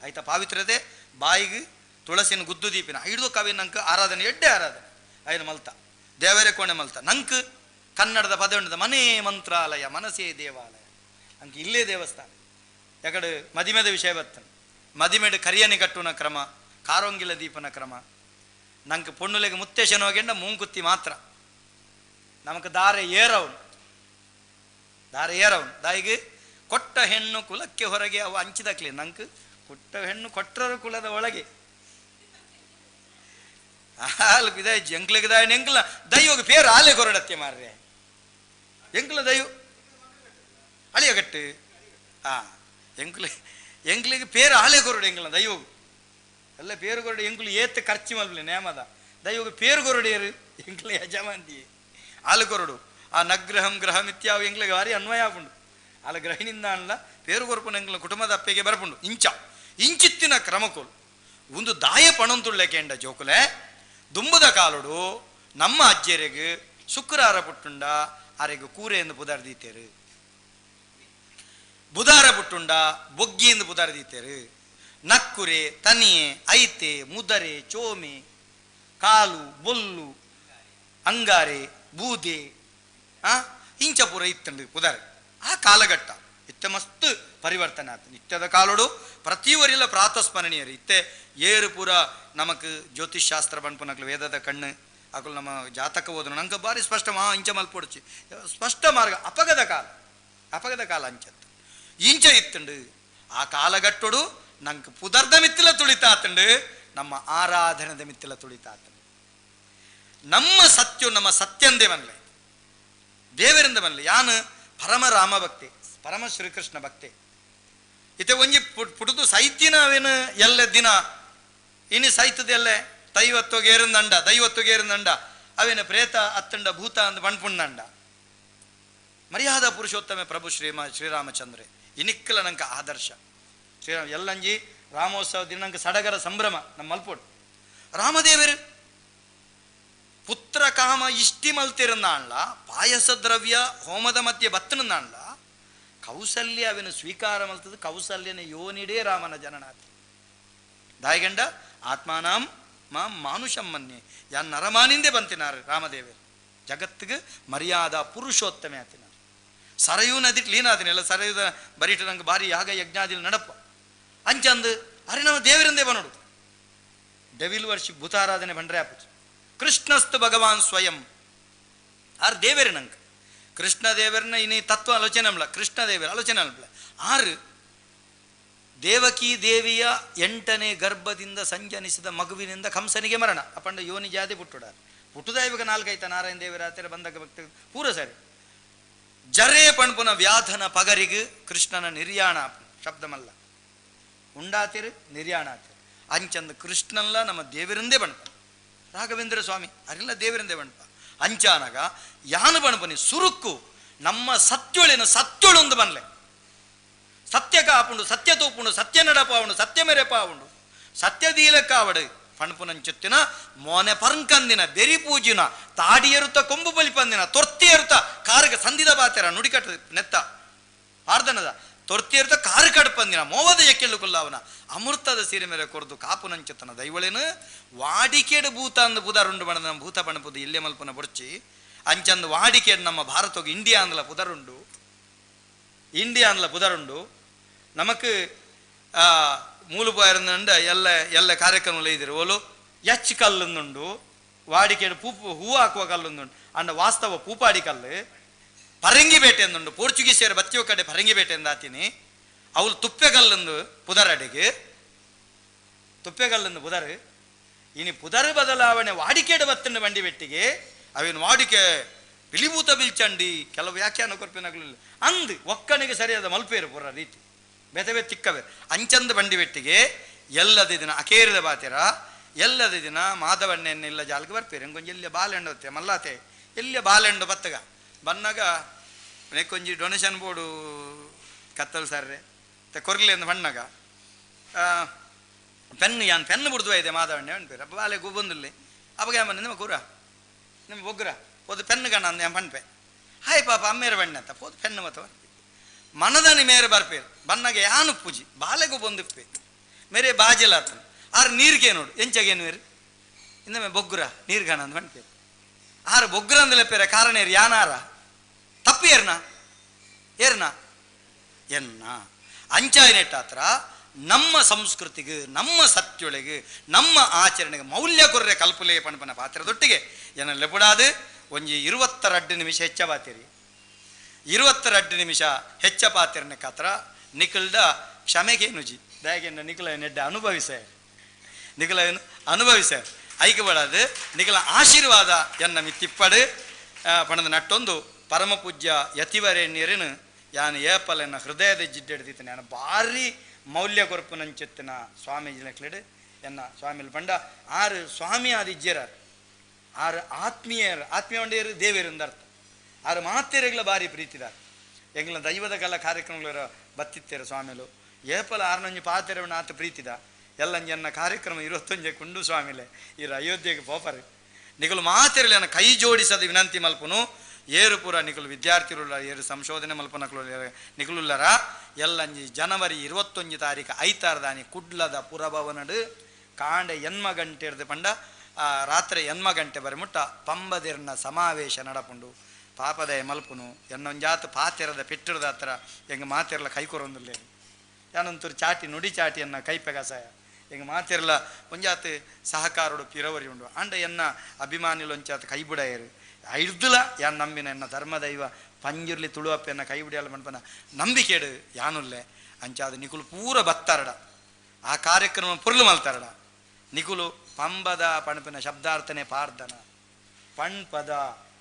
S4: ಆಯ್ತಾ ಪಾವಿತ್ರತೆ ಬಾಯಿಗೆ ತುಳಸಿನ ಗುದ್ದು ದೀಪಿನ ಹಿಡಿದು ಕವಿ ನಂಗೆ ಆರಾಧನೆ ಎಡ್ಡೆ ಆರಾಧನೆ ಐನ ಮಲ್ತ ದೇವರೇ ಕೋಣೆ ಮಲ್ತ ನಂಗೆ ಕನ್ನಡದ ಪದ ಉಂಟದ ಮನೇ ಮಂತ್ರಾಲಯ ಮನಸ್ಸೇ ದೇವಾಲಯ ಅಂಕ ಇಲ್ಲೇ ದೇವಸ್ಥಾನ ಯಾಕಡೆ ಮದಿಮೆದ ವಿಷಯ ಬರ್ತನೆ ಮದಿಮೆಡು ಕರಿಯನಿ ಕಟ್ಟುನ ಕ್ರಮ ಕಾರೊಂಗಿಲ ದೀಪನ ಕ್ರಮ ನಂಗೆ ಪೊಣ್ಣುಲೆಗೆ ಮುತ್ತೇಶನ ಹೋಗೆಂಡ ಮೂಂಕುತ್ತಿ ಮಾತ್ರ ನಮಕ್ ದಾರೆ ಏರವನು ದಾರೆ ಏರವನು ದಾಯಿಗೆ ಕೊಟ್ಟ ಹೆಣ್ಣು ಕುಲಕ್ಕೆ ಹೊರಗೆ ಅವು ಹಂಚಿದಕ್ಲಿ ನಂಗೆ ಪುಟ್ಟ ಹೆಣ್ಣು ಕೊಟ್ರರ ಕುಲದ ಒಳಗೆ ಹಾಲು ಪಿದಾಯಿ ಎಂಕ್ಲಿಗೆ ದಾಯ ಎಂಕ್ಲ ದೈವಗೆ ಪೇರು ಆಲೆ ಕೊರಡತ್ತೆ ಮಾರ್ರೆ ಎಂಕ್ಲ ದೈವ ಅಳಿಯಗಟ್ಟು ಆ ಎಂಕ್ಲೆ ಎಂಕ್ಲಿಗೆ ಪೇರು ಆಲೆ ಕೊರಡು ಎಂಕ್ಲ ದೈವಗು ಎಲ್ಲ ಪೇರು ಕೊರಡು ಎಂಕ್ಲು ಏತ್ ಖರ್ಚು ಮಲ್ಪಲೆ ನೇಮದ ದೈವಗೆ ಪೇರು ಕೊರಡೇರು ಎಂಕ್ಲ ಯಜಮಾಂತಿ ಆಲು ಕೊರಡು ಆ ನಗ್ರಹಂ ಗ್ರಹ ಮಿತ್ಯಾವು ಎಂಕ್ಲಿಗೆ ಭಾರಿ ಅನ್ವಯ ಆಪುಂಡು ಆಲ ಗ್ರಹಿಣಿಂದ ಅನ್ಲ ಪೇರು ಕೊರಪುನ ಎಂಕ್ಲ ಕುಟುಂಬದ ಅಪ್ಪೆಗೆ ಬರಪುಂಡು ಇಂಚ ಇಂಚಿತ್ತಿನ ಕ್ರಮಕೋಲು ಒಂದು ದಾಯ ಪಣಂತುಳ್ಳೆ ಕೆಂಡ ಜೋಕುಲೆ ದುಂಬದ ಕಾಲುಡು ನಮ್ಮ ಅಜ್ಜೆರೆಗ್ ಶುಕ್ರಾರ ಪುಟ್ಟುಂಡ ಅರೆಗ್ ಕೂರೆ ಎಂದು ಬುಧಾರ ದೀತೇರು ಬುಧಾರ ಪುಟ್ಟುಂಡ ಬೊಗ್ಗಿ ಎಂದು ಬುಧಾರ ದೀತೇರು ನಕ್ಕುರೆ ತನಿಯೆ ಐತೆ ಮುದರೆ ಚೋಮೆ ಕಾಲು ಬೊಲ್ಲು ಅಂಗಾರೆ ಬೂದೆ ಇಂಚಪುರ ಇತ್ತಂಡು ಬುಧಾರೆ ಆ ಕಾಲಘಟ್ಟ ಇತ್ತೆ ಮಸ್ತ್ ಪರಿವರ್ತನೆ ಆತ ನಿತ್ಯದ ಕಾಲೋಡು ಪ್ರತಿವರಿಲ ಪ್ರಾತಸ್ಮರಣೀಯರು ಇತ್ತೆ ಏರು ಪೂರ ನಮಕ್ ಜ್ಯೋತಿಷ್ ಶಾಸ್ತ್ರ ಬಣ್ಪುನಕ್ಲು ವೇದದ ಕಣ್ಣು ಅಕುಲು ನಮ್ಮ ಜಾತಕ ಓದನು ನಂಗೆ ಭಾರಿ ಸ್ಪಷ್ಟ ಮಾ ಇಂಚ ಮಲ್ಪೊಡ್ಚಿ ಸ್ಪಷ್ಟ ಮಾರ್ಗ ಅಪಗದ ಕಾಲ ಅಪಗದ ಕಾಲ ಅಂಚತ್ತು ಇಂಚ ಇತ್ತಂಡು ಆ ಕಾಲಘಟ್ಟೋಡು ನಂಗೆ ಪುದರ್ದ ಮಿತ್ತಿಲ ತುಳಿತಾತಂಡು ನಮ್ಮ ಆರಾಧನೆದ ಮಿತ್ತಿಲ ತುಳಿತಾತಂಡು ನಮ್ಮ ಸತ್ಯ ನಮ್ಮ ಸತ್ಯಂದೇ ಬನ್ಲೆ ದೇವರಿಂದ ಬನ್ಲೆ ಯಾನು ಪರಮ ರಾಮ ಭಕ್ತಿ ಪರಮ ಶ್ರೀಕೃಷ್ಣ ಭಕ್ತಿ ಇತ್ತೆ ಒಂಜಿ ಪುಟುದು ಸೈತಿನ ಅವೇನು ಎಲ್ಲ ದಿನ ಇನ್ನು ಸೈತದ ಎಲ್ಲೆ ದೈವತ್ವಗೇರಂದಂಡ ದೈವತ್ವಗೇರಂದಂಡ ಅವೇನು ಪ್ರೇತ ಅತ್ತಂಡ ಭೂತ ಅಂದ ಬಣ್ಪುಂಡಂಡ ಮರ್ಯಾದ ಪುರುಷೋತ್ತಮ ಪ್ರಭು ಶ್ರೀರಾಮಚಂದ್ರೆ ಇನಿಕ್ಕಲ ನಂಕ ಆದರ್ಶ ಶ್ರೀರಾಮ ಎಲ್ಲಂಜಿ ರಾಮೋತ್ಸವ ದಿನಂಕ ಸಡಗರ ಸಂಭ್ರಮ ನಮ್ಮ ಮಲ್ಪೋಡು ರಾಮದೇವರು ಪುತ್ರ ಕಾಮ ಇಷ್ಟಿ ಮಲ್ತಿರಂದಾಣ್ಲ ಪಾಯಸ ದ್ರವ್ಯ ಹೋಮದ ಮಧ್ಯೆ ಬತ್ತನಂದಾಣ್ಲ ಕೌಸಲ್ಯ ಅವನು ಸ್ವೀಕಾರ ಮಲ್ತದ ಕೌಸಲ್ಯನ ಯೋನಿಡೇ ರಾಮನ ಜನನಾಥಿ ದಾಯಗಂಡ ಆತ್ಮಾನಾಂ ಮಾಂ ಮಾನುಷಂ ಮನ್ಯೆ ಯಾನ್ ನರಮಾನಿಂದೇ ಬಂತಿನಾರು ರಾಮದೇವರು ಜಗತ್ತಿಗೆ ಮರ್ಯಾದ ಪುರುಷೋತ್ತಮೆ ಆತಿನಾರು ಸರಯೂ ನದಿ ಲೀನಾದಿನ ಎಲ್ಲ ಸರಯುದ ಬರೀಟ ನಂಗೆ ಭಾರಿ ಯಾಗ ಯಜ್ಞಾದಿಲ್ ನಡಪ್ಪ ಅಂಚಂದು ಅರೆ ನಮ್ಮ ದೇವರಿಂದೇ ಬನೋಡು ಡೆವಿಲ್ ವರ್ಷಿಪ್ ಭೂತಾರಾಧನೆ ಬಂಡ್ರೆ ಆಪುಚು ಕೃಷ್ಣಸ್ತು ಭಗವಾನ್ ಸ್ವಯಂ ಆರ್ ದೇವೇರು ನಂಗೆ ಕೃಷ್ಣ ದೇವರನ್ನ ಇನಿ ತತ್ವ ಆಲೋಚನೆ ಅಲ್ಲ ಕೃಷ್ಣ ದೇವರ ಆಲೋಚನೆ ಅಲ್ಲ ಆರು ದೇವಕಿ ದೇವಿಯ 8ನೇ ಗರ್ಭದಿಂದ ಸಂಜನಿಸಿದ ಮಗುವಿನಿಂದ ಕಂಸನಿಗೆ ಮರಣ ಅಪ್ಪಂಡ ಯೋನಿ ಜಾತಿ ಪುಟ್ಟುಡಾರ ಪುಟ್ಟುದ ಇವಾಗ ನಾಲ್ಕೈತ ನಾರಾಯಣ ದೇವರ ಆತರ ಬಂದಾಗ ಭಕ್ತ ಪೂರ ಸರಿ ಜರೇ ಪಣ್ಪುನ ವ್ಯಾಧನ ಪಗರಿಗೆ ಕೃಷ್ಣನ ನಿರ್ಯಾಣ ಶಬ್ದಮಲ್ಲ ಉಂಡಾತಿರು ನಿರ್ಯಾಣ ಆತಿರು ಅಂಚಂದ ಕೃಷ್ಣಲ್ಲ ನಮ್ಮ ದೇವರಿಂದೇ ಬಣ್ಪ ರಾಘವೇಂದ್ರ ಸ್ವಾಮಿ ಅರಿಲ್ಲ ದೇವರಿಂದೇ ಬಣ್ಪ ಅಂಚಾನಗ ಯಾನು ಬಣ್ಪನಿ ಸುರುಕು ನಮ್ಮ ಸತ್ಯೊಳಿನ ಸತ್ಯೊಳೊಂದು ಬನ್ಲೆ ಸತ್ಯ ಕಾಪುಂಡು ಸತ್ಯ ತೂಪುಂಡು ಸತ್ಯ ನಡಪಾವುಂಡು ಸತ್ಯ ಮೆರೆಪಾವುಂಡು ಸತ್ಯದೀಲಕ್ಕಾವಡು ಪಣ್ಪುನಂಚುತ್ತಿನ ಮೋನೆ ಪರ್ಂಕಂದಿನ ಬೆರಿ ಪೂಜಿನ ತಾಡಿಯರುತ್ತ ಕೊಂಬು ಬಲಿಪಂದಿನ ತೊರ್ತಿಯರುತ್ತ ಕಾರುಗ ಸಂಧಿದ ಬಾತೆರ ನುಡಿಕಟ್ಟು ನೆತ್ತ ಆರ್ದನದ ತೊರ್ತಿಯರುತ್ತ ಕಾರು ಕಡಪಂದಿನ ಮೋವದ ಎಕ್ಕೆಳ್ಳು ಕುಲ್ಲವನ ಅಮೃತದ ಸೀರೆ ಮೇರೆ ಕೊರ್ದು ಕಾಪುನಂಚುತ್ತನ ದೈವಳೇನು ವಾಡಿಕೆಡು ಭೂತ ಅಂದು ಪುದರುಂಡು ಬಣ್ಣ ನಮ್ಮ ಭೂತ ಪಣಪುದು ಇಲ್ಲೇ ಮಲ್ಪನ ಬೊಡ್ಚಿ ಅಂಚಂದು ವಾಡಿಕೆಡು ನಮ್ಮ ಭಾರತಕ್ಕೆ ಇಂಡಿಯಾ ಅಂದ್ಲ ಪುದರುಂಡು ಇಂಡಿಯಾ ಅಂದ್ಲ ಪುದರುಂಡು ನಮಕ್ ಮೂಲು ಎಲ್ಲ ಎಲ್ಲ ಕಾರ್ಯಕ್ರಮ ಇದ್ದೀರಿ ಓಲು ಎಚ್ ಕಲ್ಲೊಂದುಂಡು ವಾಡಿಕೆ ಪೂಪು ಹೂವು ಹಾಕುವ ಕಲ್ಲೊಂದುಂಡು ಅಂಡ ವಾಸ್ತವ ಪೂಪಾಡಿ ಕಲ್ಲು ಪರಂಗಿ ಬೇಟೆ ಅಂದುಂಡು ಪೋರ್ಚುಗೀಸಿಯರ ಬತ್ತಿಯೋ ಕಡೆ ಪರಂಗಿ ಬೇಟೆ ಎಂದಾತೀನಿ ಅವಳು ತುಪ್ಪೆ ಕಲ್ಲೊಂದು ಪುದರಡೆಗೆ ತುಪ್ಪೆ ಕಲ್ಲೊಂದು ಪುದರ್ ಇನಿ ಪುದರ್ ಬದಲಾವಣೆ ವಾಡಿಕೆಡು ಬತ್ತಂಡು ಬಂಡಿ ಬೆಟ್ಟಿಗೆ ಅವೇನು ವಾಡಿಕೆ ಪಿಲಿಭೂತ ಬಿಲ್ಚಂಡಿ ಕೆಲವು ವ್ಯಾಖ್ಯಾನ ಕೊರ್ಪಿನಾಗಲಿಲ್ಲ ಅಂದು ಒಕ್ಕಣಿಗೆ ಸರಿಯಾದ ಮಲ್ಪೇರು ಪುರ ರೀತಿ ಬೆತವೆ ತಿಕ್ಕವೆ ಅಂಚಂದ ಬಂಡಿ ಬೆಟ್ಟಿಗೆ ಎಲ್ಲದ ದಿನ ಅಕೇರಿದ ಬಾತಿರ ಎಲ್ಲದ ದಿನ ಮಾಧವಣ್ಣೆನ್ನೆಲ್ಲ ಜಾಲ್ಗೆ ಬರ್ಪೇರು ಎಂಕೊಂಜಿ ಎಲ್ಲಿಯ ಬಾಲೆಂಡು ಹೊತ್ತೆ ಮಲ್ಲಾತೆ ಎಲ್ಲಿಯ ಬಾಲೆಂಡು ಬತ್ತಗ ಬನ್ನಾಗ ನೆಕ್ಕೊಂಜಿ ಡೊನೇಷನ್ ಬೋರ್ಡು ಕತ್ತಲು ಸರ್ರೆ ಮತ್ತೆ ಕೊರ್ಲಿ ಅಂದ ಬಣ್ಣಗ ಪೆನ್ನು ಯಾನ್ ಪೆನ್ನು ಬಿಡ್ದು ಇದೆ ಮಾಧವಣ್ಣೆ ಅನ್ಪೇರು ಅಪ್ಪ ಬಾಲೆ ಗುಬ್ಬಂದುಲ್ಲೆ ಅಪ್ಪಗೆ ಅಮ್ಮ ನಿಮ್ಮ ಕೂರ ನಿಮ್ಮ ಬೊಗ್ಗುರ ಪೋದು ಪೆನ್ನು ಗಣ ಅಂದ ಪಣ್ಪೆ ಹಾಯ್ ಪಾಪ ಅಮ್ಮೇರ ಬಣ್ಣ ಅಂತ ಪೋದು ಪೆನ್ನು ಮತ್ತು ಮನದನಿ ಮೇರೆ ಬರ್ಪೇರು ಬನ್ನಾಗ ಯಾನು ಪೂಜಿ ಬಾಲೆಗೂ ಬಂದಿಪ್ಪೆ ಮೇರೆ ಬಾಜೆಲಾತನು ಆರು ನೀರಿಗೆ ನೋಡು ಎಂಚಾಗೇನು ಮೇರು ಇನ್ನೊಮ್ಮೆ ಬೊಗ್ಗುರ ನೀರು ಗಣ ಅಂದ್ ಬಣ್ಪೇರು ಆರು ಬೊಗ್ಗುರ ಅಂದಲೆ ಪೇರ ಕಾರಣ ಏರು ಯಾನಾರ ತಪ್ಪು ಏರ್ನ ಏರ್ನ ಎನ್ನ ಅಂಚಾಯಿನೆಟ್ಟಾತ್ರ ನಮ್ಮ ಸಂಸ್ಕೃತಿಗೆ ನಮ್ಮ ಸತ್ಯೊಳಗೆ ನಮ್ಮ ಆಚರಣೆಗೆ ಮೌಲ್ಯ ಕೊರ್ರೆ ಕಲ್ಪುಲೆ ಪಣಪನ ಪಾತ್ರದೊಟ್ಟಿಗೆ ಏನ ಲೆಪುಡಾದು ಒಂಜಿ 22 ನಿಮಿಷ ಹೆಚ್ಚ ಬಾತಿರಿ 22 ನಿಮಿಷ ಹೆಚ್ಚ ಪಾತಿರನೆ ಕಾತ್ರ ನಿಖಲ್ದ ಕ್ಷಮೆಗೆ ನುಜಿ ದಯಗೆಂಡ ನಿಕಲ ನೆಡ್ಡೆ ಅನುಭವಿಸೆ ನಿಕಲ ಅನುಭವಿಸೆ ಐಕೆ ಬಡದು ನಿಕಲ ಆಶೀರ್ವಾದ ಎನ್ನ ಮಿತ್ತಿಪ್ಪಡು ಪಣದ ನಟ್ಟೊಂದು ಪರಮ ಪೂಜ್ಯ ಯತಿವರೇಣ್ಯರನು ಯಾನು ಏಪಲೆನ್ನ ಹೃದಯದ ಜಿಡ್ಡೆಡ್ದಿತ್ತು ನಾನು ಭಾರಿ ಮೌಲ್ಯ ಕೊರ್ಪುನಂಚೆತ್ತಿನ ಸ್ವಾಮೀಜಿ ಲೆಕ್ಲೆಡು ಎನ್ನ ಸ್ವಾಮಿಲ್ ಪಂಡ ಆರು ಸ್ವಾಮಿ ಆದಿಜ್ಜರಾರು ಆರು ಆತ್ಮೀಯರು ಆತ್ಮೀಯ ಒಂಡೇರು ದೇವೇರು ಅರ್ಥ ಆರು ಮಾತೆರೆಗಳ ಭಾರಿ ಪ್ರೀತಿದಾರ ಎಂಗ್ಲ ದೈವದ ಕಲ ಕಾರ್ಯಕ್ರಮಗಳ ಬತ್ತಿತ್ತೇರು ಸ್ವಾಮಿಲು ಏಪಲ ಆರ್ನೊಂಜಿ ಪಾತೆರವಣ ಆತ ಪ್ರೀತಿದ ಎಲ್ಲಂಜನ್ನ ಕಾರ್ಯಕ್ರಮ ಇರುವತ್ತೊಂಜೆ ಕುಂಡು ಸ್ವಾಮಿಲೆ ಇರು ಅಯೋಧ್ಯೆಗೆ ಪೋಪರು ನಿಕಲು ಮಾತೆರಲಿ ಅನ್ನ ಕೈ ಜೋಡಿಸದ ವಿನಂತಿ ಮಲ್ಪನು ಏರು ಪೂರ ನಿಕಲು ವಿದ್ಯಾರ್ಥಿರುಲ್ಲ ಏರು ಸಂಶೋಧನೆ ಮಲ್ಪನಕ್ಲು ನಿಕಲುಲ್ಲರ ಎಲ್ಲಂಜಿ ಜನವರಿ 21 ತಾರೀಕು ಐತಾರದಾನಿ ಕುಡ್ಲದ ಪುರಭವನಡು ಕಾಂಡೆ ಎನ್ಮ ಗಂಟೆ ಇರ್ದು ಪಂಡ ರಾತ್ರಿ ಎನ್ಮ ಗಂಟೆ ಬರಿ ಮುಟ್ಟ ಪಂಬದಿರ್ನ ಸಮಾವೇಶ ನಡಪುಂಡು ಪಾಪದಯ ಮಲ್ಪುನು ಎನ್ನೊಂಜಾತ ಪಾತೆರದ ಪೆಟ್ಟಿರದ ಹತ್ರ ಹೆಂಗೆ ಮಾತಿರಲ ಕೈ ಕೊರೊಂದಿಲ್ಲ ಯಾನೊಂತೂರು ಚಾಟಿ ನುಡಿ ಚಾಟಿಯನ್ನ ಕೈಪೆಗಸಾಯ ಹೆಂಗೆ ಮಾತಿರಲ ಒಂಜಾತ ಸಹಕಾರೋಡು ಪಿರವರಿ ಉಂಡು ಅಂಡ ಎನ್ನ ಅಭಿಮಾನಿಲು ಒಂಚಾತ ಕೈ ಬಿಡಯರು ಐರ್ದುಲ ಯಾನ್ ನಂಬಿನ ಎನ್ನ ಧರ್ಮದೈವ ಪಂಜುರ್ಲಿ ತುಳುವಪ್ಪೆನ್ನ ಕೈ ಬಿಡಿಯಲ್ಲ ಮಣ್ಪನ ನಂಬಿಕೆಡು ಯಾನುಲ್ಲೆ ಅಂಚಾದ ನಿಕುಲು ಪೂರ ಬತ್ತಾರಡ ಆ ಕಾರ್ಯಕ್ರಮ ಪುರ್ಲು ಮಲ್ತಾರಡ ನಿಕುಲು ಪಂಬದ ಪಣಪಿನ ಶಬ್ದಾರ್ಥನೆ ಪಾರ್ದನ ಪಣ್ಪದ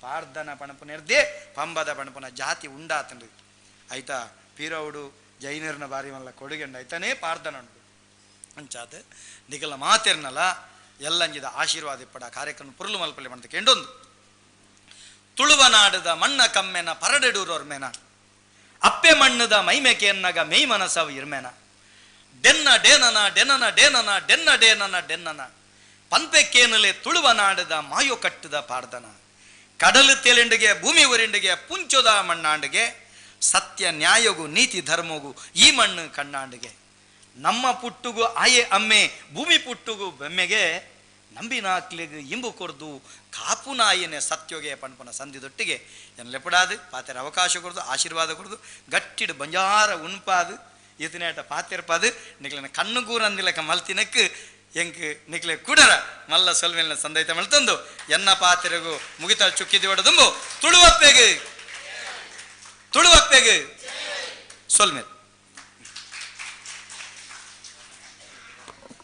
S4: ಪಾರ್ದನ ಪಣಪುನೆರ್ದೇ ಪಂಬದ ಪಣಪುನ ಜಾತಿ ಉಂಡಾತಂಡು ಆಯ್ತಾ ಪೀರೌಡು ಜೈನರ್ನ ಬಾರಿ ಮಲ್ಲ ಕೊಡುಗೆಂಡು ಆಯ್ತಾನೇ ಪಾರ್ದನ ಉಂಡು ಅಂಚಾದ ನಿಕಲ ಮಾತಿರ್ನಲ್ಲ ಎಲ್ಲಂಜಿದ ಆಶೀರ್ವಾದ ಇಪ್ಪಡ ಕಾರ್ಯಕ್ರಮ ಪುರ್ಲು ಮಲ್ಪಲೆ ಅಂತ ಕೆಂಡೊಂದು ತುಳುವನಾಡದ ಮಣ್ಣ ಕಮ್ಮೆನ ಪರಡೆಡೂರೋರ್ಮೆನ ಅಪ್ಪೆ ಮಣ್ಣದ ಮೈಮೆಕೆಯನ್ನಗ ಮೇಯ್ ಮನಸವು ಇರ್ಮೆನ ಡೆನ್ನ ಡೇನನ ಡೆನನ ಡೇನನ ಡೆನ್ನ ಡೇನನ ಡೆನ್ನನ ಪನ್ಪೆಕ್ಕೇನಲೆ ತುಳುವನಾಡದ ಮಾಯೋ ಕಟ್ಟದ ಪಾರ್ದನ ಕಡಲು ತೆಲೆಂಡಿಗೆ ಭೂಮಿ ಒರಿಂಡಿಗೆ ಪುಂಚೋದ ಮಣ್ಣಾಂಡಿಗೆ ಸತ್ಯ ನ್ಯಾಯಗೂ ನೀತಿ ಧರ್ಮಗೂ ಈ ಮಣ್ಣು ಕಣ್ಣಾಂಡಿಗೆ ನಮ್ಮ ಪುಟ್ಟುಗು ಆಯೆ ಅಮ್ಮೆ ಭೂಮಿ ಪುಟ್ಟುಗು ಬೆಮ್ಮೆಗೆ ನಂಬಿನಾಕ್ಲಿಗೆ ಇಂಬು ಕೊರ್ದು ಕಾಪು ನಾಯಿನೆ ಸತ್ಯೋಗೆ ಪಣ್ಪನ ಸಂಧಿದೊಟ್ಟಿಗೆ ಎನ್ಲೆಪಡಾದು ಪಾತೆರ ಅವಕಾಶ ಕೊರ್ದು ಆಶೀರ್ವಾದ ಕೊರ್ದು ಗಟ್ಟಿಡು ಬಂಜಾರ ಉಣ್ಪಾದು ಈತನೇಟ ಪಾತೆರ್ಪಾದು ನಿಕ್ಲನ ಕಣ್ಣುಗೂರಂದಿಲಕ ಮಲ್ತಿನಕ್ಕೆ ಎಂಕ್ ನಿಕ್ಲೆ ಕೂಡರ ಮಲ್ಲ ಸೊಲ್ಮೆಲ್ನ ಸಂದೈತ ಮಲ್ತಂದು ಎನ್ನ ಪಾತೆರಗು ಮುಗಿತ ಚುಕ್ಕಿದಿ ಒಡದುಂಬು ತುಳುವಪ್ಪೆಗೆ ತುಳುವಪ್ಪೆಗೆ ಸೊಲ್ಮೆಲ್.